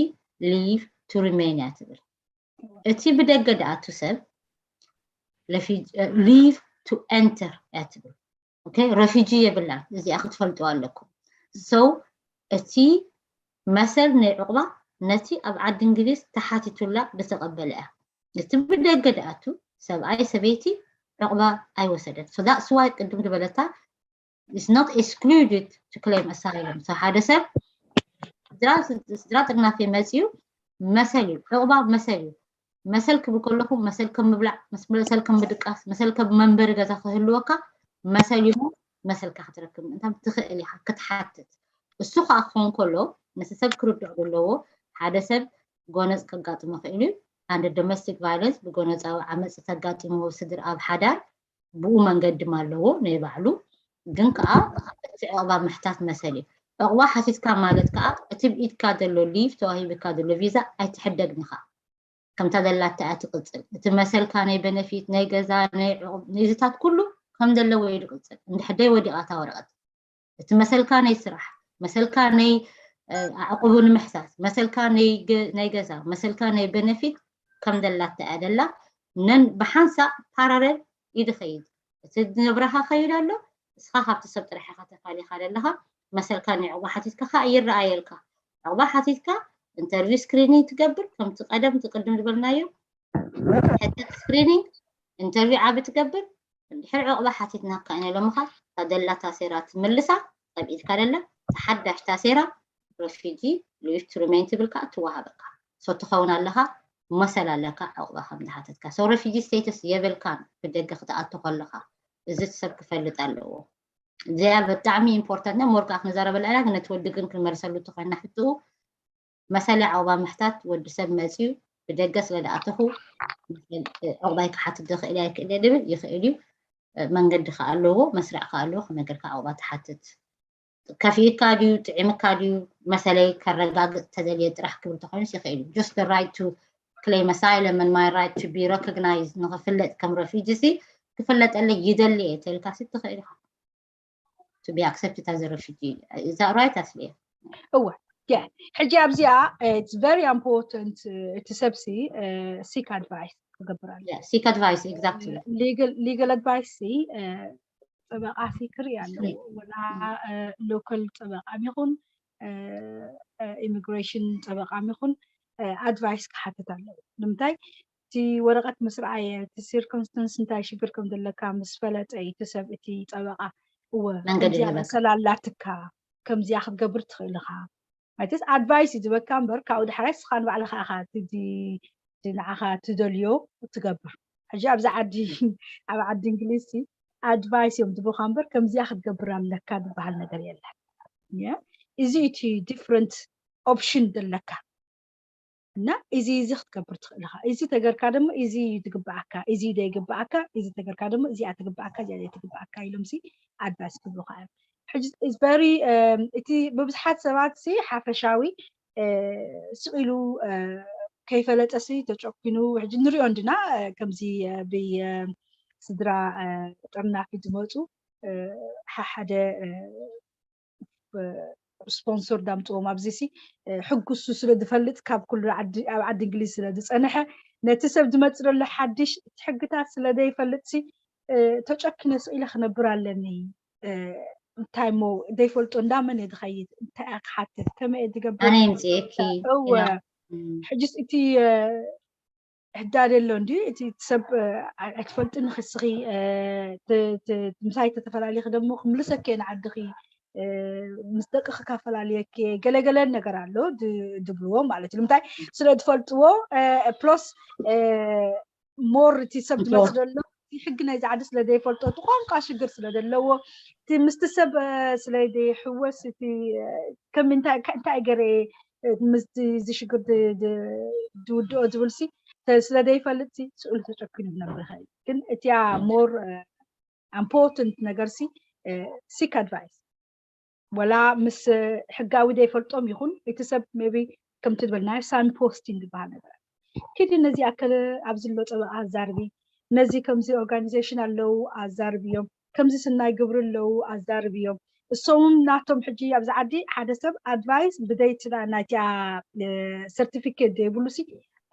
leave to remain እያ ትብል። እቲ ብደገ ድኣቱ ሰብ leave to enter እያ ትብል። ኦኬ ረፊጂ የብላን። እዚኣ ክትፈልጥዋ ኣለኩም። So እቲ መሰል ናይ ዕቑባ ነቲ ኣብ ዓዲ እንግሊዝ ተሓቲቱላ ዝተቐበለ እያ። እቲ ብደገ ድኣቱ ሰብኣይ ሰበይቲ ዕቑባ ኣይወሰደን። So that's why ቅድም ዝበለታ is not excluded to claim asylum። So ሓደ ሰብ ስድራ ጥርናፌ መፅዩ መሰል እዩ። ዕቑባ መሰል እዩ። መሰል ክብል ከለኹ መሰል ከም ምብላዕ፣ መሰል ከም ምድቃስ፣ መሰል ከም መንበሪ ገዛ ክህልወካ መሰል እዩ። መሰልካ ክትረክብ ምእንታን ትኽእል ኢኻ ክትሓትት። እሱ ከዓ ክኸውን ከሎ ነቲ ሰብ ክርድኦ ዘለዎ ሓደ ሰብ ጎነፅ ከጋጥሞ ክእል እዩ። ኣንድ ዶሜስቲክ ቫይለንስ ብጎነፃዊ ዓመፅ ተጋጢሞ ስድር ኣብ ሓዳር ብኡ መንገዲ ድማ ኣለዎ ናይ ባዕሉ። ግን ከዓ እቲ ዕቕባ ምሕታት መሰል እዩ። ዕቕባ ሓቲትካ ማለት ከዓ እቲ ብኢድካ ዘሎ ሊቭ ተዋሂብካ ዘሎ ቪዛ ኣይትሕደግን ኢኻ። ከምታ ዘላታ እያ ትቕጽል። እቲ መሰልካ ናይ በነፊት ናይ ገዛ ናይ ዕቕብ ንይዝታት ኩሉ ከም ዘለዎ እዩ ዝቕጽል። እንድሕደይ ወዲቓታ ወረቐት እቲ መሰልካ ናይ ስራሕ መሰልካ ናይ ኣዕቕቡ ንምሕሳስ መሰልካ ናይ ገዛ መሰልካ ናይ በነፊት ከም ዘላታ እያ ደላ። ነን ብሓንሳእ ፓራለል ይድኸይድ። እቲ ዝነብረኻ ከይድ ኣሎ። እስኻ ካብቲ ሰብ ጥራሕ ኢኻ ተፋሊኻ ዘለኻ። መሰልካ ናይ ዕቑባ ሓቲትካ ከዓ ይረኣየልካ። ዕቑባ ሓቲትካ ኢንተርቪው ስክሪኒንግ ትገብር ከምቲ ቀደም እቲ ቅድም ዝበልናዮ ሕተት ስክሪኒንግ ኢንተርቪው ዓቢ ትገብር። እንድሕር ዕቑባ ሓቲትናካ ኢና ኢሎምኻ እታ ደላ ታሴራ ትምልሳ። ኣብ ኢድካ ደላ ሓዳሽ ታሴራ ረፊጂ ሊቭ ቱ ሪሜን ትብል ከዓ ትወሃበካ። ሶ ትኸውን ኣለኻ መሰል ኣለካ ዕቑባ ከም ዝሓተትካ። ሶ ረፊጂ ስቴትስ የብልካን ብደገ ክትኣቱ ከለኻ። እዚ ሰብ ክፈልጥ ኣለዎ። እዚኣ ብጣዕሚ ኢምፖርታንት ሞር ከዓ ክንዛረበላ ኢና። ግን ነቲ ወዲ ግን ክንመልሰሉ ተኮይና ሕትኡ መሰለ ዕቑባ ምሕታት ወዲ ሰብ መፅዩ ብደገ ስለ ዝኣተኹ ዕቑባይ ክሓትት ዝኽእል ኣይክእል ድብል ይኽእል እዩ። መንገዲ ከዓ ኣለዎ መስርዕ ከዓ ኣለዎ ክነገርካ ዕቑባ ትሓትት። ከፊእካ ድዩ ጥዒምካ ድዩ መሰለይ ከረጋግፅ ተደልየ ጥራሕ ክብል ተኮይኑስ ይኽእል እዩ። Just the right to claim asylum and my right to be recognized ንክፍለጥ ከም ረፊጂ ሲ ክፍለጠለይ ይደሊ እየ ተልካ ሲ ትኽእል ኢኻ to be accepted as a refugee. Is that right ኣስልየ? እወ ሕጂ ኣብዚኣ it's very important እቲ ሰብሲ seek advice ክገብር ኣሎ። Seek advice exactly. Legal advice ሲ ጠበቃ ሲ ክርኢ ኣለዎ። ወላ local ጠበቃ ይኹን immigration ጠበቃ ይኹን advice ክሓትት ኣለዎ። ንምንታይ እቲ ወረቐት ምስ ረኣየ እቲ circumstance እንታይ ሽግር ከም ዘለካ ምስ ፈለጠ እዩ እቲ ሰብ እቲ ጠበቃ እወ ከምዚኣ መሰል ኣላትካ ከምዚኣ ክትገብር ትኽእል ኢኻ ማለትስ advice እዩ ዝበካ እምበር ካብኡ ዳሕራይ ስኻ ንባዕልኻ ኢኻ ንዓኻ ትደልዮ ትገብር። ሕጂ ኣብዚ ዓዲ ኣብ ዓዲ እንግሊዝ advice እዮም ዝብኻ እምበር ከምዚኣ ክትገብር ኣለካ ዝበሃል ነገር የለን። እዚ እቲ different option ዘለካ እና እዚ እዚ ክትገብር ትኽእል ኢኻ። እዚ ተገርካ ድማ እዚ እዩ ዝግብኣካ፣ እዚ ዘይግብኣካ፣ እዚ ተገርካ ድማ እዚኣ ትግብኣካ፣ እዚኣ ዘይትግብኣካ ኢሎም ሲ advice ክብሉኻ እዮም። ሕጂ is very እቲ ብብዝሓት ሰባት ሲ ሓፈሻዊ ስቕ ኢሉ ከይፈለጠ ሲ ተጨኪኑ ሕጂ ንሪኦ እንድና ከምዚ ብይ ስድራ ጠርናፊ ዝመፁ ሓደ ስፖንሰር ዳምፅዎም ኣብዚ ሲ ሕጉ እሱ ስለ ዝፈልጥ ካብ ኩሉ ኣብ ዓዲ እንግሊዝ ስለ ዝፀንሐ ነቲ ሰብ ዝመፅእ ዘሎ ሓድሽ እቲ ሕግታት ስለ ዘይፈልጥ ሲ ተጨኪነ ስኢለ ክነብር ኣለኒ እንታይ ሞ ዘይፈልጦ እንዳመን እየ ዝኸይድ እንታይ እያ ክሓትት ከመይ እየ ዝገብር ኣነ ይምፅእኪ እወ ሕጅስ እቲ ሕዳድ ኣሎ እንዲ እቲ ሰብ ኣይትፈልጥን ንክስኺ ምሳይ ተተፈላለኺ ደሞ ክምልሰኪ ንዓድኺ ምስ ደቂ ክካፈላለየኪ ገለገለን ነገር ኣሎ ድብልዎ ማለት እዩ ንምንታይ ስለ ትፈልጥዎ ፕሎስ ሞር እቲ ሰብ ዝመፅ ዘሎ ሕጊ ናይ ዝዓዲ ስለ ዘይፈልጦ እቲ ቋንቋ ሽግር ስለ ዘለዎ እቲ ምስቲ ሰብ ስለ ዘይሕወስ እቲ ከም እንታይ ገረ ምስዚ ሽግር ዝውድኦ ዝብል ሲ ስለ ዘይፈልጥ ሲ ስእሉ ተጨኪኑ ክነብር ይኽእል ግን እቲያ more important ነገር ሲ seek advice ወላ ምስ ሕጋዊ ዘይፈልጦም ይኹን እቲ ሰብ maybe ከምቲ ዝበልናዮ signposting ዝበሃል ነገር ኪዲ ነዚ ኣከለ ኣብዚ ኣሎ ጠበቃ ኣዛርቢ ነዚ ከምዚ organization ኣለዉ ኣዛርብዮም ከምዚ ስናይ ግብሪ ኣለዉ ኣዛርብዮም እሶም ናቶም ሕጂ ኣብዚ ዓዲ ሓደ ሰብ advice ብደይትላ ናይቲያ certificate ዘይብሉ ሲ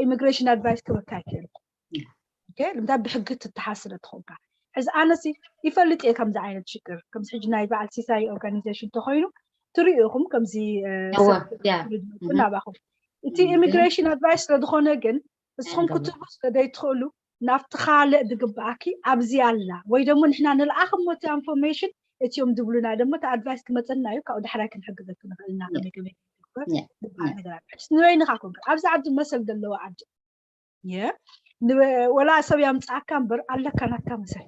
immigration advice ክበካ ይክእል ልምታ ብሕጊ ትተሓዝ ስለ ትኾንካ ሕዚ ኣነሲ ይፈልጥ እየ ከምዚ ዓይነት ሽግር ከምዚ ሕጂ ናይ በዓል ሲሳይ organization ተኮይኑ ትሪኡ ኢኹም ከምዚ ናባኹም እቲ immigration advice ስለዝኾነ ግን እስኹም ክትህቡ ስለዘይትኽእሉ ናብቲ ካልእ ዝግብኣኪ ኣብዚ ኣላ ወይ ደሞ ንሕና ንልኣኽ እሞ እቲ information እቲዮም ዝብሉና ደሞ እቲ advice ክመፀና እዩ ካብኡ ዳሕራይ ክንሕግዘኪ ንኽእል ኢና ከመይ ከመይ ዝበሃል ነገር ኣሎ ንበይንኻ ኮንካ ኣብዚ ዓዲ መሰል ዘለዎ ዓዲ ወላ ሰብ ያምፅኣካ እምበር ኣለካ ናትካ መሰል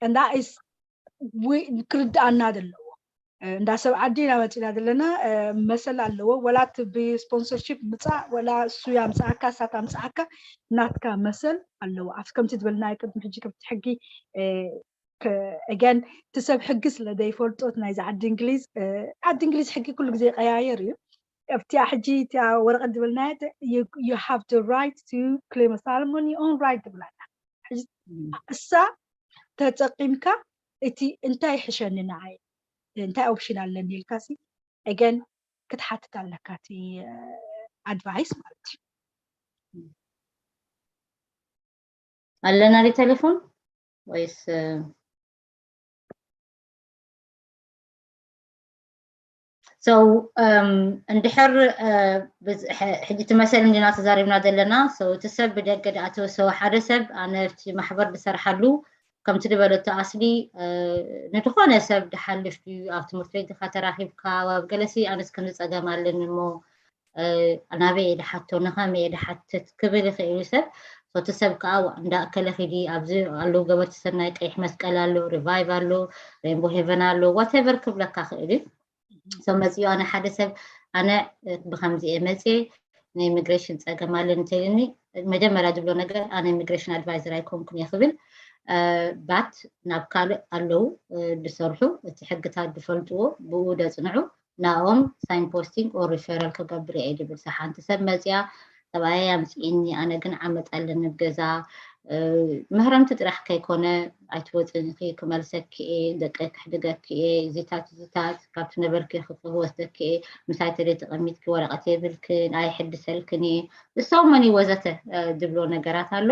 እና ክርድኣና ዘለዎ እንዳ ሰብ ዓዲ ኢና መፂና ዘለና። መሰል ኣለዎ። ወላ እቲ ብስፖንሰርሺፕ ምፃእ፣ ወላ እሱ ያምፅኣካ፣ እሳት ኣምፅኣካ፣ ናትካ መሰል ኣለዎ። ኣብ ከምቲ ዝበልናዮ ቅድሚ ሕጂ ከምቲ ሕጊ፣ again፣ እቲ ሰብ ሕጊ ስለ ዘይፈልጦ፣ ናይዚ ዓዲ እንግሊዝ፣ ዓዲ እንግሊዝ ሕጊ ኩሉ ግዜ ይቀያየር እዩ። ኣብቲኣ ሕጂ እቲኣ ወረቐት ዝበልናዮ፣ you have the right to claim asylum on your own right ትብላና። ሕጂ እሳ ተጠቂምካ፣ እቲ እንታይ ይሕሸኒ ንዓይ፣ እንታይ ኦፕሽን ኣለኒ ኢልካ ሲ፣ again፣ ክትሓትት ኣለካ እቲ ኣድቫይስ ማለት እዩ። ኣለና ቴሌፎን ወይስ? So እንድሕር ሕጂ እቲ መሰል እንዲና ተዛሪብና ዘለና፣ so እቲ ሰብ ብደገ ድኣተወ፣ so ሓደ ሰብ፣ ኣነ ኣብቲ ማሕበር ዝሰርሓሉ፣ ከምቲ ዝበለቶ ኣስሊ፣ ንድኾነ ሰብ ድሓልፍ ድዩ፣ ኣብ ትምህርቲ ቤት ድኻ ተራኺብካ፣ ኣብ ገለሲ ኣነስ ከምዚ ጸገም ኣለኒ እሞ ናበይ እየ ድሓቶ፣ ንኸመይ እየ ድሓትት ክብል ይኽእል እዩ ሰብ። So እቲ ሰብ ከዓ፣ ዋ፣ እንዳ እከለ ኺዲ፣ ኣብዚ ኣለዉ ገበርቲ ሰናይ፣ ቀይሕ መስቀል ኣሎ፣ ሪቫይቭ ኣሎ፣ ሬንቦ ሄቨን ኣሎ፣ ዋቴቨር ክብለካ ክእል እዩ። So መፂኡ፣ ኣነ ሓደ ሰብ፣ ኣነ ብኸምዚ እየ መፅየ፣ ናይ ኢሚግሬሽን ፀገም ኣለኒ እንተኢሉኒ፣ መጀመርያ ዝብሎ ነገር፣ ኣነ ኢሚግሬሽን ኣድቫይዘር ኣይኮንኩን እየ ክብል። ባት ናብ ካልእ ኣለዉ ዝሰርሑ፣ እቲ ሕግታት ዝፈልጥዎ፣ ብኡ ደፅንዑ፣ ናኦም ሳይን ፖስቲንግ ኦር ሪፈራል ክገብር እየ ድብል። ሓንቲ ሰብ መፅያ፣ ሰብኣየይ ኣምፅእኒ፣ ኣነ ግን ዓመፅ ኣለኒ ኣብ ገዛ፣ መህረምቲ ጥራሕ ከይኮነ፣ ኣይትወፅን ኢኺ፣ ክመልሰኪ እየ፣ ደቂ ክሕድገኪ እየ፣ እዚታት እዚታት ካብቲ ነበርኪ ክወስደኪ እየ፣ ምሳይ ተደይ ተቐሚጥኪ ወረቐት የብልክን፣ ኣይሕድሰልክን እየ፣ so many ወዘተ ዝብሎ ነገራት ኣሎ።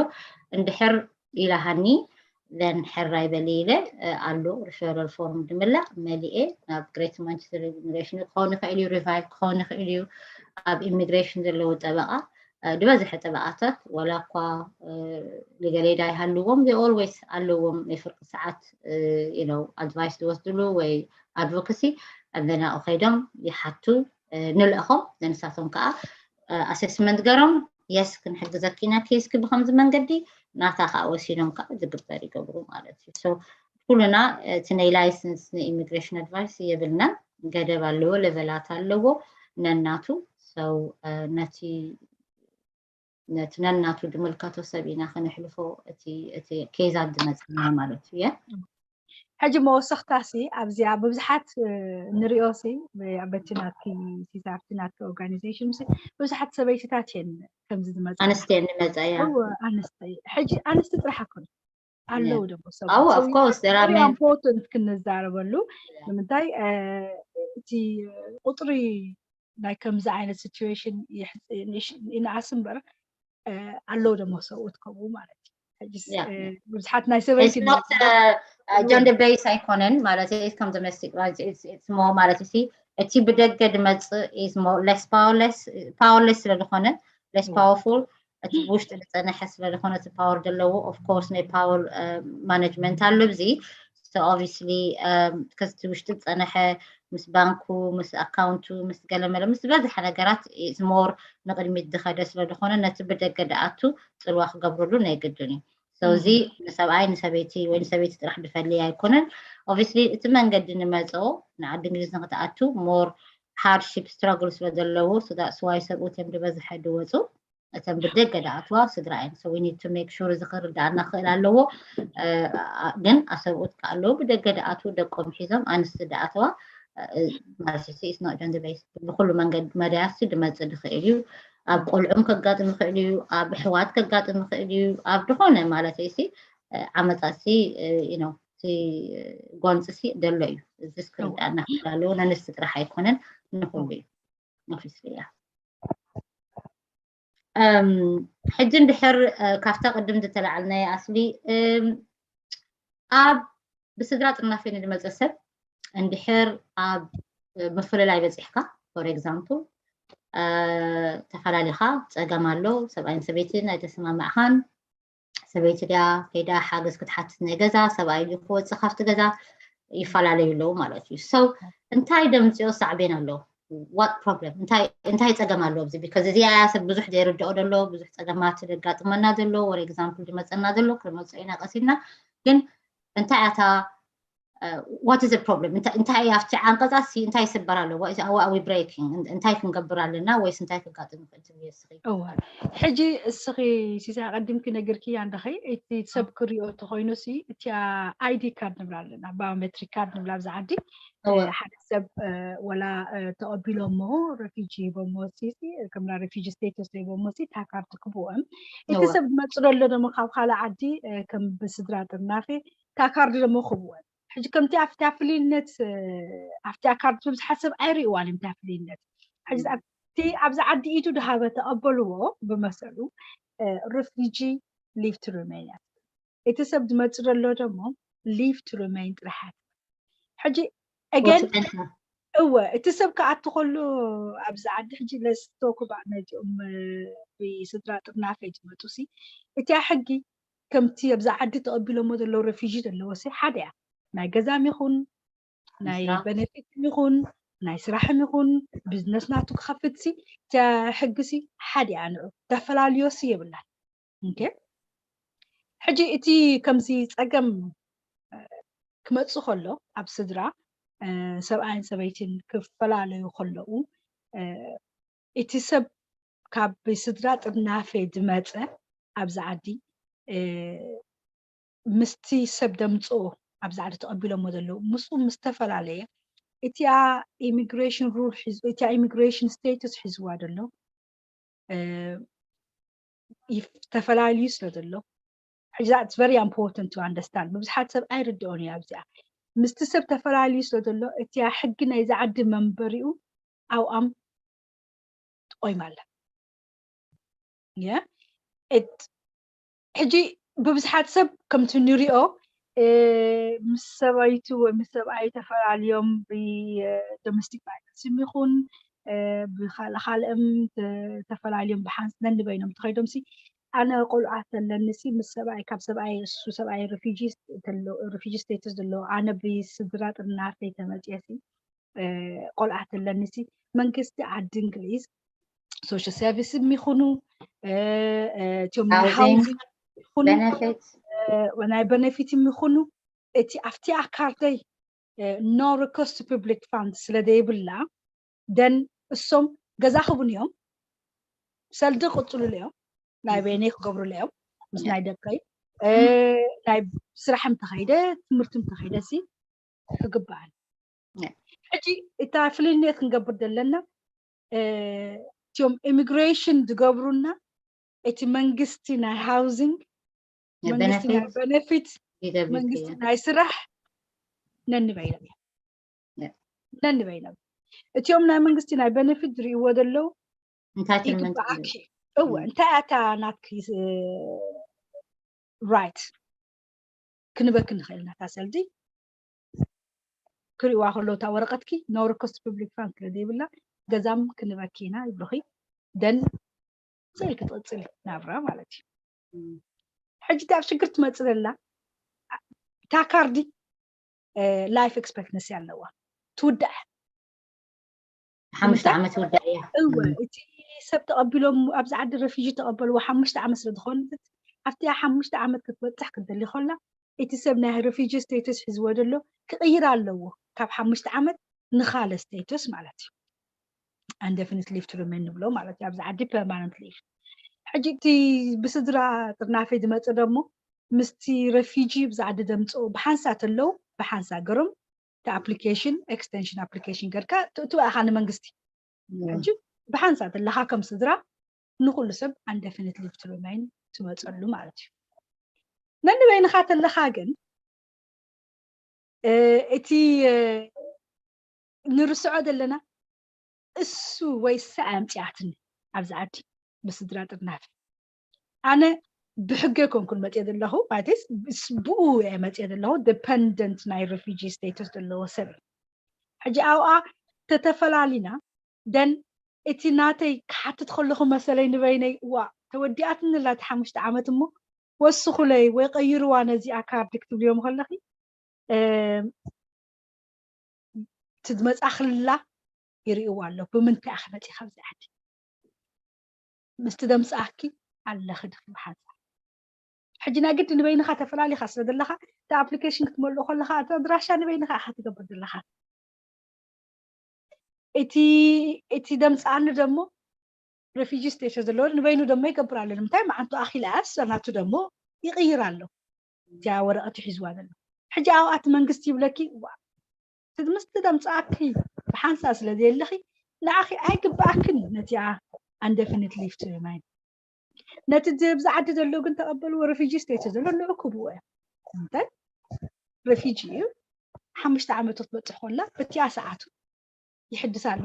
እንድሕር ኢላሃኒ፣ then ሕራይ በሊ ኢለ፣ ኣሎ ሪፈራል ፎርም ድምላእ መሊኤ ናብ ግሬት ማንቸስተር ኢሚግሬሽን ክኸውን ይኽእል እዩ፣ ሪቫይቭ ክኸውን ይኽእል እዩ። ኣብ ኢሚግሬሽን ዘለዉ ጠበቓ፣ ዝበዝሐ ጠበቓታት፣ ወላ እኳ ሊጋል ኤድ ኣይሃልዎም፣ they always ኣለዎም ናይ ፍርቂ ሰዓት፣ you know፣ ኣድቫይስ ዝወስድሉ ወይ ኣድቮካሲ፣ and then ኣብኡ ከይዶም ይሓቱ፣ ንልእኾም፣ ንሳቶም ከዓ ኣሰስመንት ገሮም፣ የስ፣ ክንሕግዘኪ ኢና፣ ኬስኪ ብኸምዚ መንገዲ፣ ናታ ከዓ ወሲዶም ከዓ ዝግበር ይገብሩ ማለት እዩ። So ኩሉና እቲ ናይ ላይሰንስ ናይ ኢሚግሬሽን ኣድቫይስ የብልናን። ገደብ ኣለዎ፣ ሌቨላት ኣለዎ ነናቱ። So ነቲ ነቲ ነናቱ ዝምልከቶ ሰብ ኢና ከነሕልፎ እቲ እቲ ኬዛት ዝመፅና ማለት እዩ። ሕጂ መወሰኽታሲ ኣብዚኣ ብብዙሓት ንሪኦሲ፣ በቲ ናትኪ ሲዛርቲ ናትኪ ኦርጋኒዜሽን ሲ ብዙሓት ሰበይትታት እየን ከምዚ ዝመፃ። ኣንስቲ እየን ዝመፃ፣ ያ። እወ፣ ኣንስቲ። ሕጂ ኣንስቲ ጥራሕ ኣይኮነ ኣለዉ ደሞ ሰብ ኣዎ፣ of course፣ there are men። ኢምፖርተንት ክንዛረበሉ። ንምንታይ እቲ ቁፅሪ ናይ ከምዚ ዓይነት ሲቹዌሽን ይንኣስ እምበር፣ ኣለዉ ደሞ ሰብኡት ከምኡ ማለት እዩ። ሕጂ ብዙሓት ናይ ሰበይቲ ጀንደር ቤስ ኣይኮነን ማለት እዩ። ከም ዶሜስቲክ ቫዮለንስ፣ it's more ማለት እዩ። እቲ ብደገ ድመፅእ is more less powerless፣ ፓወርለስ ስለ ዝኾነ፣ less powerful፣ እቲ ብውሽጢ ዝፀነሐ ስለ ዝኾነ፣ እቲ ፓወር ዘለዎ፣ of course፣ ናይ ፓወር ማኔጅመንት ኣሎ ኣብዚ። So obviously ከዚ ውሽጢ ዝፀነሐ ምስ ባንኩ፣ ምስ ኣካውንቱ፣ ምስ ገለመለ፣ ምስ ዝበዝሐ ነገራት is more ንቕድሚት ዝኸደ ስለ ዝኾነ፣ ነቲ ብደገ ድኣቱ ፅልዋ ክገብርሉ ናይ ግድን እዩ። So እዚ ንሰብኣይ፣ ንሰበይቲ ወይ ንሰበይቲ ጥራሕ ድፈሊ ኣይኮነን። Obviously እቲ መንገዲ ንመፅኦ ንዓዲ እንግሊዝ ንክትኣቱ more ሃርድሺፕ፣ ስትራግል ስለ ዘለዎ፣ so that's why ሰብኡት እዮም ዝበዝሐ ድወፁ። እተን ብደገ ድኣትዋ ስድራ እየን። So we need to make sure እዚ ክርዳእና ክእል ኣለዎ። ግን ኣሰብኡት ከ ኣለዉ ብደገ ድኣትዉ ደቆም ሒዞም ኣንስቲ ድኣተዋ ማለት ሲ is not gender based። ብኩሉ መንገዲ መዳያሲ ድመፅእ ድኽእል እዩ። ኣብ ቆልዑም ከጋጥም ይኽእል እዩ፣ ኣብ ኣሕዋት ከጋጥም ይኽእል እዩ፣ ኣብ ዝኾነ ማለት ሲ ዓመፃ ሲ you know እቲ ጎንፂ ሲ ደሎ እዩ። እዚ ክርዳእና ክእል ኣለዎ። ነንስቲ ጥራሕ ኣይኮነን፣ ንኩሉ እዩ። Obviously፣ yeah። ሕጂ እንድሕር ካብታ ቅድም ዝተላዓልናዮ ኣስሊ ኣብ ብስድራ ጥርናፈ ንድመፀ ሰብ እንድሕር ኣብ ምፍልላይ በፂሕካ፣ for example ተፈላሊኻ፣ ፀገም ኣሎ፣ ሰብኣይን ሰበይትን ኣይተሰማማዕኻን፣ ሰበይቲ ድያ ከይዳ ሓገዝ ክትሓትት ናይ ገዛ፣ ሰብኣይ ድዩ ክወፅእ ካብቲ ገዛ፣ ይፈላለዩ ኣለዉ ማለት እዩ። So እንታይ ደምፅኦ ሳዕቤን ኣለዎ? What problem? እንታይ እንታይ ፀገም ኣለዎ ኣብዚ? Because እዚኣ እያ ሰብ ብዙሕ ዘይርድኦ ዘሎ፣ ብዙሕ ፀገማት ዘጋጥመና ዘሎ፣ ወር ኤግዛምፕል ዝመፀና ዘሎ፣ ክንመፅኦ ኢና ቀሲልና። ግን እንታይ እታ what is problem? እንታይ ኣብቲ ዓንቀፃት እንታይ ይስበር ኣሎ? What are we breaking? እንታይ ክንገብር ኣለና ወይስ እንታይ ክጋጥም ይኽእል ትብሊ እስኺ? እወ፣ ሕጂ እስኺ ሲሳይ ኣቐዲምኪ ነጊርክያ ኣለኺ፣ እቲ ሰብ ክሪኦ እንተኾይኑ ሲ እቲያ ID card ንብላ ኣለና፣ biometric card ንብላ ኣብዚ ዓዲ። ሓደ ሰብ ወላ ተቐቢሎሞ refugee ሂቦሞ ሲ ከምና refugee status ሂቦሞ ሲ እታ ካርድ ክብዎም፣ እቲ ሰብ ዝመፅእ ዘሎ ደሞ ካብ ካልእ ዓዲ ከም ብስድራ ጥርናፌ እታ ካርድ ደሞ ክብዎም። ሕጂ ከምቲ ኣብቲ ፍልይነት ኣብቲ ካርድ ብዙሓት ሰብ ኣይርእዋን እዮም እታ ፍልይነት። ሕጂ ኣብቲ ኣብዚ ዓዲ ኢዱ ድሃበ ተቐበልዎ ብመሰሉ refugee leave to remain እያ። እቲ ሰብ ዝመፅእ ዘሎ ደሞ leave to remain ጥራሕ እያ። ሕጂ again እወ እቲ ሰብ ክኣቲ ከሎ ኣብዚ ዓዲ ሕጂ let's talk about ነዚኦም ብስድራ ጥርናፈ ዝመፁ ሲ እቲያ ሕጊ ከምቲ ኣብዚ ዓዲ ተቐቢሎሞ ዘለዉ refugee ዘለዎ ሲ ሓደ እያ። ናይ ገዛም ይኹን ናይ benefit ይኹን ናይ ስራሕም ይኹን business ናቱ ክኸፍት ሲ እቲያ ሕጊ ሲ ሓደ እያ። ንዑ ተፈላልዮ ሲ የብላን። ሕጂ እቲ ከምዚ ፀገም ክመፅእ ከሎ ኣብ ስድራ ሰብኣይን ሰበይትን ክፈላለዩ ከለዉ እቲ ሰብ ካብ ስድራ ጥርናፌ ዝመፀ ኣብዚ ዓዲ ምስቲ ሰብ ደምፅኦ ኣብዚ ዓዲ ተቐቢሎሞ ዘለዉ ምስኡ ምስ ተፈላለየ እቲኣ immigration rule እቲኣ immigration status ሒዝዋ ዘሎ ተፈላልዩ ስለ ዘሎ ሕጂ that's very important to understand። ብዙሓት ሰብ ኣይርድኦን እዩ ኣብዚኣ ምስቲ ሰብ ተፈላልዩ ስለ ዘሎ እቲኣ ሕጊ ናይዚ ዓዲ መንበሪኡ ኣብኣም ትቆይማ ኣላ። ሕጂ ብብዝሓት ሰብ ከምቲ ንሪኦ ምስ ሰበይቱ ወይ ምስ ሰብኣዩ ተፈላልዮም ብdomestic violence ይኹን ብካልእ ካልእም ተፈላልዮም ብሓንስ ነንበይኖም ተኸይዶም ሲ ኣነ ቆልዓ ተለኒ ሲ ምስ ሰብኣይ ካብ ሰብኣይ እሱ ሰብኣይ refugee status ዘለዎ ኣነ ብስድራ ጥርናፈይ ተመፅየ ሲ ቆልዓ ተለኒ ሲ መንግስቲ ዓዲ እንግሊዝ social service ይኹኑ እቲኦም ናይ housing ይኹኑ ናይ benefit ይኹኑ እቲ ኣብቲኣ ካርደይ no recourse to public fund ስለ ዘይብላ then እሶም ገዛ ክብኑ እዮም ሰልዲ ክቅፅሉሉ እዮም ናይ በይነይ ክገብሩሉ እዮም ምስ ናይ ደቀይ ናይ ስራሕ እንተኸይደ ትምህርቲ እንተኸይደ ሲ ክግበኣን ሕጂ እታ ፍልልየት ክንገብር ዘለና እቲኦም immigration ዝገብሩና እቲ መንግስቲ ናይ housing መንግስቲ ናይ benefit መንግስቲ ናይ ስራሕ ነንበይኖም እዮም ነንበይኖም እቲኦም ናይ መንግስቲ ናይ benefit ዝርእይዎ ዘለዉ ይግባኣኪ እወ እንታይ ኣታ ናትኪ right ክንበኪ ንኽእል ናታ ሰልዲ ክሪእዋ ከለዉ እታ ወረቐትኪ no recourse to public fund ስለ ዘይብላ ገዛም ክንበኪ ኢና ይብሉኺ then ስእል ክትቕፅል ናብራ ማለት እዩ ሕጂ እታ ኣብ ሽግር ትመፅእ ዘላ እታ ካርዲ life expectancy ኣለዋ ትውዳእ ሓሙሽተ ዓመት ትውዳእ እያ እወ እቲ ሰብ ተቐቢሎም ኣብዚ ዓዲ refugee ተቐበልዎ ሓሙሽተ ዓመት ስለ ዝኾነ ኣብቲ ሓሙሽተ ዓመት ክትበፅሕ ክትደሊ ከላ እቲ ሰብ ናይ refugee status ሒዝዎ ዘሎ ክቕይር ኣለዎ ካብ ሓሙሽተ ዓመት ንኻለ status ማለት እዩ indefinite leave to remain ንብሎ ማለት እዩ ኣብዚ ዓዲ permanent leave ሕጂ እቲ ብስድራ ጥርናፈ ዝመፅእ ደሞ ምስቲ refugee ብዛ ዓዲ ደምፅኡ ብሓንሳ ተለዉ ብሓንሳ ገሮም እቲ application extension application ገርካ ትእትዋ ኢኻ ንመንግስቲ ሕጂ ብሓንሳ ተለኻ ከም ስድራ ንኩሉ ሰብ indefinite leave to remain ትመፀሉ ማለት እዩ ነንበይንኻ ተለኻ ግን እቲ ንርስዖ ዘለና እሱ ወይ እሳ ኣምፅኣትኒ ኣብዚ ዓዲ ብስድራ ጥርናፈ ኣነ ብሕገ ኮንኩን መፅየ ዘለኹ ማለትስ ብኡ እየ መፅየ ዘለኹ dependent ናይ refugee status ዘለዎ ሰብ ሕጂ ኣብኣ ተተፈላሊና then እቲ ናተይ ክሓትት ከለኹ መሰለይ ንበይነይ እዋ ተወዲኣትኒ ኣላ እቲ ሓሙሽተ ዓመት እሞ ወስኹለይ ወይ ቀይርዋ ነዚኣ ካርድ ክትብልዮም ከለኺ እቲ ዝመፃኽላ ይርእይዋ ኣሎ ብምንታይ ኢኺ መፂኺ ኣብዚ ዓዲ ምስቲ ዘምፅኣኪ ኣለኺ ድኺ ብሓንሳብ ሕጂ ናይ ግዲ ንበይንኻ ተፈላሊኻ ስለ ዘለኻ እቲ ኣፕሊኬሽን ክትመልኦ ከለኻ እቲ ኣድራሻ ንበይንኻ ኢኻ ትገብር ዘለኻ። እቲ እቲ ደምፃኒ ደሞ refugee status ዘለዎ ንበይኑ ደሞ ይገብር ኣሎ። ንምንታይ መዓንቱ ኣኺላስ ናቱ ደሞ ይቕይር ኣሎ። እቲያ ወረቐት ሒዝዋ ዘሎ ሕጂ ኣብኣት መንግስቲ ይብለኪ ዋ፣ እቲ ምስቲ ደምፃኣኪ ብሓንሳ ስለ ዘየለኺ ንዓኺ ኣይግባኣክን እዩ ነቲኣ indefinite leave to remain። ነቲ እዚ ኣብዚ ዓዲ ዘሎ ግን ተቐበልዎ refugee status ዘሎ ንዑ ክብዎ እዮም። እንታይ refugee እዩ ሓሙሽተ ዓመት ክትበፅሕ ከላ በቲኣ ሰዓቱ ይሕድስ ኣሎ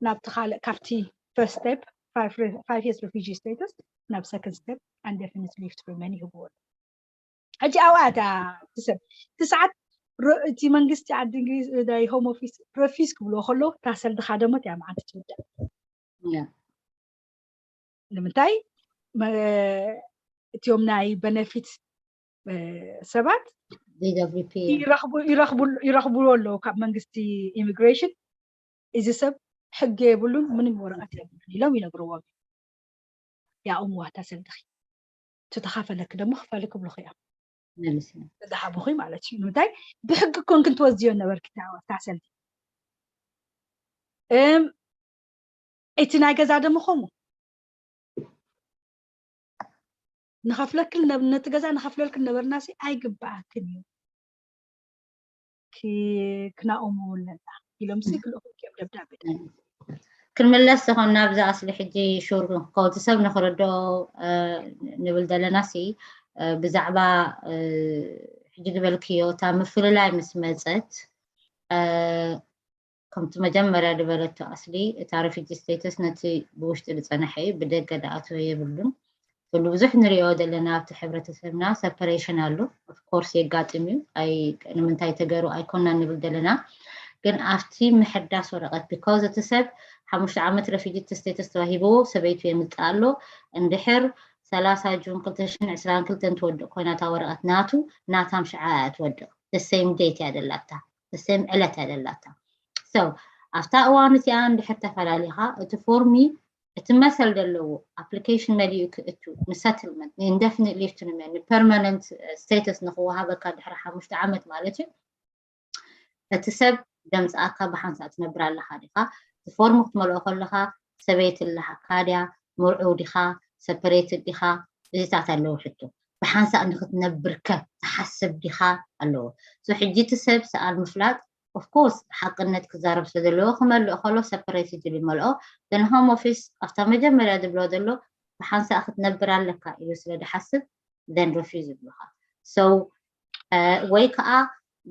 ናብቲ ካልእ ካብቲ first step five years refugee status ናብ second step indefinite leave to remain ይህብዎ ኣሎ። ሕጂ ኣብኣ እታ እቲ ሰብ እቲ ሰዓት ረ- እቲ መንግስቲ ዓዲ እንግሊዝ ናይ home office refuse ክብልዎ ከለዉ እታ ሰልዲ ካደሞት እያ መዓልቲ ትውዳእ። Yeah. ንምንታይ መ- እቲኦም ናይ benefit ሰባት DWP. ይረኽቡ ይረኽቡ ይረኽብዎ ኣለዉ ካብ መንግስቲ ኢሚግሬሽን። እዚ ሰብ ሕጊ የብሉን፣ ምንም ወረቐት የብሉን ኢሎም ይነግርዎም። ያኡም ዋታ ሰልድኺ ተተኻፈለክ ደሞ ክፈል ክብሉኽ እዮም መልስ ነው። ዝሃቡኺ ማለት እዩ። ንምንታይ ብሕጊ ኮን ክንትወዝዮ ነበርኪ እታ ሰልዲ። እም እቲ ናይ ገዛ ደሞ ከምኡ ንኸፍለክን ነብ- ነቲ ገዛ ንኸፍለልክን ነበርና ሲ ኣይግባኣክን እዩ። ክ- ክናኦሙ ኣለና ኢሎም ሲ ክልእኹም እዮም ደብዳቤ። ክንምለስ ዝኾን ናብዚ ኣስሊ ሕጂ ሹር ከውቲ ሰብ ንክርድኦ እ፣ ንብል ዘለና ሲ እ፣ ብዛዕባ እ፣ ሕጂ ዝበልክዮ እታ ምፍልላይ ምስ መፀት እ፣ ከምቲ መጀመርያ ዝበለቶ ኣስሊ እታ refugee status ነቲ ብውሽጢ ዝፀነሐ እዩ፣ ብደገ ደኣተወ የብሉን። ኩሉ ብዙሕ ንሪኦ ዘለና ኣብቲ ሕብረተሰብና separation ኣሎ። Of course የጋጥም እዩ። ኣይ ንምንታይ ተገሩ ኣይኮና ንብል ዘለና፣ ግን ኣብቲ ምሕዳስ ወረቐት because እቲ ሰብ ሓሙሽተ ዓመት refugee status ተዋሂብዎ ሰበይቱ የምፅእ ኣሎ። እንድሕር ሰላሳ ጁን ክልተ ሽሕን ዕስራን ክልተን ትወድቕ ኮይና እታ ወረቐት ናቱ ናታም ሽዓ እያ ትወድቕ። The same date እያ ደላታ፣ the same ዕለት እያ ደላታ። So ኣብታ እዋን እቲኣ እንድሕር ተፈላሊኻ እቲ ፎርሚ እቲ መሰል ዘለዎ application መሊኡ ክእቱ ን settlement ን indefinite leave to remain ን permanent status ንክወሃበካ ድሕሪ ሓሙሽተ ዓመት ማለት እዩ። እቲ ሰብ ደምፅኣካ ብሓንሳእ ትነብር ኣለኻ ዲኻ? እቲ ፎርም ክትመልኦ ከለኻ ሰበይቲ ኣለካ ድያ? ምርዑው ዲኻ? Separated ዲኻ? እዚታት ኣለዉ ሕቶ። ብሓንሳእ ንክትነብርከ ትሓስብ ዲኻ ኣለዎ። So ሕጂ እቲ ሰብ ሰኣል ምፍላጥ of course ሓቅነት ክዛረብ ስለ ዘለዎ ክመልኦ ከሎ separate ኢሉ ይመልኦ። Then home office ኣብታ መጀመርያ ዝብሎ ዘሎ ብሓንሳእ ክትነብር ኣለካ ኢሉ ስለ ዝሓስብ then refuse ይብሉኻ። So እ፣ ወይ ከዓ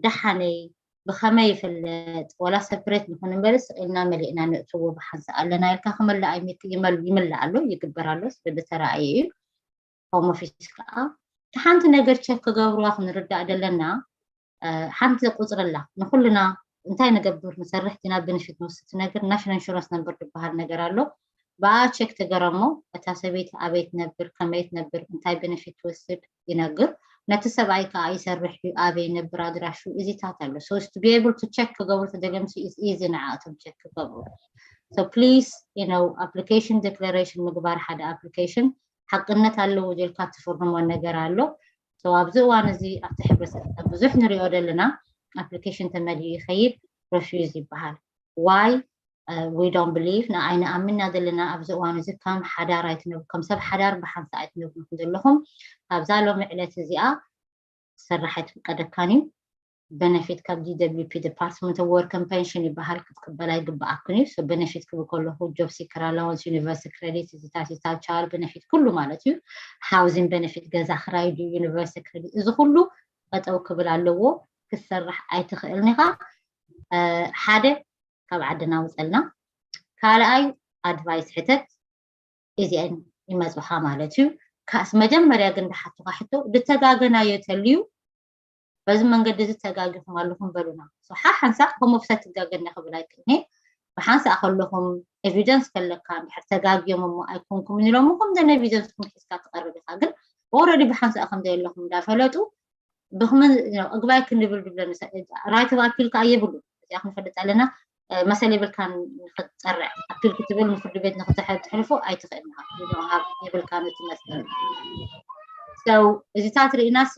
ደሓነይ ብኸመይ ይፍለጥ ወላ separate ንኹን እምበርስ ኢልና መሊእና ነእትዎ ብሓንሳእ ኣለና ኢልካ ክመልእ ኣይምክ- ይመል- ይምላእ ኣሎ ይግበር ኣሎ ስለ ዝተረኣየ እዩ። Home office ከዓ እቲ ሓንቲ ነገር check ክገብርዋ ክንርዳእ ዘለና እ፣ ሓንቲ ቁፅሪ ኣላ ንኩልና እንታይ ንገብር ንሰርሕ ዲና benefit ንወስድ ነገር national insurance number ዝበሃል ነገር ኣሎ። ብኣ check ትገረሞ እታ ሰበይቲ ኣበይ ትነብር ከመይ ትነብር እንታይ benefit ትወስድ ይነግር። ነቲ ሰብኣይ ከዓ ይሰርሕ ድዩ ኣበይ ይነብር ኣድራሹ እዚታት ኣሎ። So to be able to check ክገብሩ ተደለምሲ is easy ንዓኣቶም check ክገብሩ። So please you know application declaration ምግባር ሓደ application ሓቅነት ኣለዎ ጀልካ ትፍርሞ ነገር ኣሎ። So ኣብዚ እዋን እዚ ኣብቲ ሕብረተሰብ ብዙሕ ንሪኦ ዘለና application ተመሊኡ ይኸይድ refuse ይበሃል። Why we don't believe ንኣይ ንኣምንና ዘለና ኣብዚ እዋን እዚ ከም ሓዳር ኣይትነብ ከም ሰብ ሓዳር ብሓንሳ ኣይትነብሩ ዘለኹም ኣብዛ ሎሚ ዕለት እዚኣ ሰራሕ ኣይትፍቀደካን እዩ። Benefit ካብ DWP Department of Work and Pension ይበሃል ክትቅበል ኣይግባኣክን እዩ። So benefit ክብል ከለኹ job seeker allowance university credit እዚታት child benefit ኩሉ ማለት እዩ። Housing benefit ገዛ ክራይ ድዩ university credit እዚ ኩሉ ጠጠው ክብል ኣለዎ። ክትሰርሕ ኣይትኽእልን ኢኻ። ሓደ ካብ ዓድና ውፀልና። ካልኣይ advice ሕተት እዚአን ይመፁኻ ማለት እዩ። ካስ መጀመርያ ግን ዝሓቱኻ ሕቶ ዝተጋገናዮ ተልዩ በዚ መንገዲ እዚ ተጋጊኹም ኣለኹም በሉና። ሓሓንሳእ ከም ወፍሳት ትጋገና ክብል ኣይክእልኒ። ብሓንሳእ ከለኹም evidence ከለካ እንድሕር ተጋግዮም እሞ ኣይኮንኩም ኢሎምኹም then evidence ኩም ሒዝካ ትቐርብ ኢኻ። ግን already ብሓንሳእ ከም ዘየለኹም እንዳፈለጡ ብኽምን እግባይ ክንብል ድብለኒ right of appeal ከዓ የብሉ። እዚኣ ክንፈልጥ ኣለና። መሰል የብልካን ንክትፀርዕ appeal ክትብል ንፍርዲ ቤት ንክተሕልፎ ኣይትኽእልና። የብልካን እቲ መሰል። So እዚታት ርኢና ሲ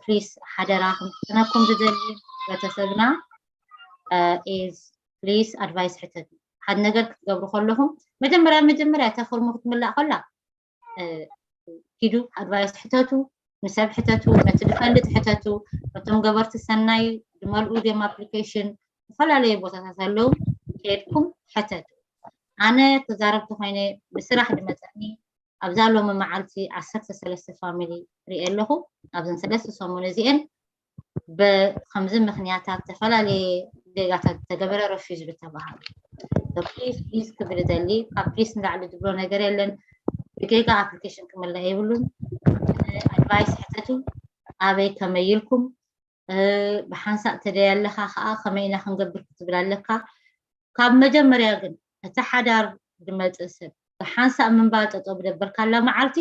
ፕሊስ ሓደራ ክምሕጸነኩም ዝደሊ ቤተሰብና is please advice ሕተቱ። ሓደ ነገር ክትገብሩ ከለኹም መጀመርያ መጀመርያ እታ ፎርም ክትምላእ ከላ እ፣ ኪዱ ኣድቫይስ ሕተቱ፣ ንሰብ ሕተቱ፣ ነቲ ዝፈልጥ ሕተቱ፣ ነቶም ገበርቲ ሰናይ ዝመልኡ ዜም ኣፕሊኬሽን ዝተፈላለዩ ቦታታት ኣለዉ፣ ከድኩም ሕተቱ። ኣነ ተዛረብቲ ኮይነ ብስራሕ ዝመፀኒ ኣብዛ ሎሚ መዓልቲ ዓሰርተ ሰለስተ ፋሚሊ ሪኤ ኣለኹ። ኣብዘን ሰለስተ ሰሙን እዚኤን ብከምዚ ምክንያታት ዝተፈላለየ ጌጋታት ዝተገበረ ረፊዝ ዝተባሃሉ ፕሊዝ ፕሊዝ ክብል ደሊ ካብ ፕሊዝ ንላዕሊ ዝብሎ ነገር የለን። ብጌጋ ኣፕሊኬሽን ክመልእ የብሉን። ኣድቫይስ ሕተቱ ኣበይ ከመይ ኢልኩም ብሓንሳእ ተደይ ኣለካ ከዓ ከመይ ኢና ክንገብር ክትብል ኣለካ። ካብ መጀመርያ ግን እቲ ሓዳር ዝመፅእ ሰብ ብሓንሳእ ምንባር ጠጠው ብደበርካላ መዓልቲ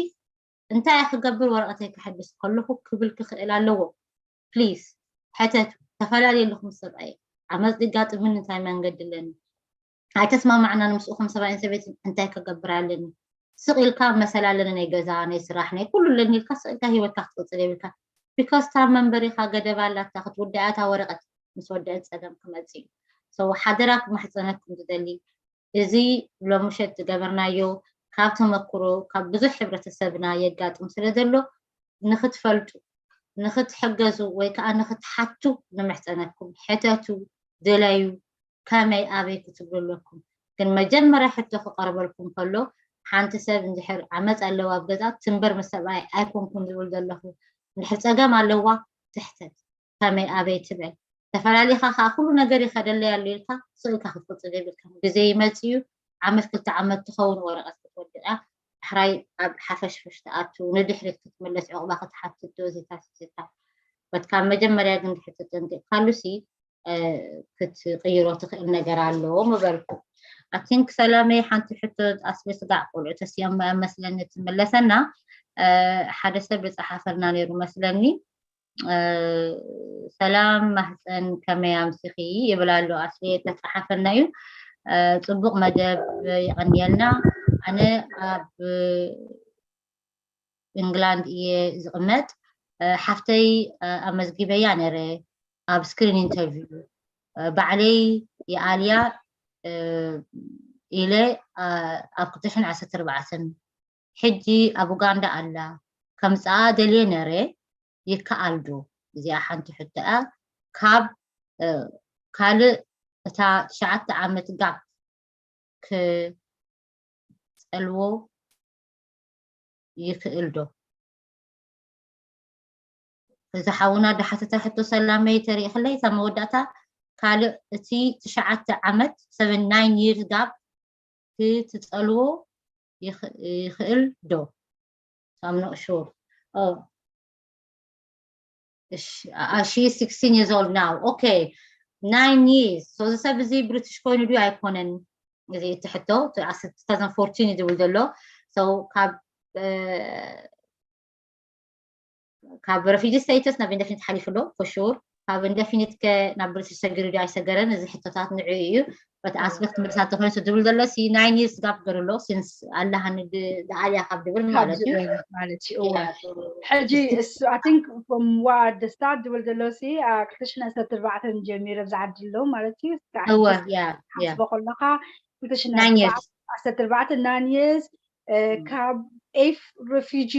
እንታይ ክገብር ወረቐተይ ክሕድስ ከለኹ ክብል ክኽእል ኣለዎ። ፕሊዝ ሕተቱ። ተፈላለየ ኣለኹም ሰብኣይ ዓመፅ ድጋጥምን እንታይ መንገዲ ኣለኒ ኣይተስማማዕናን ምስኡ ከም ሰብኣይን ሰበይትን እንታይ ክገብር ኣለኒ ስቕ ኢልካ መሰል ኣለኒ ናይ ገዛ ናይ ስራሕ ናይ ኩሉ ኣለኒ ኢልካ ስቕ ኢልካ ሂወትካ ክትቅፅል የብልካ። ቢካስ እታ መንበሪኻ ገደብ ኣላታ ክትውዳእያ እታ ወረቐት ምስ ወደአት ፀገም ክመፅእ እዩ። ሰው ሓደራ ክማሕፀነኩም ዝደሊ እዚ ሎምሸት ዝገበርናዮ ካብ ተመክሮ ካብ ብዙሕ ሕብረተሰብና የጋጥም ስለ ዘሎ ንክትፈልጡ ንክትሕገዙ ወይ ከዓ ንክትሓቱ ንምሕፀነኩም ሕተቱ ድለዩ ከመይ ኣበይ ክትብሉ ኣለኩም ግን መጀመርያ ሕቶ ክቀርበልኩም ከሎ ሓንቲ ሰብ እንድሕር ዓመፅ ኣለዋ ኣብ ገዛ ትንበር ምስ ሰብኣይ ኣይኮንኩን ዝብል ዘለኹ እንድሕር ፀገም ኣለዋ ትሕተት ከመይ ኣበይ ትብል ተፈላሊኻ ከዓ ኩሉ ነገር ይኸደለይ ኣሎ ኢልካ ስእልካ ክትቅፅል የብልካ ግዜ ይመፅ እዩ ዓመት ክልተ ዓመት ትኸውን ወረቀት ክትወድእ እያ ዳሕራይ ኣብ ሓፈሽፈሽ ትኣቱ ንድሕሪት ክትምለስ ዕቁባ ክትሓትት ዶ ዜታት ዜታት በት ካብ መጀመርያ ግን ድሕር ተጠንቂቕካሉ ሲ ክትቅይሮ ትኽእል ነገር ኣሎ ምበልኩ ኣቲንክ ሰላመይ ሓንቲ ሕቶ ኣስቤ ስጋዕ ቆልዑ ተስዮም መስለኒ ትምለሰና ሓደ ሰብ ዝፀሓፈልና ነይሩ መስለኒ ሰላም ማህፀን ከመይ ኣምሲኺ ይብል ኣሎ ኣስሊ ተፃሓፈልና እዩ ፅቡቅ መደብ ይቀንየልና ኣነ ኣብ እንግላንድ እየ ዝቅመጥ ሓፍተይ ኣመዝጊበያ ነረ ኣብ ስክሪን ኢንተርቪው ባዕለይ የኣልያ ኢለ ኣብ ክልተ ሽሕን ዓሰርተ ኣርባዕተን ሕጂ ኣብ ኡጋንዳ ኣላ ከምፅኣ ደልየ ነረ ይከኣል ዶ እዚኣ ሓንቲ ሕቶ እያ ካብ ካልእ እታ ትሽዓተ ዓመት ጋፕ ክፀልዎ ይክእል ዶ እዚ ሓውና ዝሓተታ ሕቶ ሰላመይ ተሪእክለይ እታ መወዳእታ ካልእ እቲ ትሽዓተ ዓመት seven nine years ጋፕ ክትፀልዎ ይኽእል ዶ I'm not sure oh she is sixteen years old now okay nine years so እዚ ሰብ እዚ ብሪትሽ ኮይኑ ድዩ ኣይኮነን እዚ እቲ ሕቶ two thousand fourteen እዩ ዝብል ዘሎ so ካብ ካብ ረፊጂ ስቴተስ ናብ ኢንደፊኒት ሓሊፉ ኣሎ for sure ካብ ኢንደፊኒት ከ ናብ ብሪትሽ ሰጊሩ ድዩ ኣይሰገረን እዚ ሕቶታት ንዕኡ እዩ but ኣስበት ክምልሳ ተኾይኑ ዝብል ዘሎ ሲ nine years ጋፕ ገሩ ኣሎ since ኣላሃኒ ዝኣልያ ካብ ድብል ማለት እዩ ማለት እዩ ሕጂ እሱ I think from what the start ዝብል ዘሎ ሲ ክልተ ሽሕን ዓሰርተ ኣርባዕተን ጀሚረ ብዛዓዲ ኣሎ ማለት እዩ እወ yeah yeah ሓስቦ ከለካ ክልተ ሽሕን ዓሰርተ ኣርባዕተ nine years ካብ ኤፍ ረፊጂ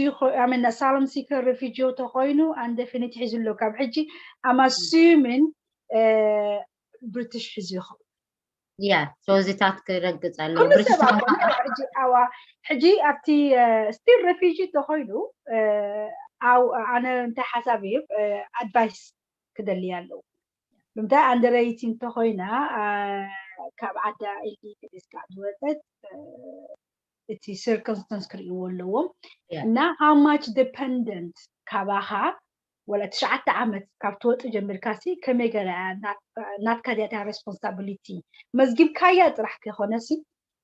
ኣሳሎም ሲከር ረፊጂ ተኮይኑ ኣንደፊኒት ሒዙ ኣሎ ካብ ሕጂ ኣማሱምን ብሪትሽ ሒዙ ይኸውን ያ ሶዚታት ክረግፅ ኣሎ ኩሉ ሰብ ሕጂ ኣዋ ሕጂ ኣብቲ ስቲል ረፊጂ ተኮይኑ ኣነ እንታይ ሓሳብ እዩ ኣድቫይስ ክደሊ ኣለዎ ብምንታይ ኣንደረይቲ እንተኮይና ካብ ዓዳ ኢሊ ዲስካ ዝወፀት እቲ ሲርከምስተንስ ክርእይዎ ኣለዎም እና how much dependent ካባኻ ወላ ትሽዓተ ዓመት ካብ ትወፂ ጀሚርካ ሲ ከመይ ገለ ናትካ ዲያ responsibility መዝጊብካያ ጥራሕ ከይኮነ ሲ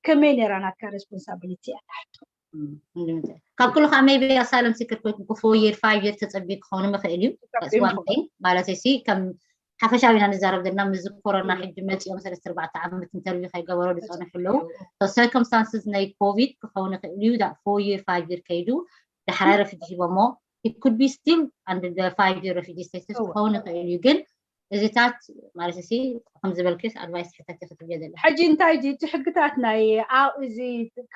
ከመይ ነራ ናትካ responsibility እያ ትሓቶ ካብ ኩሉ ከዓ maybe ኣሳይለም ሲከር ኮይንኩም four year five year ተፀቢዩ ክኸውን ምኽእል እዩ ማለት ሲ ከም ሓፈሻዊ ኢና ንዛረብ ዘለና ምስዚ ኮሮና ሕጂ መፂኦም ሰለስተ ኣርባዕተ ዓመት ኢንተርቪው ከይገበሩ ዝፀንሑ ኣለዉ circumstances ናይ ኮቪድ ክኸውን ይኽእል እዩ four year five year ከይዱ ዳሕራይ ረፊድ ሂቦሞ it could be still under the five year refugee status ክኸውን ይኽእል እዩ። ግን እዚታት ማለት ሲ ከም ዝበልክስ ኣድቫይስ ሕተት ክትብየ ዘለካ ሕጂ እንታይ እዩ እቲ ሕግታት ናይ ኣ- እዚ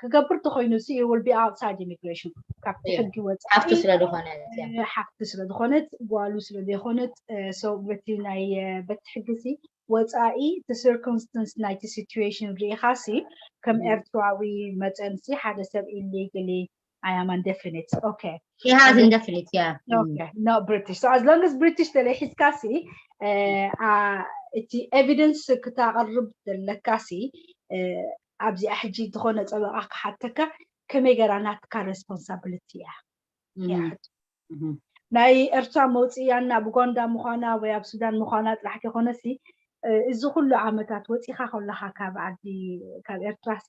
ክገብር ተኮይኑ ሲ will be outside immigration ካብቲ እያ። ሕጊ ወፃኢ ሓፍቱ ስለ ዝኾነ እያ። ሓፍቲ ስለ ዝኾነት ጓሉ ስለ ዘይኮነት so በቲ ናይ በቲ ሕጊ ሲ ወፃኢ እቲ circumstance ናይቲ situation ሪኢኻ ሲ ከም Mhm. ኤርትራዊ መጠን ሲ ሓደ ሰብ illegally I am indefinite okay He has indefinite, yeah. Mm. Okay, no British. So as long as British ተለይ ሒዝካ ሲ እቲ evidence ክታቕርብ ዘለካ ሲ ኣብዚኣ ሕጂ ዝኾነ ፀበቓ ክሓተካ ከመይ ገራ ናትካ responsibility እያ Mhm. ይሓቱ Mhm. ናይ ኤርትራ መውፅእያ ናብ ኡጋንዳ ምዃና ወይ ኣብ ሱዳን ምዃና ጥራሕ ከይኮነ ሲ እዚ ኩሉ ዓመታት ወፂኻ ከለኻ ካብ ዓዲ ካብ ኤርትራ ሲ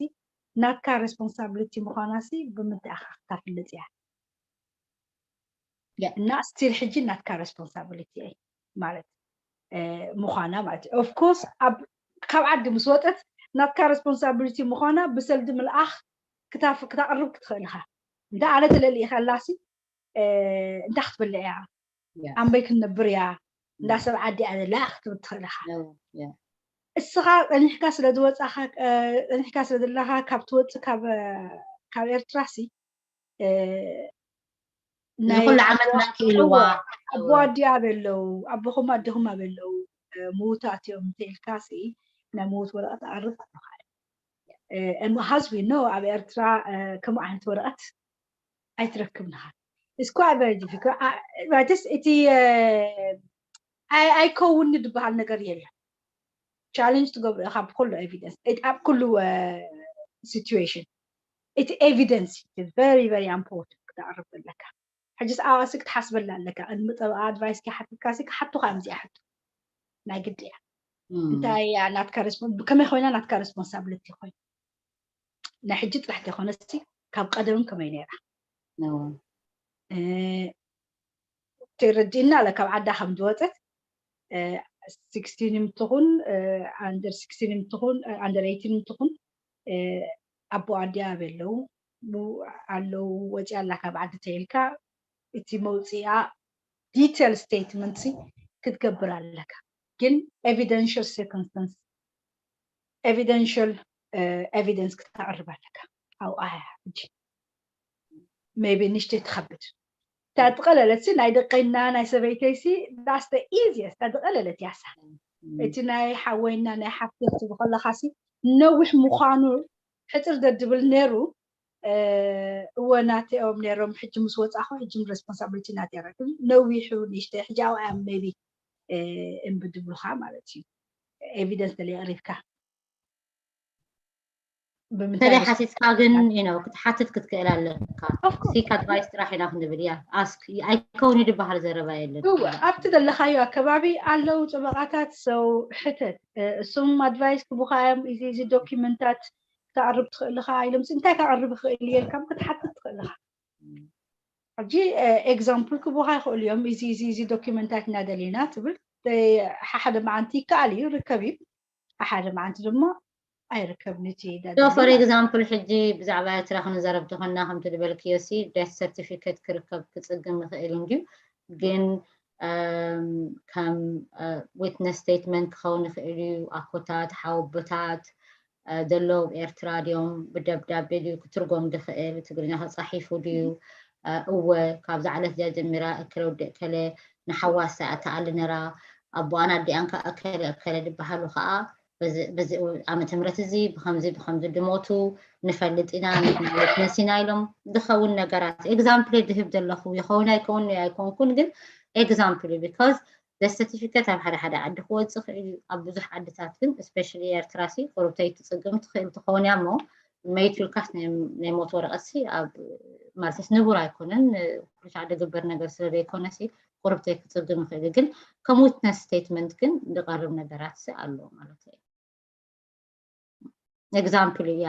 ናትካ responsibility ምዃና ሲ ብምንታይ ኢኻ ክታፍልጥ እያ Yeah. እና still ሕጂ ናትካ responsibility እይ ማለት ምዃና ማለት እዩ of course ኣብ ካብ ዓዲ ምስ ወጠት ናትካ responsibility ምዃና ብሰልዲ ምልኣኽ ክታፍ ክታቕርብ ክትኽእል ኢኻ እንተ ኣነ ተለሊእኻ ላሲ እንዳ ክትበልዕ እያ Yeah. ኣንበይ ክንነብር እያ እንዳ ሰብ ዓዲ እያ ዘላ ክትብል ትኽእል ኢኻ No, yeah. እስኻ ፀኒሕካ ስለ ዝወፃኻ ፀኒሕካ ስለ ዘለኻ ካብ ትወፅእ ካብ ካብ ኤርትራ ሲ ንኹሉ ዓመት መኪ ኢልዋ ኣቦ ኣዲኣ በለው ኣቦኹም ኣዲኹም ኣበለው ምውታት እዮም እንተኢልካ ሲ ናይ ምውት ወረቐት ኣርብ ኣለኻ as we know ኣብ ኤርትራ ከምኡ ዓይነት ወረቐት ኣይትረክብንኻ it's quite very difficult it's እቲ ኣይከውን ዝበሃል ነገር የለን challenge ትገብሮ ኢኻ ብኩሉ evidence ኣብ ኩሉ situation እቲ evidence very very important ክተቕርብ ዘለካ ሕጂ ሰኣዋሲ ክትሓስበላ ኣለካ ቅድሚ ጠበቃ advice ከይሓትካ ሲ ክሓቱካ እዮም እዚኣ ሕቶ ናይ ግዲ እያ እንታይ እያ ናትካ ከመይ ኮይና ናትካ responsibility ኮይኑ ናይ ሕጂ ጥራሕ ዘይኮነሲ ካብ ቀደም ከመይ ነይራ ተረዲእና ኣለ ካብ ዓዳ ከም ዝወፀት sixteen ም ትኹን under sixteen ም ትኹን under eighteen ም ትኹን ኣቦ ኣዲኣ ኣበይ ኣለዉ ኣለዉ ወፂኣ ኣላ ካብ ዓዲ ተይልካ እቲ መውፅኣ detail statement ክትገብር ኣለካ ግን evidential circumstance evidential evidence ክተቕርብ ኣለካ ኣብኣ ሕጂ maybe ንሽተይ ትኸብድ እታ ዝቐለለት ሲ ናይ ደቀይና ናይ ሰበይተይ ሲ that's the easiest እታ ዝቐለለት ያሳ እቲ ናይ ሓወይና ናይ ሓፍቲ ክትብል ከለኻ ሲ ነዊሕ ምዃኑ ሕፅር ዘድብል ነይሩ እወ ናተኦም ነይሮም ሕጂ ምስ ወፃኹ ሕጂ responsibility ናተይ ግን ነዊሑ ንሽተ ሕጂ ኣብኣ maybe እምቢ ድብሉኻ ማለት እዩ evidence ተለይ ቀሪብካ ተለይ ሓቲትካ ግን you know ክትሓትት ክትክእል ኣለካ seek advice ጥራሕ ኢና ክንብል እያ ask ኣይከውን ዝበሃል ዘረባ የለን ኣብቲ ዘለካዮ ኣከባቢ ኣለዉ ጠበቃታት ሰው ሕተት እሱም advice ክቡካ እዮም እዚ እዚ ዶኪመንታት ክተቅርብ ትኽእል ኢኻ ኢሎም እንታይ ከቅርብ ይኽእል እየ ኢልካ ክትሓትት ትኽእል ኢኻ ሕጂ example ክቡካ ይኽእሉ እዮም እዚ እዚ እዚ ዶኪመንታት እናደሊና ትብል ሓደ መዓንቲ ይከኣል እዩ ርከብ እዩ ሓደ መዓንቲ ድማ ኣይርከብ ንቲ for example ሕጂ ብዛዕባ ኤርትራ ክንዘረብ ተኾና ከምቲ ዝበልክዮ ሲ death certificate ክርከብ ክፅግም ይኽእል እንድዩ ግን ከም witness statement ክኸውን ይኽእል እዩ ኣኮታት ሓወቦታት ዘለዉ ኤርትራ ድዮም ብደብዳቤ ድዩ ክትርጎም ድኽእል ትግርኛ ተፃሒፉ ድዩ እወ ካብዛ ዕለት እዚኣ ጀሚራ እከለ ወዲ እከለ ንሓዋሳ እያ ተኣሊ ነራ ኣቦኣን ኣዲኣን ከዓ እከለ እከለ ዝበሃሉ ከዓ በዚ ዓመተ ምህረት እዚ ብከምዚ ብከምዚ ድሞቱ ንፈልጥ ኢና ንሕና witness ኢና ኢሎም ዝኸውን ነገራት example ድህብ ዘለኹ ይኸውን ኣይከውን ኣይኮንኩን ግን example because death certificate ኣብ ሓደ ሓደ ዓዲ ክወፅእ ይኽእል እዩ ኣብ ብዙሕ ዓድታት ግን especially ኤርትራ ሲ ቁሩብተይ ትፅግም ትኽእል ትኸውን እያ እሞ መይት ኢልካስ ናይ ሞት ወረቐት ሲ ኣብ ማለትስ ንቡር ኣይኮነን ኩሉ ሻዕ ድግበር ነገር ስለ ዘይኮነ ሲ ቁሩብተይ ክፅግም ይኽእል እዩ ግን ከም witness statement ግን ዝቐርብ ነገራት ሲ ኣሎ ማለት እዩ example እያ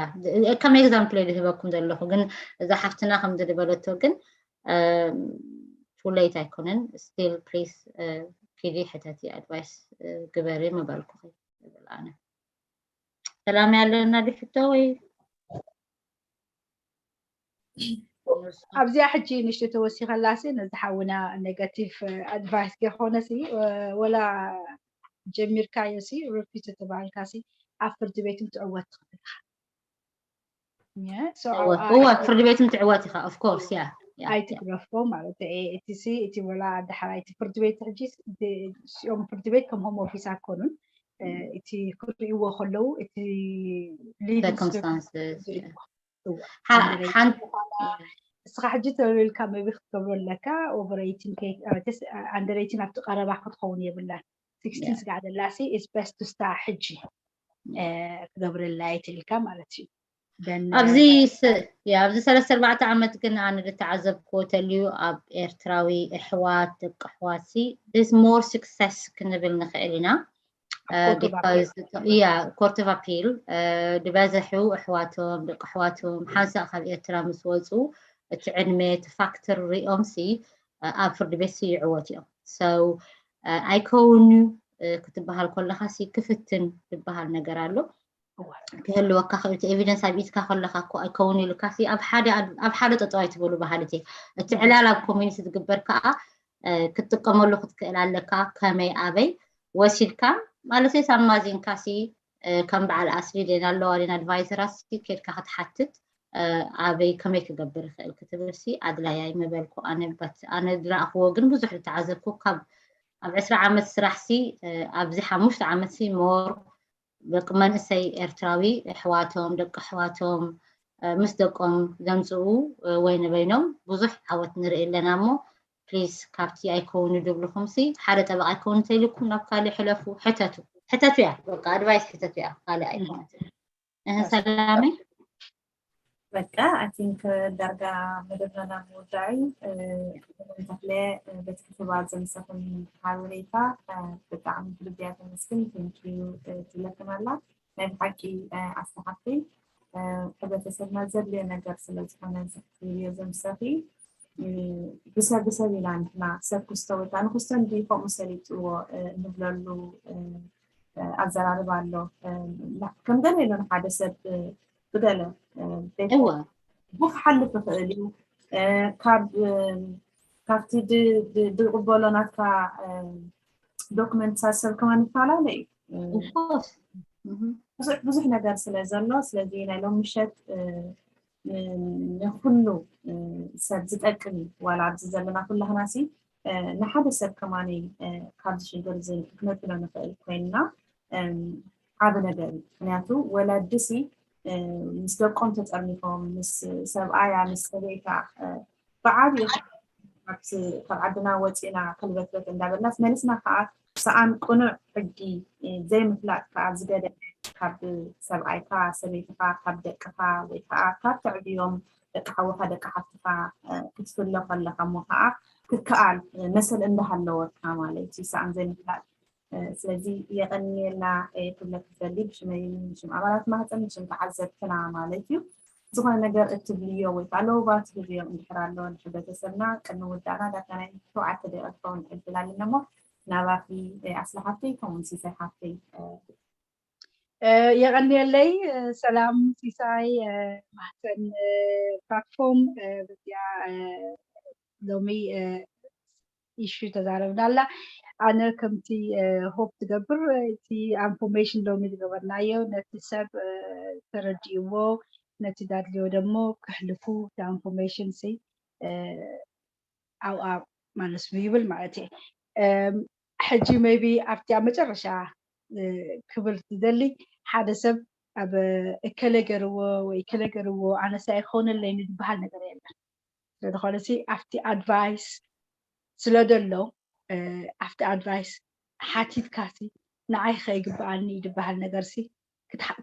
ከም example ዝህበኩም ዘለኹ ግን እዛ ሓፍትና ከም ዝበለቶ ግን too late ኣይኮነን still please ኪዲ ሕተቲ advice ግበሪ ምበልኩኺ ይብል ኣነ ሰላም ያለና ድሕቶ ወይ ኣብዚኣ ሕጂ ንእሽቶ ተወሲኸላ ሲ ነዚ ሓውና negative advice ከይኮነ ሲ ወላ ጀሚርካዮ ሲ repeat ተባልካ ሲ ኣብ ፍርዲ ቤት ትዕወት ትኽእል ኢኻ። እወ ፍርዲ ቤት ትዕወት ኢኻ። Of course yeah. ኣይትግረፎ ማለት እቲ ሲ እቲ ወላ ዳሕራይ እቲ ፍርዲ ቤት ሕጂ ሲኦም ፍርዲ ቤት ከም home office ኣይኮኑን። እቲ ክርእይዎ ከለዉ እቲ circumstances እስኻ ሕጂ ተልልካ መቢ ክትገብሮ ኣለካ። Over eighteen under eighteen ኣብቲ ቀረባ ክትኸውን የብላን። Sixteen ስጋዕ ደላሲ is best to start ሕጂ ክገብረላ ይትልካ ማለት እዩ። ኣብዚ ኣብዚ ሰለስተ ኣርባዕተ ዓመት ግን ኣነ ዝተዓዘብክዎ ተልዩ ኣብ ኤርትራዊ ኣሕዋት ደቂ ኣሕዋት ሲ this more success ክንብል ንኽእል ኢና። Court of Appeal ዝበዝሑ ኣሕዋቶም ደቂ ኣሕዋቶም ሓንሳእ ካብ ኤርትራ ምስ ወፁ እቲ ዕድመ እቲ ፋክተር ሪኦም ሲ ኣብ ፍርዲ ቤት ሲ ይዕወት እዮም። So ኣይከውን እዩ ክትበሃል ከለኻ ሲ ክፍትን ዝበሃል ነገር ኣሎ። ክህልወካ ክእል እቲ evidence ኣብ ኢድካ ከለኻ እኮ ኣይከውን ኢሉካ ሲ ኣብ ሓደ ኣብ ሓደ ጠጠው ኣይትበሉ በሃልቲ። እቲ ዕላል ኣብ community ዝግበር ከዓ ክትጥቀመሉ ክትክእል ኣለካ። ከመይ ኣበይ ወሲድካ ማለት ሳማዚንካ ሲ ከም በዓል ኣስሊ ደና ኣለዋ ደና advisor ኣሲ ከድካ ክትሓትት ኣበይ ከመይ ክገብር ይኽእል ክትብል ሲ ኣድላይ ኣይምበልኩ። ኣነ ኣነ ዝረኣኽዎ ግን ብዙሕ ዝተዓዘብኩ ካብ ኣብ ዕስራ ዓመት ስራሕ ሲ ኣብዚ ሓሙሽተ ዓመት ሲ more ደቂ መንእሰይ ኤርትራዊ ኣሕዋቶም ደቂ ኣሕዋቶም ምስ ደቆም ዘምፅኡ ወይ ንበይኖም ብዙሕ ዓወት ንርኢ ኣለና እሞ please ካብቲ ኣይከውኑ ድብልኹም ሲ ሓደ ጠበቃ ኣይከውኑ ተይልኩም ናብ ካልእ ሕለፉ። ሕተቱ ሕተቱ እያ በቃ advice ሕተቱ እያ ካልእ ኣይኮነትን። እህ ሰላመይ በቃ I think ዳርጋ መደብና ናብ ምውዳእ እዩ። ተኽለ በቲ ክትባት ዘምሰኹም ሓበሬታ ብጣዕሚ ብልቢ እያ ተመስግን። Thank you ትብለክን ኣላ። ናይ ብሓቂ ኣስተ ሓፍተይ ሕብረተሰብና ዘድልዮ ነገር ስለ ዝኾነ እዚ ክትብልዮ ዘምሰኺ ብሰብ ብሰብ ኢና ንሕና ሰብ ክስቶ ወይ ከዓ ንክስቶ እንዲ ከምኡ ሰሊጥዎ እንብለሉ ኣዘራርባ ኣሎ። ከም ገለ ኢሎ ንሓደ ሰብ ብገለ እወ ክሓልፍ ይኽእል እዩ። ካብ ካብቲ ዝቕበሎ ናትካ ዶክመንት ሰብ ከማን ይፈላለ እዩ። of course ብዙሕ ነገር ስለ ዘሎ ስለዚ ናይ ሎም ምሸት ንኩሉ ሰብ ዝጠቅም እዩ። ዋላ ኣብዚ ዘለና ኩላህና ሲ ንሓደ ሰብ ከማኒ ካብዚ ሽግር እዚ ክነግሎ ንኽእል ኮይንና ዓብ ነገር እዩ። ምክንያቱ ወላዲ ሲ ምስ ደቆም ተጠርኒፎም ምስ ሰብኣያ ምስ ሰበይታ ብዓብዩ ካብ ዓድና ወፂና ከልበትበት እንዳበልናስ መሊስና ከዓ ሰኣን ቅኑዕ ሕጊ ዘይምፍላጥ ከዓ ዝገደ ካብ ሰብኣይካ ሰበይትኻ ካብ ደቅኻ ወይ ከዓ ካብ ተዕብዮም ደቂ ሓወኻ ደቂ ሓፍትኻ ክትፍለ ከለኻ እሞ ከዓ ክከኣል መሰል እንዳሃለወካ ማለት እዩ ሰኣን ዘይምፍላጥ ስለዚ የቐንየልና ክብለክ ዝደሊ ብሽመይ ብሽም ኣባላት ማህፀን ብሽም ተዓዘብትና ማለት እዩ። ዝኾነ ነገር እትብልዮ ወይ ከዓ ለውባ ትህብዮ እንድሕር ኣሎ ንሕብረተሰብና ቅድሚ ውዳእና ዳርጋ ናይ ሸውዓተ ደቂቃ ክኸውን ዕድል ኣለና እሞ ናባኺ ኣስሊ ሓፍተይ ከምኡውን ሲሳይ ሓፍተይ የቐንየለይ። ሰላም ሲሳይ ማህፀን ፕላትፎርም በዚኣ ሎሚ ኢሹ ተዛረብና ኣላ። ኣነ ከምቲ ሆፕ ትገብር እቲ ኣንፎርሜሽን ሎሚ ዝገበርናዮ ነቲ ሰብ ተረዲእዎ ነቲ ዳድልዮ ደሞ ክሕልፉ እቲ ኣንፎርሜሽን ሲ ኣብኣ ማለስ ይብል ማለት እየ። ሕጂ ሜቢ ኣብቲ ኣብ መጨረሻ ክብል ዝደሊ ሓደ ሰብ ኣብ እከለ ገርዎ ወይ እከለ ገርዎ ኣነሳ ይኸውነለይ ዝበሃል ነገር የለን። ስለዝኾነ ሲ ኣብቲ ኣድቫይስ ስለ ደሎ ኣብቲ ኣድቫይስ ሓቲትካ ሲ ንዓይ ከይግብኣኒ ዝበሃል ነገር ሲ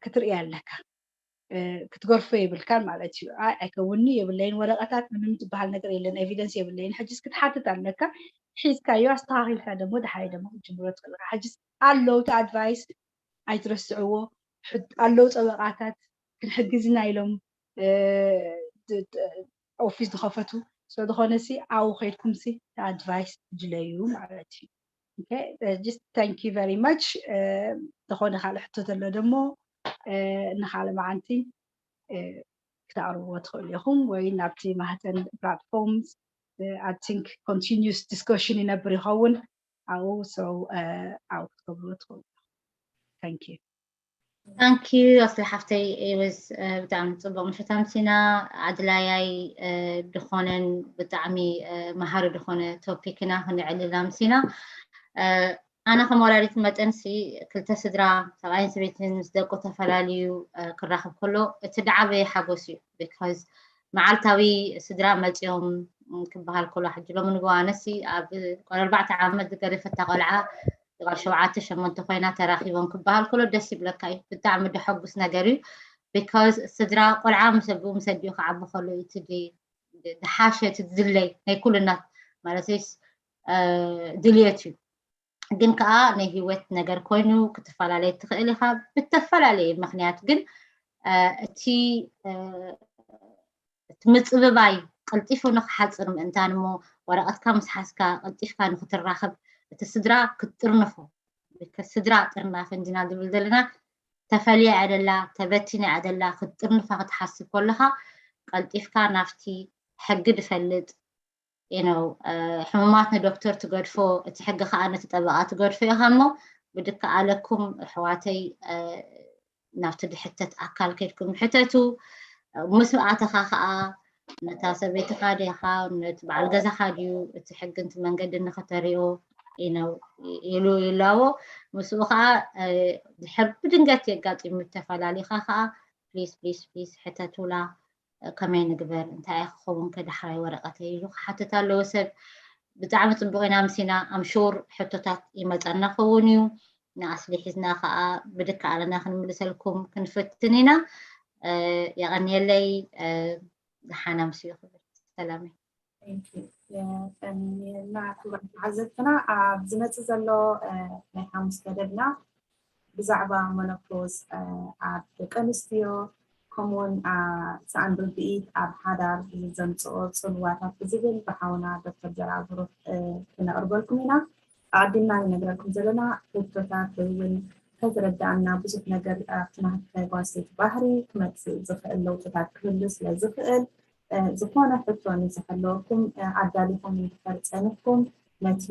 ክትርኢ ኣለካ። ክትገርፎ የብልካን ማለት እዩ። ኣይ ኣይከውኒ የብለይን ወረቐታት ምንም ዝበሃል ነገር የለን ኤቪደንስ የብለይን። ሕጅስ ክትሓትት ኣለካ ሒዝካዮ ኣስተኻኺልካ ደሞ ደሓይ ደሞ ክትጅምሮ ትኽእል ኢኻ። ሕጅስ ኣለዉ እቲ ኣድቫይስ ኣይትረስዕዎ። ኣለዉ ፀበቃታት ክንሕግዝና ኢሎም ኦፊስ ዝኸፈቱ ስለዝኾነ ሲ ኣብኡ ከይድኩም ሲ ኣድቫይስ ድለዩ ማለት እዩ። Okay, just thank you very much። ዝኾነ ካልእ ሕቶ ዘሎ ደሞ ንካልእ መዓንቲ ክትኣርብዎ ትኽእሉ ኢኹም፣ ወይ ናብቲ ማህፀን platforms I think continuous discussion ይነብር ይኸውን ኣብኡ። So ኣብኡ ክትገብርዎ ትኽእሉ። Thank you. Thank you ኣስሊ ሓፍተይ። It was ብጣዕሚ ፅቡቕ ምሸት ኣምሲና። ኣድላያይ ዝኾነን ብጣዕሚ መሃሪ ዝኾነ topic ኢና ክንዕልል ኣምሲና። ኣነ ከም ወላዲት መጠን ሲ ክልተ ስድራ ሰብኣይን ሰበይትን ምስ ደቁ ተፈላለዩ ክራኸብ ከሎ እቲ ደዓበየ ሓጎስ እዩ። Because መዓልታዊ ስድራ መፂኦም ክበሃል ከሎ ሕጂ ሎሚ ንግሆ ኣነሲ ኣብ ጓል ኣርባዕተ ዓመት ዝገደፈታ ቆልዓ ጓል ሸውዓተ ሸሞንተ ኮይና ተራኺቦም ክበሃል ከሎ ደስ ይብለካ እዩ። ብጣዕሚ ደሐጉስ ነገር እዩ። Because ስድራ ቆልዓ ምስ ኣቦኡ ምስ ኣዲኡ ክዓቢ ከሎ እዩ እቲ ዝሓሸ እቲ ዝድለይ ናይ ኩልና ማለት ድልየት እዩ። ግን ከዓ ናይ ህይወት ነገር ኮይኑ ክትፈላለየ ትኽእል ኢኻ ብተፈላለየ ምክንያት። ግን እቲ እቲ ምፅብባይ ቀልጢፉ ንክሓፅር ምእንታን እሞ ወረቐትካ ምስ ሓዝካ ቀልጢፍካ ንክትራኸብ እቲ ስድራ ክትጥርንፎ። ስድራ ጥርናፈ እንዲና ዝብል ዘለና ተፈልያ እያ ደላ፣ ተበቲና እያ ደላ። ክትጥርንፋ ክትሓስብ ከለኻ ቀልጢፍካ ናብቲ ሕጊ ዝፈልጥ you know ሕሙማት ንዶክተር ትገድፎ፣ እቲ ሕጊ ከዓ ነቲ ጠበቓ ትገድፎ ኢኻ። እሞ ብድከኣለኩም ኣሕዋተይ ናብቲ ዝሕተት ኣካል ከድኩም ሕተቱ። ምስ ኣተኻ ከዓ ነታ ሰበይትኻ ዲኻ ነቲ በዓል ገዛኻ ድዩ እቲ ሕጊ ነቲ መንገዲ ንክተሪኦ ኢሉ ይላዎ። ምስኡ ከዓ ድሕር ብድንገት የጋጢሙ ተፈላሊኻ ከዓ please please please ሕተቱላ። ከመይ ንግበር እንታይ ክኸውን ከዳሕራይ ወረቐተይ ኢሉ ክሓትት ኣለዎ ሰብ። ብጣዕሚ ፅቡቕ ኢና ምሲና ኣምሹር ሕቶታት ይመፀና ክኸውን እዩ። ንኣስሊ ሒዝና ከዓ ብድካ ኣለና ክንምልሰልኩም ክንፍትን ኢና። የቐንየለይ። ዝሓና ምስዩ ክብል ሰላመይ። የቀንየልና ክቡራት ተዓዘብትና ኣብ ዝመፅእ ዘሎ ናይ ሓሙስ መደብና ብዛዕባ መኖፖዝ ኣብ ደቂ ኣንስትዮ ከምኡውን ሳኣን ርድኢት ኣብ ሓዳር ዘምፅኦ ፅልዋታት ብዝብል ብሓውና ዶክተር ዘርኣብሩክ ክነቕርበልኩም ኢና። ኣቐዲምና ንነግረልኩም ዘለና ሕቶታት ወይ እውን ከዝረዳእና ብዙሕ ነገር ኣብቲ ናህቲ ናይ ጓል ኣንስተይቲ ባህሪ ክመፅእ ዝኽእል ለውጥታት ክህሉ ስለ ዝኽእል ዝኾነ ሕቶ እንተሃለወኩም ኣዳሊኹም እንድሕር ፀኒሕኩም ነቲ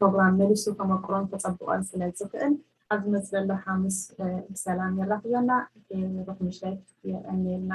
ፕሮግራም መሊሱ ከመቅሮን ከፀብቆን ስለ ዝኽእል ኣብ ዝመፅእ ዘሎ ሓሙስ ብሰላም የራኽበና። ሩኽ ምሸት የቐንየልና።